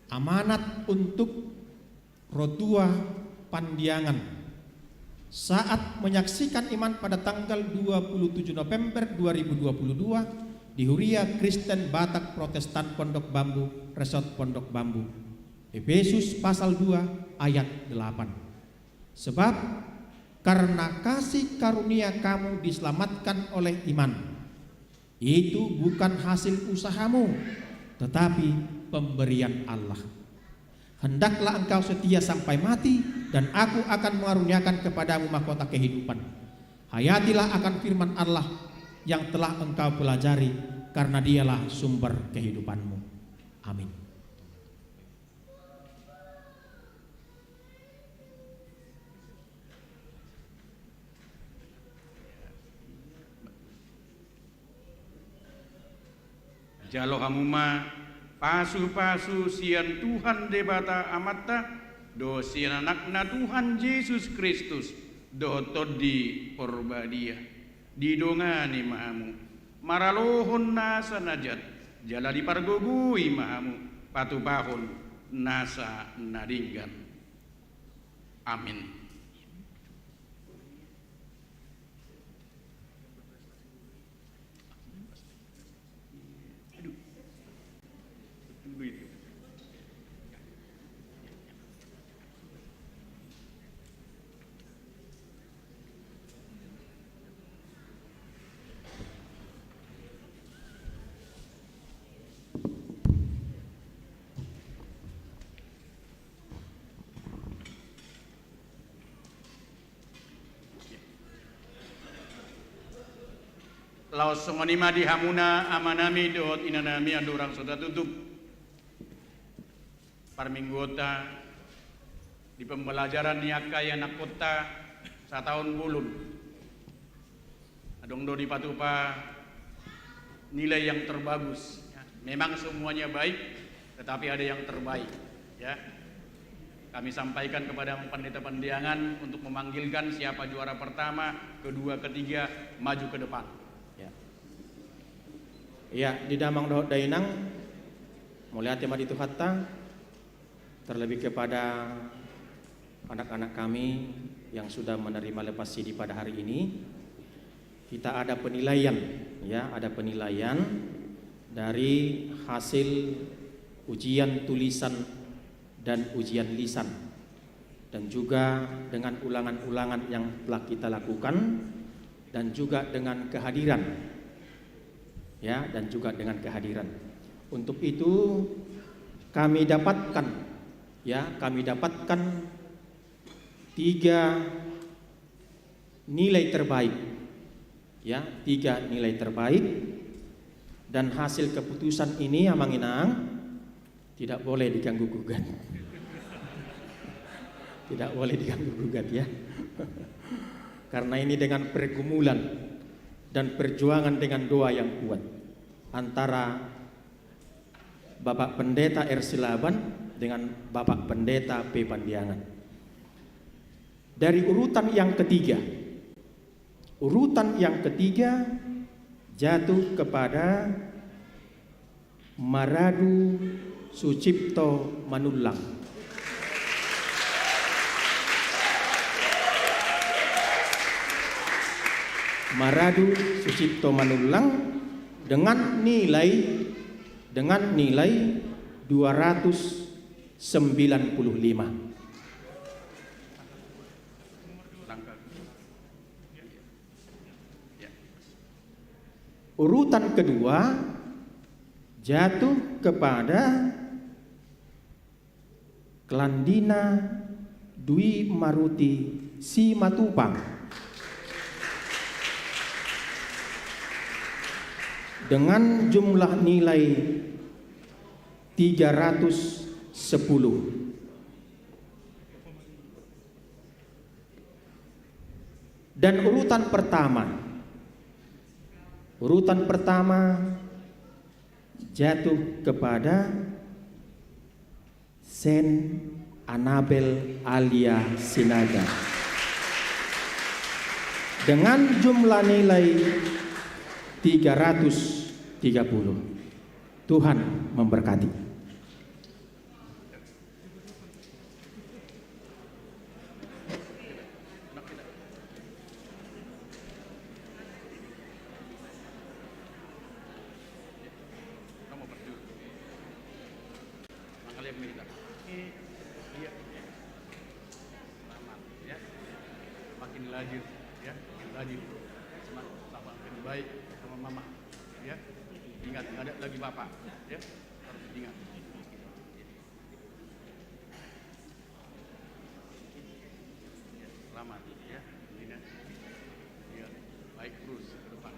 Amanat untuk Rotua Pandiangan. Saat menyaksikan iman pada tanggal dua puluh tujuh November dua ribu dua puluh dua di Huria Kristen Batak Protestan Pondok Bambu, Resort Pondok Bambu. Efesus pasal dua ayat delapan. Sebab karena kasih karunia kamu diselamatkan oleh iman. Itu bukan hasil usahamu, tetapi pemberian Allah. Hendaklah engkau setia sampai mati, dan Aku akan mengaruniakan kepadamu mahkota kehidupan. Hayatilah akan firman Allah yang telah engkau pelajari, karena Dialah sumber kehidupanmu. Amin. Jalo hamu ma pasupasu sian Tuhan Debata Amanta, dohot sian Anakna Tuhan Jesus Kristus, dohot Tondi Porbadia. Didongani ma hamu maralohon nasa na jat, jala dipargogoi ma hamu patupahon nasa na denggan. Amin. Laos songon i ma di hamuna amanami dohot inanami, andorang so tatutup parmingguonta di pembelajaran ni angka ianakhonta sataon bolon. Adong do dipatupa nilai yang terbagus. Ya, memang semuanya baik, tetapi ada yang terbaik. Ya. Kami sampaikan kepada Pendeta Pandiangan untuk memanggilkan siapa juara pertama, kedua, ketiga, maju ke depan. Ya. Ya, di damang dohot dainang, mauliate ma di Tuhanta, terlebih kepada anak-anak kami yang sudah menerima lepas sidi pada hari ini. Kita ada penilaian, ya, ada penilaian dari hasil ujian tulisan dan ujian lisan, dan juga dengan ulangan-ulangan yang telah kita lakukan, dan juga dengan kehadiran ya, dan juga dengan kehadiran. Untuk itu, kami dapatkan, ya, kami dapatkan tiga nilai terbaik, ya, tiga nilai terbaik, dan hasil keputusan ini, Amang Inang, tidak boleh diganggu gugat. Tidak boleh diganggu gugat, ya. Karena ini dengan pergumulan dan perjuangan dengan doa yang kuat antara Bapak Pendeta R. Silaban dengan Bapak Pendeta P. Pandiangan. Dari urutan yang ketiga, urutan yang ketiga jatuh kepada Maradu Sucipto Manullang. Maradu Sucipto Manullang dengan nilai, dengan nilai dua ratus sembilan puluh lima. Urutan kedua jatuh kepada Klandina Dwi Maruti Simatupang dengan jumlah nilai tiga ratus sepuluh. Dan urutan pertama, urutan pertama jatuh kepada Sen Anabel Alia Sinaga dengan jumlah nilai tiga ratus tiga puluh. Tuhan memberkati. Makin laju, ya, makin laju. Semangat, makin baik sama mama, ya. Ingat, nggak ada lagi bapak, ya. Harus ingat. Selamat, ya. Ini, ya. Baik terus ke depan.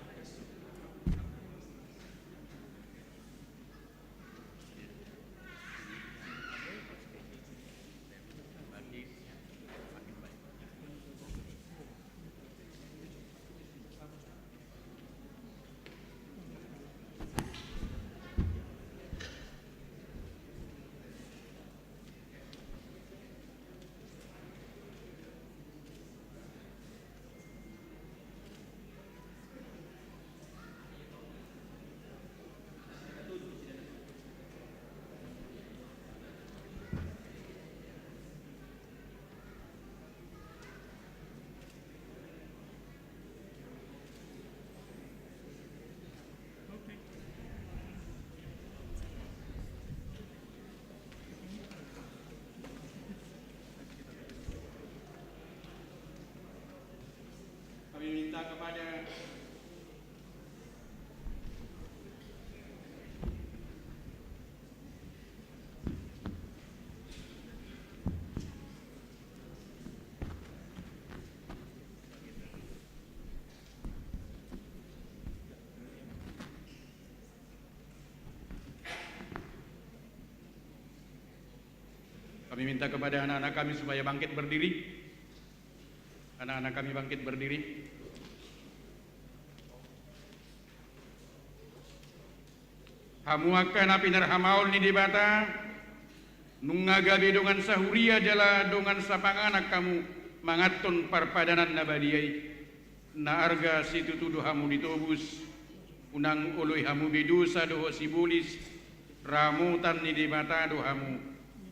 Kami minta kepada Kami minta kepada anak-anak kami supaya bangkit berdiri. Anak-anak kami bangkit berdiri. Hamu angka na pinarhamaol ni Debata, nunga gabe dongan sahuria jala dongan sapanganan hamu manganhon parpadanan na badia i. Na arga situtu do hamu ditobus, unang oloi hamu be dosa dohot sibolis, ramotan ni Debata do hamu.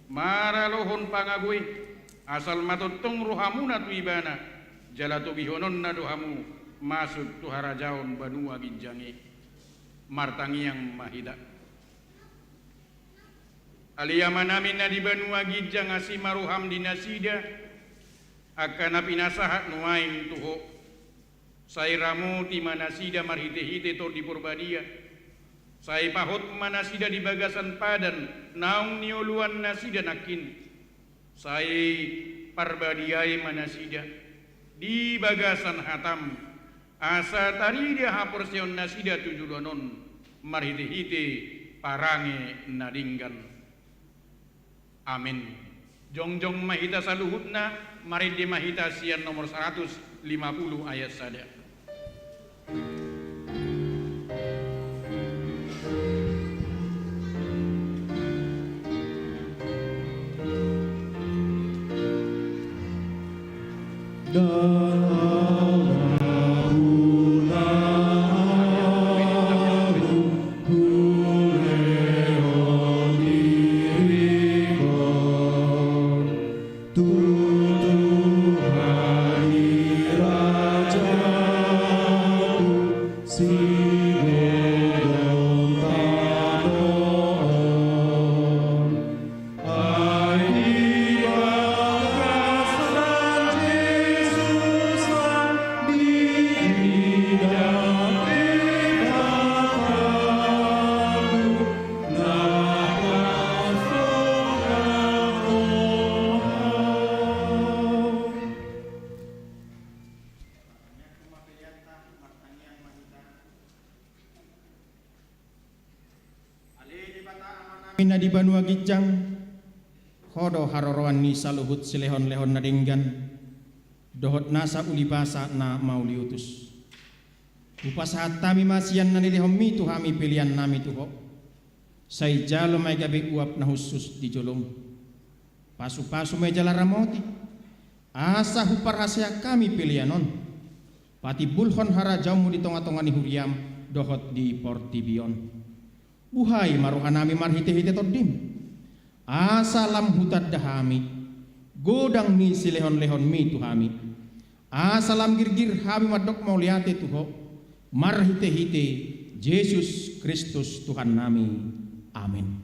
Maralohon pangago i, asal ma tongtong rohamuna tu Ibana, jala tobihononna do hamu masuk tu harajaon banua ginjang i. Martangiang ma hita. Ale Amanami na di banua ginjang, asi ma roham di nasida, angka na pinasahat nuaeng tu Ho. Sai ramoti ma nasida marhitehite Tondi Porbadia, Sai pahot ma nasida di bagasan padan naung nioloan nasida nangkin. Sai parbadiai ma nasida di bagasan hatam, asa tarida haporseaon nasida tu joloan on marhitehite parange na denggan. Amin. Jongjong ma hita saluhutna, marende ma hita sian nomor saratus lima pulu ayat sada. Ale Debata Amanami na di banua ginjang, Ho do haroroan ni saluhut silehonlehon na denggan dohot nasa ulibasa na mauliutus. Hupasahat hami ma sian na nilehonMi tu hami peleannami tu Ho. Sai jalo ma i gabe uap na hushus di joloM. Pasupasu ma i jala ramoti, asa huparhaseang hami pelean on patimbulhon harajaonMu di tongatonga ni huriaM dohot di portibi on. Buhai ma rohanami marhitehite TondiM, asa lam hutanda hami godang ni silehonlehonMi tu hami, asa lam girgir hami mandok mauliate tu Ho, marhitehite Jesus Kristus Tuhannami. Amin.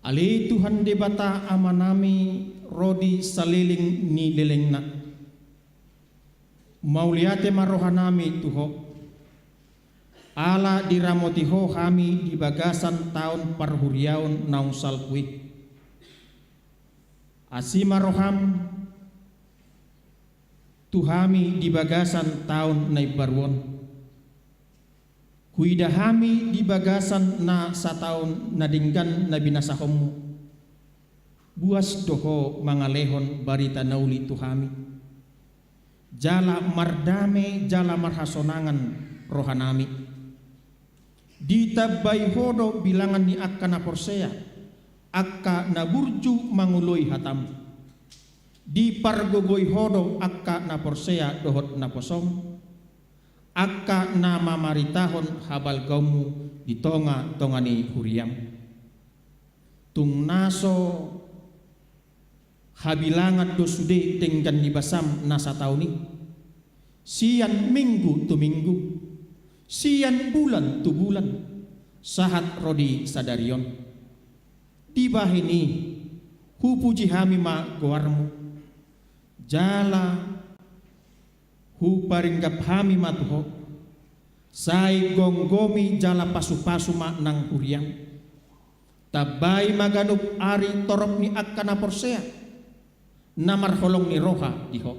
Ale Tuhan Debata Amanami, ro di saleleng ni lelengna, mauliate ma rohanami tu Ho, ala diramoti Ho hami di bagasan taon parhuriaon naung salpu i. Asi ma rohaM tu hami di bagasan taon na imbaru on. Huida hami di bagasan na sataon na denggan na binasahonMu, buas do Ho mangalehon barita na uli tu hami. Jala mardame jala marhasonangan rohanami. Ditambai Ho do bilangan ni angka na porsea, angka na burju mangoloi hataM. Dipargogoi Ho do angka na porsea dohot naposoM, angka na mamaritahon habalgaonMu di tongatonga ni huriaM. Tung na so habilangan do sude denggan ni basaM na sataon i, sian minggu tu minggu, sian bulan tu bulan, sahat ro di sadari on. Dibahen i, hupuji hami ma goarMu, jala huparinggap hami ma tu Ho. Sai gomgomi jala pasupasu ma nang huriaM. Tambai ma ganup ari torop ni angka na porsea, na marholong ni roha di Ho.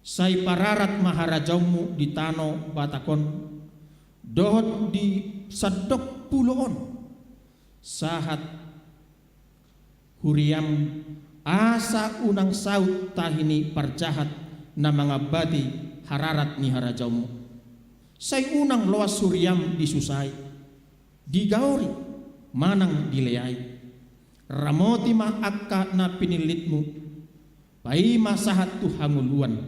Sai pararat ma harajaonMu di tano Batak on dohot di sandok pulo on, sahat huriaM, asa unang saut tahi ni parjahat na mangambati hararat ni harajaonMu. Sai unang loas huriaM disusai. Digaori manang dileai, ramoti ma angka na pinillitmu, paima sahat tu hangoluan.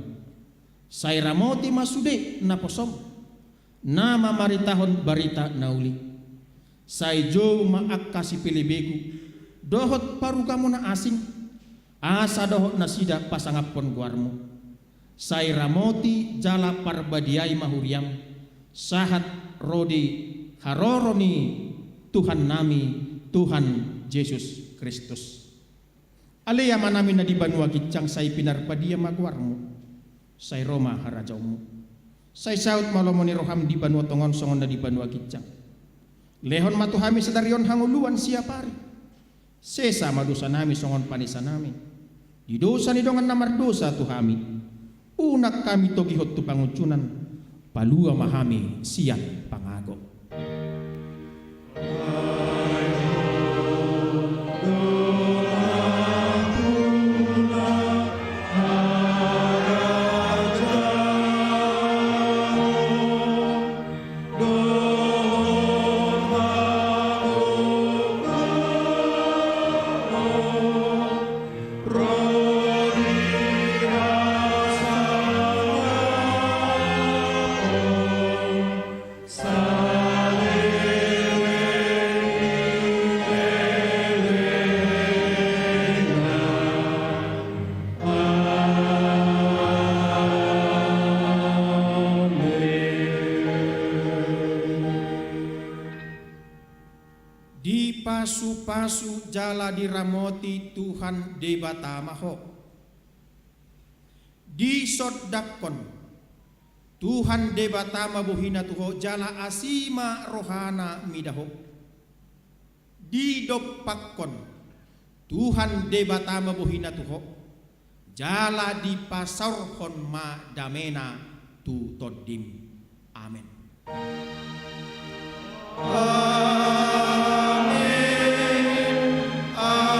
Sai ramoti ma sude naposom, na mamaritahon barita na uli. Sai jou ma angka sipelebegu dohot parugamu na asing, asa dohot nasida pasangaphon goarmu. Sai ramoti jala parbadiai ma huriam, sahat ro di haroro ni Tuhannami, Tuhan Jesus Kristus. Ale Amanami na di banua ginjang, sai pinarbadia ma goarmu, sai ro ma harajaonmu. Sai saut ma lomo ni roham di banua tonga on songon na di banua ginjang. Lehon ma tu hami sadari on hangoluan siapari. Sesa ma dosanami songon panesanami di dosa ni dongan na mardosa tu hami. Unang hami togihon tu pangunjunan, palua ma hami sian pangago. Dipasupasu jala diramoti Tuhan Debata ma ho. Disondangkon Tuhan Debata ma bohina tu ho, jala asi ma rohana mida ho. Didompakkon Tuhan Debata ma bohina tu ho, jala dipasaorhon ma damena tu tondim. Amen. Amen. Amen. Amen.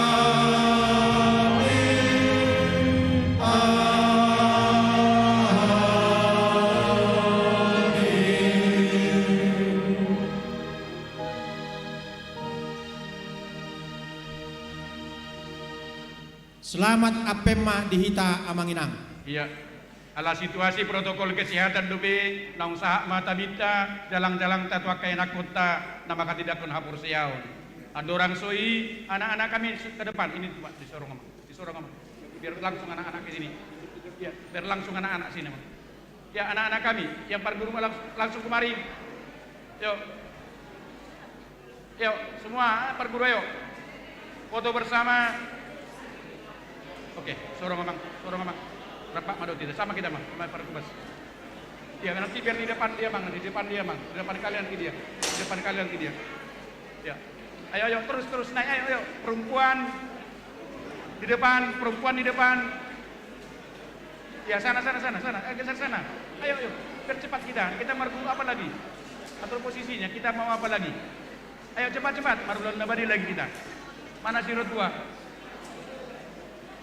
Selamat Advent ma di hita, Amang Inang. Iya. Ala situasi protokol kesehatan dope, naung sahat ma tabinta, jalang-jalangta tu angka ianakhonta na manghatindanghon haporseaon. Andorang so i, anak-anak kami ke depan. Ini, Pak, disorong, Amang. Disorong, Amang. Biar langsung anak-anak ke sini. Ya, biar langsung anak-anak sini, Amang. Ya, anak-anak kami yang parguru, langsung, langsung kemari. Yuk. Yuk, semua, eh, parguru, yuk. Foto bersama. Oke, sorong, Amang, sorong, Amang. Rapat ma dohot hita, sama kita, Amang, sama Pak Kubas. Ya, nanti biar di depan dia, Amang, di depan dia, Amang. Di depan kalian ke dia. Di depan kalian ke dia. Ya. Ayo, ayo, terus, terus naik, ayo, ayo. Perempuan di depan, perempuan di depan. Ya, sana, sana, sana, sana. Eh, geser sana. Ayo, ayo. Biar cepat kita. Kita marguru apa lagi? Atur posisinya. Kita mau apa lagi? Ayo, cepat, cepat. Marulaon na badil lagi kita. Mana si Rotua?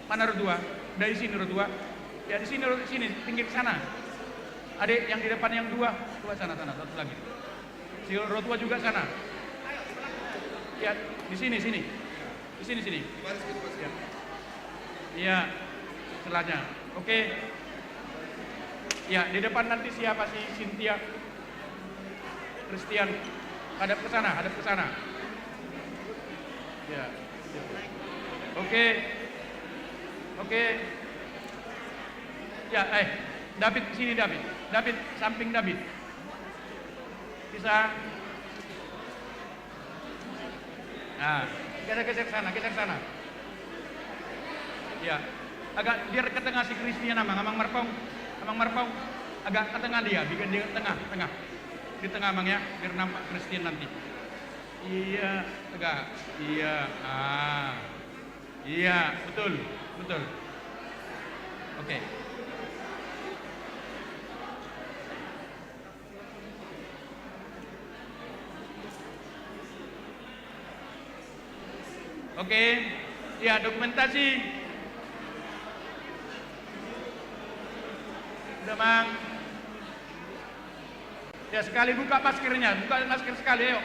Mana Rotua? Dari sini, Rotua. Ya, di sini, Ro-, sini, pinggir sana. Adik, yang di depan yang dua. Dua sana, sana. Satu lagi. Si Rotua juga sana. Ya, di sini, sini. Di sini, sini. Ya. Iya, sebelahnya. Oke. Ya, di depan nanti siapa, si Cynthia? Christian. Hadap ke sana, hadap ke sana. Ya. Oke. Oke. Ya, eh, David, sini, David. David, samping David. Bisa. Nah, geser, geser sana, geser sana. Ya, agak biar ke tengah si Christian, Amang, Amang Marpaung, Amang Marpaung, agak ke tengah dia, bikin dia tengah, tengah. Di tengah, Amang, ya, biar nampak Christian nanti. Iya, tegak. Iya, ah. Iya, betul, betul. Oke. Oke. Ya, dokumentasi. Udah, Mang. Ya, sekali buka maskernya, buka masker sekali, ayo.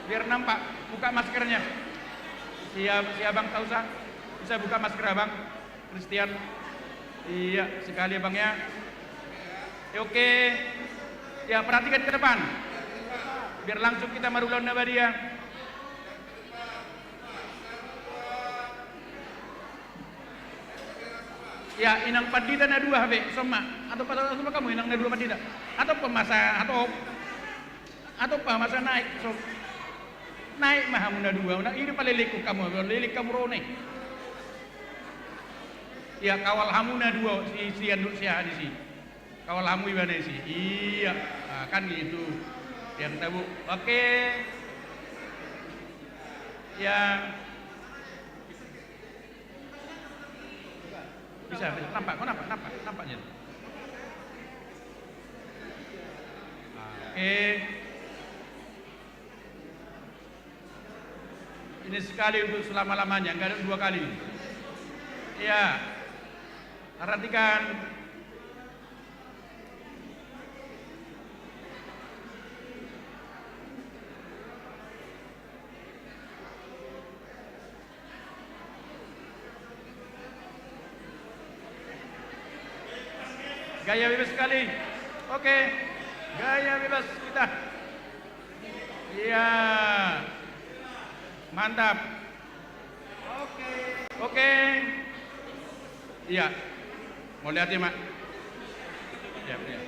Biar nampak, buka maskernya. Siap, siap, Bang, tak usah. Bisa buka masker, Abang. Christian. Iya, sekali, Bang, ya. Ya, oke. Ya, perhatikan ke depan. Biar langsung kita marulaon na badia. Ya, inang pandita na dua, Habe, somma. Atau pa, atau pa hamu inang na dua pandita. Atau pa masa, atau, atau pa masa naik, so. Naik ma hamu na dua, na, ini palelek hamu, lelek hamu ro ne. Ya, kawal hamu na dua, si, si anduk si aha disi. Kawal hamu ibana disi. Iya, nah, kan gitu. Yang tabu. Oke. Ya. Bisa, bisa. Nampak, kau nampak, nampak, nampak jadi. Oke. Ini sekali untuk selama-lamanya, nggak ada dua kali. Iya. Perhatikan. Gaya bebas sekali. Oke. Gaya bebas kita. Iya. Mantap. Oke. Oke. Iya. Mau lihat ya, Mak? Iya, iya.